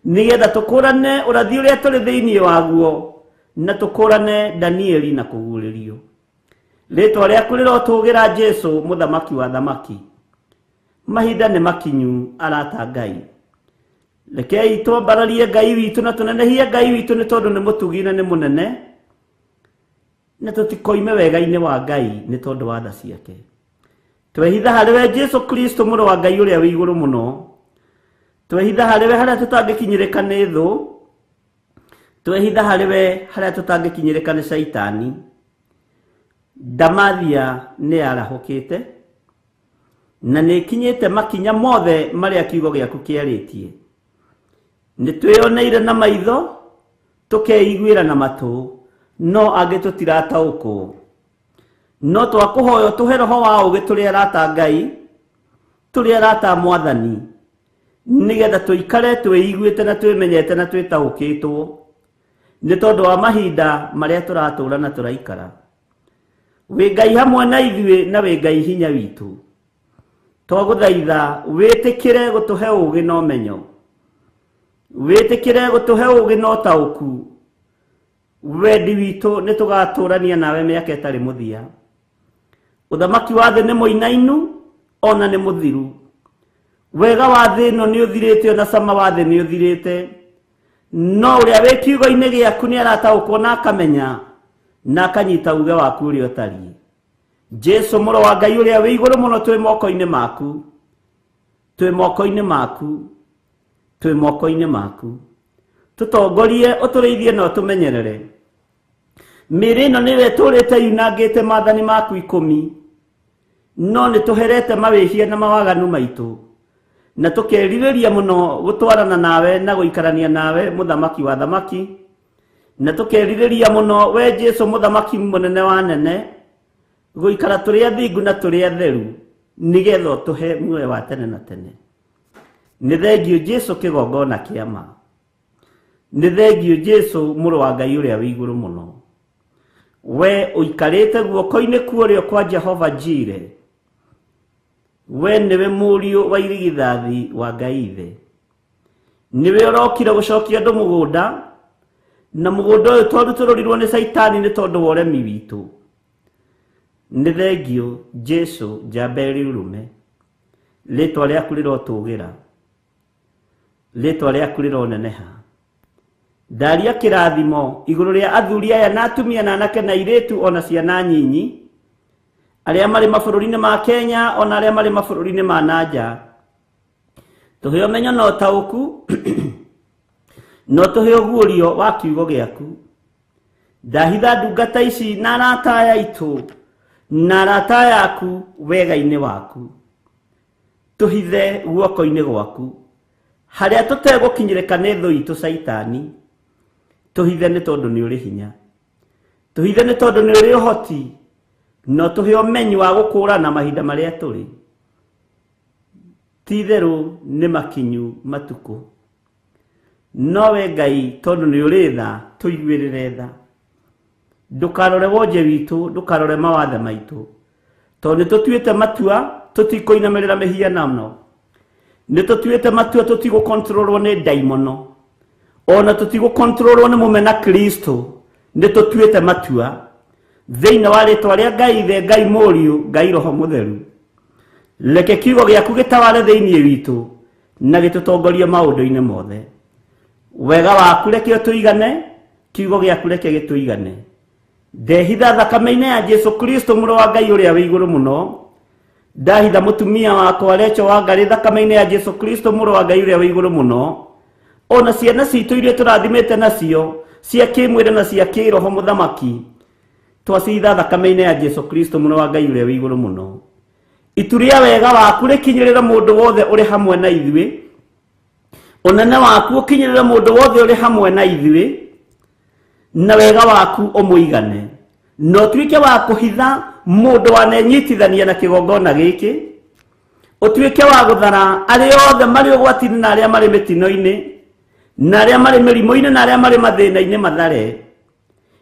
nĩgetha tũkũũrane ũrathi ũrĩa tũrĩ thĩinĩ waguo, na tũkũũrane Danieli na kũguũrĩrio. Rĩtwa rĩaku rĩrotũgĩra, Jesu mũthamaki wa thamaki. Mahinda nĩ makinyu, arata Ngai. Rekei twambararie Ngai witũ na tũnenehie Ngai witũ nĩ tondũ nĩ mũtugi na nĩ mũnene, na tũtikoime wega-inĩ wa Ngai nĩ tondũ wa tha ciake. Twehitha harĩ we Jesu Kristo mũrũ wa Ngai ũrĩa wĩ igũrũ mũno. Twehitha harĩ we harĩa tũtangĩkinyĩrĩka nĩ thũ. Twehitha harĩ we harĩa tũtangĩkinyĩrĩka nĩ Shaitani. Ndamathia nĩ yarahũkĩte na nĩ ĩkinyĩte makinya mothe marĩa kiugo gĩaku kĩarĩtie. Nĩ twĩyoneire na maitho, tũkeiguĩra na matũ, no angĩ tũtirataũkwo. No twakũhoya ũtũhe roho wa ũũgĩ tũrĩ arata Ngai, tũrĩ arata Mwathani, nĩgetha tũikare twĩiguĩte na twĩmenyete na twĩtaũkĩtwo nĩ tondũ wa mahinda marĩa tũratũũra na tũraikara. Wĩ Ngai hamwe na ithuĩ na wĩ Ngai hinya witũ. Twagũthaitha wĩtĩkĩre gũtũhe ũũgĩ na ũmenyo, wĩtĩkĩre gũtũhe ũũgĩ na ũtaũku. Wendi witũ nĩ tũgatũrania nawe mĩaka ĩtarĩ mũthia. Ũthamaki wa thĩ nĩ mũinainu ona nĩ mũthiru. Wega wa thĩ ĩno nĩ ũthirĩte ona cama wa thĩ nĩ ũthirĩte, no ũrĩa wĩ kiugo-inĩ gĩaku nĩ arataũkwo na akamenya na akanyita uge waku ũrĩa ũtariĩ. Jesu mũrũ wa Ngai ũrĩa wĩ igũrũ mũno, twĩ moko-inĩ maku, twĩ moko-inĩ maku, twĩ moko-inĩ maku. Tũtongorie, ũtũrĩithie na ũtũmenyerere. Mĩĩrĩ ĩno nĩyo ĩtũrĩte yunangĩte maathani maku 10, no nĩ tũherete mawĩhia na mawaganu maitũ, na tũkerirĩria mũno gũtwarana nawe na gũikarania nawe mũthamaki wa thamaki, na tũkerirĩria mũno we Jesu mũthamaki mũnene wa nene gũikara tũrĩ athingu na tũrĩ atheru nĩgetha ũtũhe muoyo wa tene na tene. Nĩ thengiũ Jesu kĩgongona kĩa ma. Nĩ thengiũ Jesu mũrũ wa Ngai ũrĩa wĩ igũrũ mũno. We ũikarĩte guoko-inĩ kuorĩo kwa Jehova Jire, we nĩwe mũriũ wa irigithathi wa Ngai Ithe. Nĩwe ũrokire gũcokia andũ mũgũnda, na mũgũnda ũyũ twarutũrũrirwo nĩ Caitani nĩ tondũ wa ũremi witũ. Nĩ thengiũ Jesu njamba ĩrĩ ũrũme. Rĩtwa rĩaku rĩrotũgĩra, rĩtwa rĩaku rĩroneneha. Ndaria kĩrathimo igũrũ rĩa athuri aya na atumia na anake na airĩtu ona ciana nyinyi, arĩa marĩ mabũrũri-inĩ ma Kenya ona arĩa marĩ mabũrũri-inĩ ma nanja. Tũhe ũmenyo na ũtaũku na ũtũhe ũguũrio wa kiugo gĩaku. Ndahitha ndungata ici na arata aya aitũ na arata aya aku wega-inĩ waku. Tũhithe guoko-inĩ gwaku harĩa tũtegũkinyĩrĩka nĩ thũ itũ Caitani. Tũhithe nĩ tondũ nĩ ũrĩ hinya, tũhithe nĩ tondũ nĩ ũrĩ ũhoti, na ũtũhe ũmenyi wa gũkũũrana mahinda marĩa tũrĩ. Ti itherũ nĩ makinyu matukũ, no we Ngai tondũ nĩ ũrĩ tha, tũiguĩrĩre tha. Ndũkarore wonje witũ, ndũkarore mawathe maitũ, tondũ nĩ tũtuĩte matua tũtikũinamĩrĩra mĩhianano. Nĩ tũtuĩte matua tũtigũkontrolwo nĩ ndaimono, ona tũtigũkontrolwo nĩ mũmena Kristo. Nĩ tũtuĩte matua thĩinĩ wa rĩtwa rĩa Ngai Ithe, Ngai Mũriũ, Ngai Roho Mũtheru. Reke kiugo gĩaku gĩtaware thĩinĩ witũ na gĩtũtongorie maũndũ-inĩ mothe. Wega waku reke ũtũigane, kiugo gĩaku reke gĩtũigane. Ndehitha thakame-inĩ ya Jesu Kristo mũrũ wa Ngai ũrĩa wĩ igũrũ mũno. Ndahitha mũtumia wakwa Recho wa Ngarĩ thakame-inĩ ya Jesu Kristo mũrũ wa Ngai ũrĩa wĩ igũrũ mũno. Ona ciana citũ iria tũrathimĩte nacio cia kĩmwĩrĩ na cia kĩroho mũthamaki, twacitha thakame-inĩ ya Jesu Kristo mũrũ wa Ngai ũrĩa wĩ igũrũ mũno. Itu rĩa wega waku rĩkinyĩrĩre mũndũ wothe ũrĩ hamwe na ithuĩ, ũnene waku ũkinyĩrĩre mũndũ wothe ũrĩ hamwe na ithuĩ, na wega waku ũmũigane, na ũtuĩke wa kũhitha mũndũ wanenyitithania na kĩgongona gĩkĩ, ũtuĩke wa gũthara arĩa othe marĩ ũgwati-inĩ na arĩa marĩ mĩtino-inĩ na arĩa marĩ mĩrimũ-inĩ na arĩa marĩ mathĩna-inĩ mathare.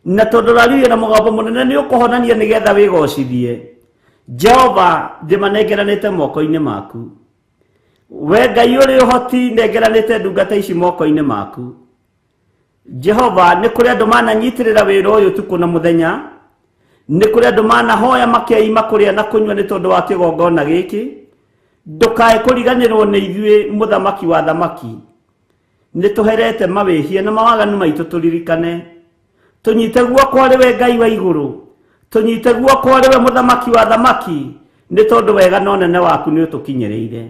Na tondũ ũraririe na mũgambo mũnene nĩ ũkũhonania nĩgetha wĩgocithie. Jehova, ndĩmanengeranĩte moko-inĩ maku. We Ngai ũrĩ ũhoti, nengeranĩte ndungata ici moko-inĩ maku. Jehova, nĩ kũrĩ andũ mananyitĩrĩra wĩra ũyũ ũtukũ na mũthenya, nĩ kũrĩ andũ manahoya makeima kũrĩa na kũnyua nĩ tondũ wa kĩgongona gĩkĩ. Ndũkae kũriganĩrwo nĩ ithuĩ, mũthamaki wa thamaki. Nĩ tũherete mawĩhia na mawaganu maitũ, tũririkane. Tũnyite guoko arĩ we Ngai wa igũrũ, tũnyite guoko arĩ we mũthamaki wa thamaki, nĩ tondũ wega na ũnene waku nĩ ũtũkinyĩrĩire.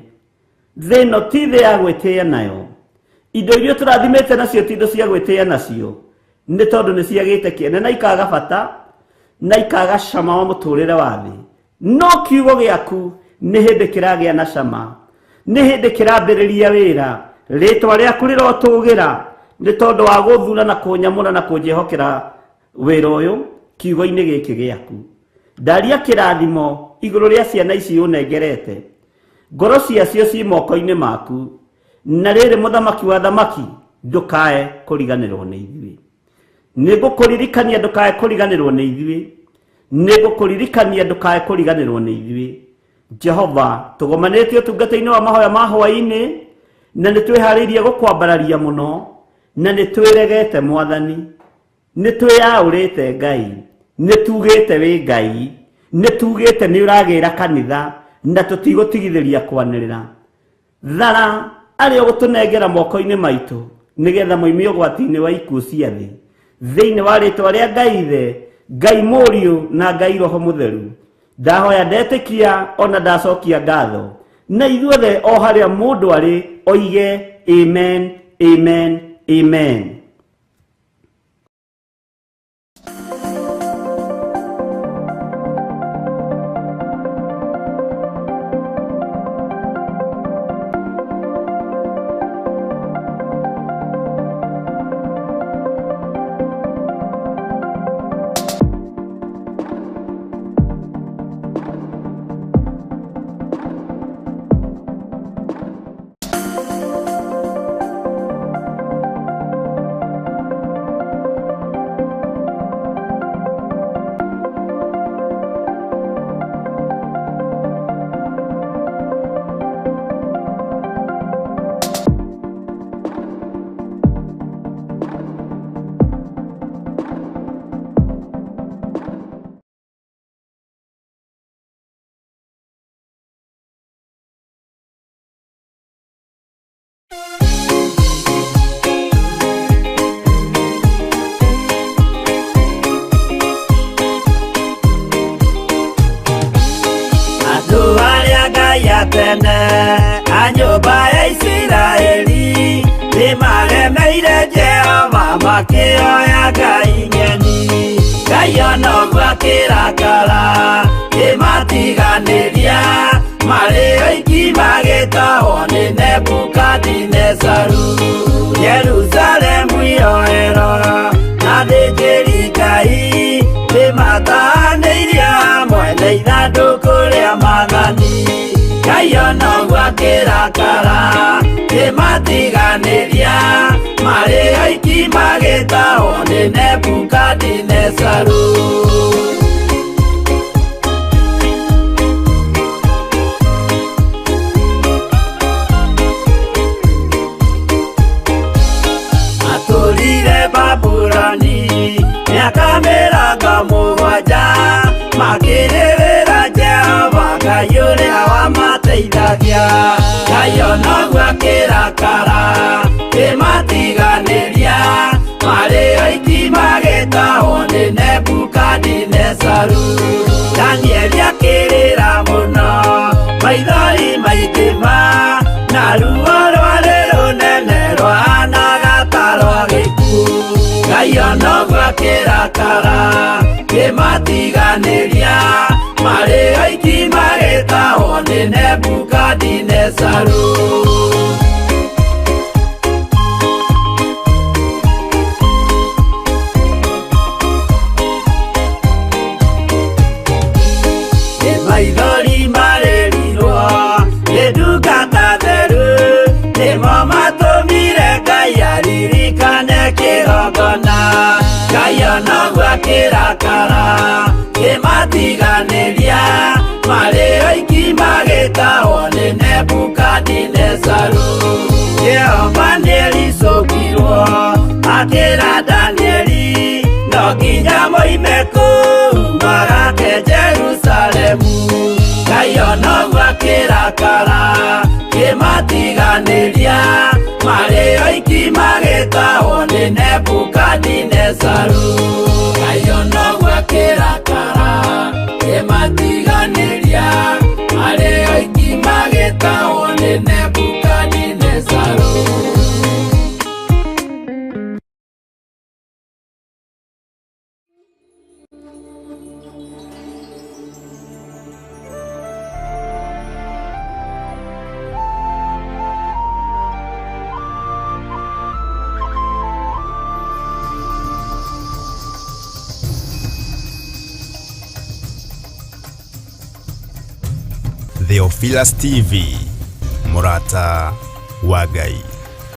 Thĩ ĩno ti thĩ ya gwĩtĩĩa nayo, indo iria tũrathimĩte nacio ti indo cia gwĩtĩĩa nacio, nĩ tondũ nĩ ciagĩte kĩene na ikaga bata na ikaga cama wa mũtũrĩre wa thĩ. No kiugo gĩaku nĩ hĩndĩ kĩragĩa na cama, nĩ hĩndĩ kĩrambĩrĩria wĩra. Rĩtwa rĩaku rĩrotũgĩra nĩ tondũ wa gũthura na kũnyamũra na kũnjĩhokera wĩra ũyũ kiugo-inĩ gĩkĩ gĩaku. Ndaria kĩrathimo igũrũ rĩa ciana ici ũnengerete, ngoro ciacio ci moko-inĩ maku. Na rĩrĩ, mũthamaki wa thamaki, ndũkae kũriganĩrwo nĩ ithuĩ. Nĩ ngũkũririkania ndũkae kũriganĩrwo nĩ ithuĩ, nĩ ngũkũririkania ndũkae kũriganĩrwo nĩ ithuĩ. Jehova, tũgomanĩtie ũtungata-inĩ wa mahoya ma hwaĩ-inĩ, na nĩ twĩharĩirie gũkwambararia mũno, na nĩ twĩregete Mwathani, nĩ twĩyaũrĩte Ngai, nĩ tugĩte wĩ Ngai, nĩ tugĩte nĩ ũragĩra kanitha, na tũtigũtigithĩria kwanĩrĩra. Thara arĩa ũgũtũnengera moko-inĩ maitũ nĩgetha moime ũgwati-inĩ wa ikuũ cia thĩ, thĩinĩ wa rĩtwa rĩa Ngai Ithe, Ngai Mũriũ na Ngai Roho Mũtheru. Ndahoya ndetĩkia ona ndacokia ngatho, na ithuothe o harĩa mũndũ arĩ oige amen, amen, amen. Andũ arĩa Ngai atene a nyũmba ya Isiraeli nĩmaremeire Jehova makĩoya ngai ng'eni. Ngai ona ũguo akĩrakara kĩmatiganĩria, marĩ oiki magĩtahwo nĩ Nebukadinezaru. Jerusalemu iroero na thĩnjĩri Ngai nĩmatahanĩirio hamwe na ithandũkũ rĩa maathani. Ngai ona ũguo akĩrakara kĩmatiganĩria, marĩ oiki magĩtahwo nĩ Nebukadinezaru. mũgwanja makĩrĩrĩra Jehova Ngai ũrĩa wamateithagia. Ngai onoguo akĩrakara kĩmatiganĩria marĩ oiki magĩtahwo nĩ Nebukadinezaru. Danieli akĩrĩra mũno maithori maingĩ ma na ruo rwarĩ rũnene rwahanaga ta rwa gĩkuũ. Ngai onoguo akĩrakara kĩmatiganĩria marĩ oiki magĩtahwo nĩ Nebukadinezaru. Nĩ maithori marĩrirwo nĩ ndungata theru nĩmo matũmire Ngai aririkane kĩgongona. Ngai onoguo akĩrakara kĩmatiganĩria marĩ oiki magĩtahwo nĩ Nebukadinezaru. Jehova nĩericũkirwo akĩra Danieli no nginya moime kũu magake Jerusalemu. Ngai onoguo akĩrakara kĩmatiganĩria marĩ oiki magĩtahwo nĩ Nebukadinezaru. Ngai onoguo akĩrakara kĩmatiganĩria marĩ oiki magĩtahwo nĩ Nebukadinezaru. Theophilus TV, mũrata wa Ngai.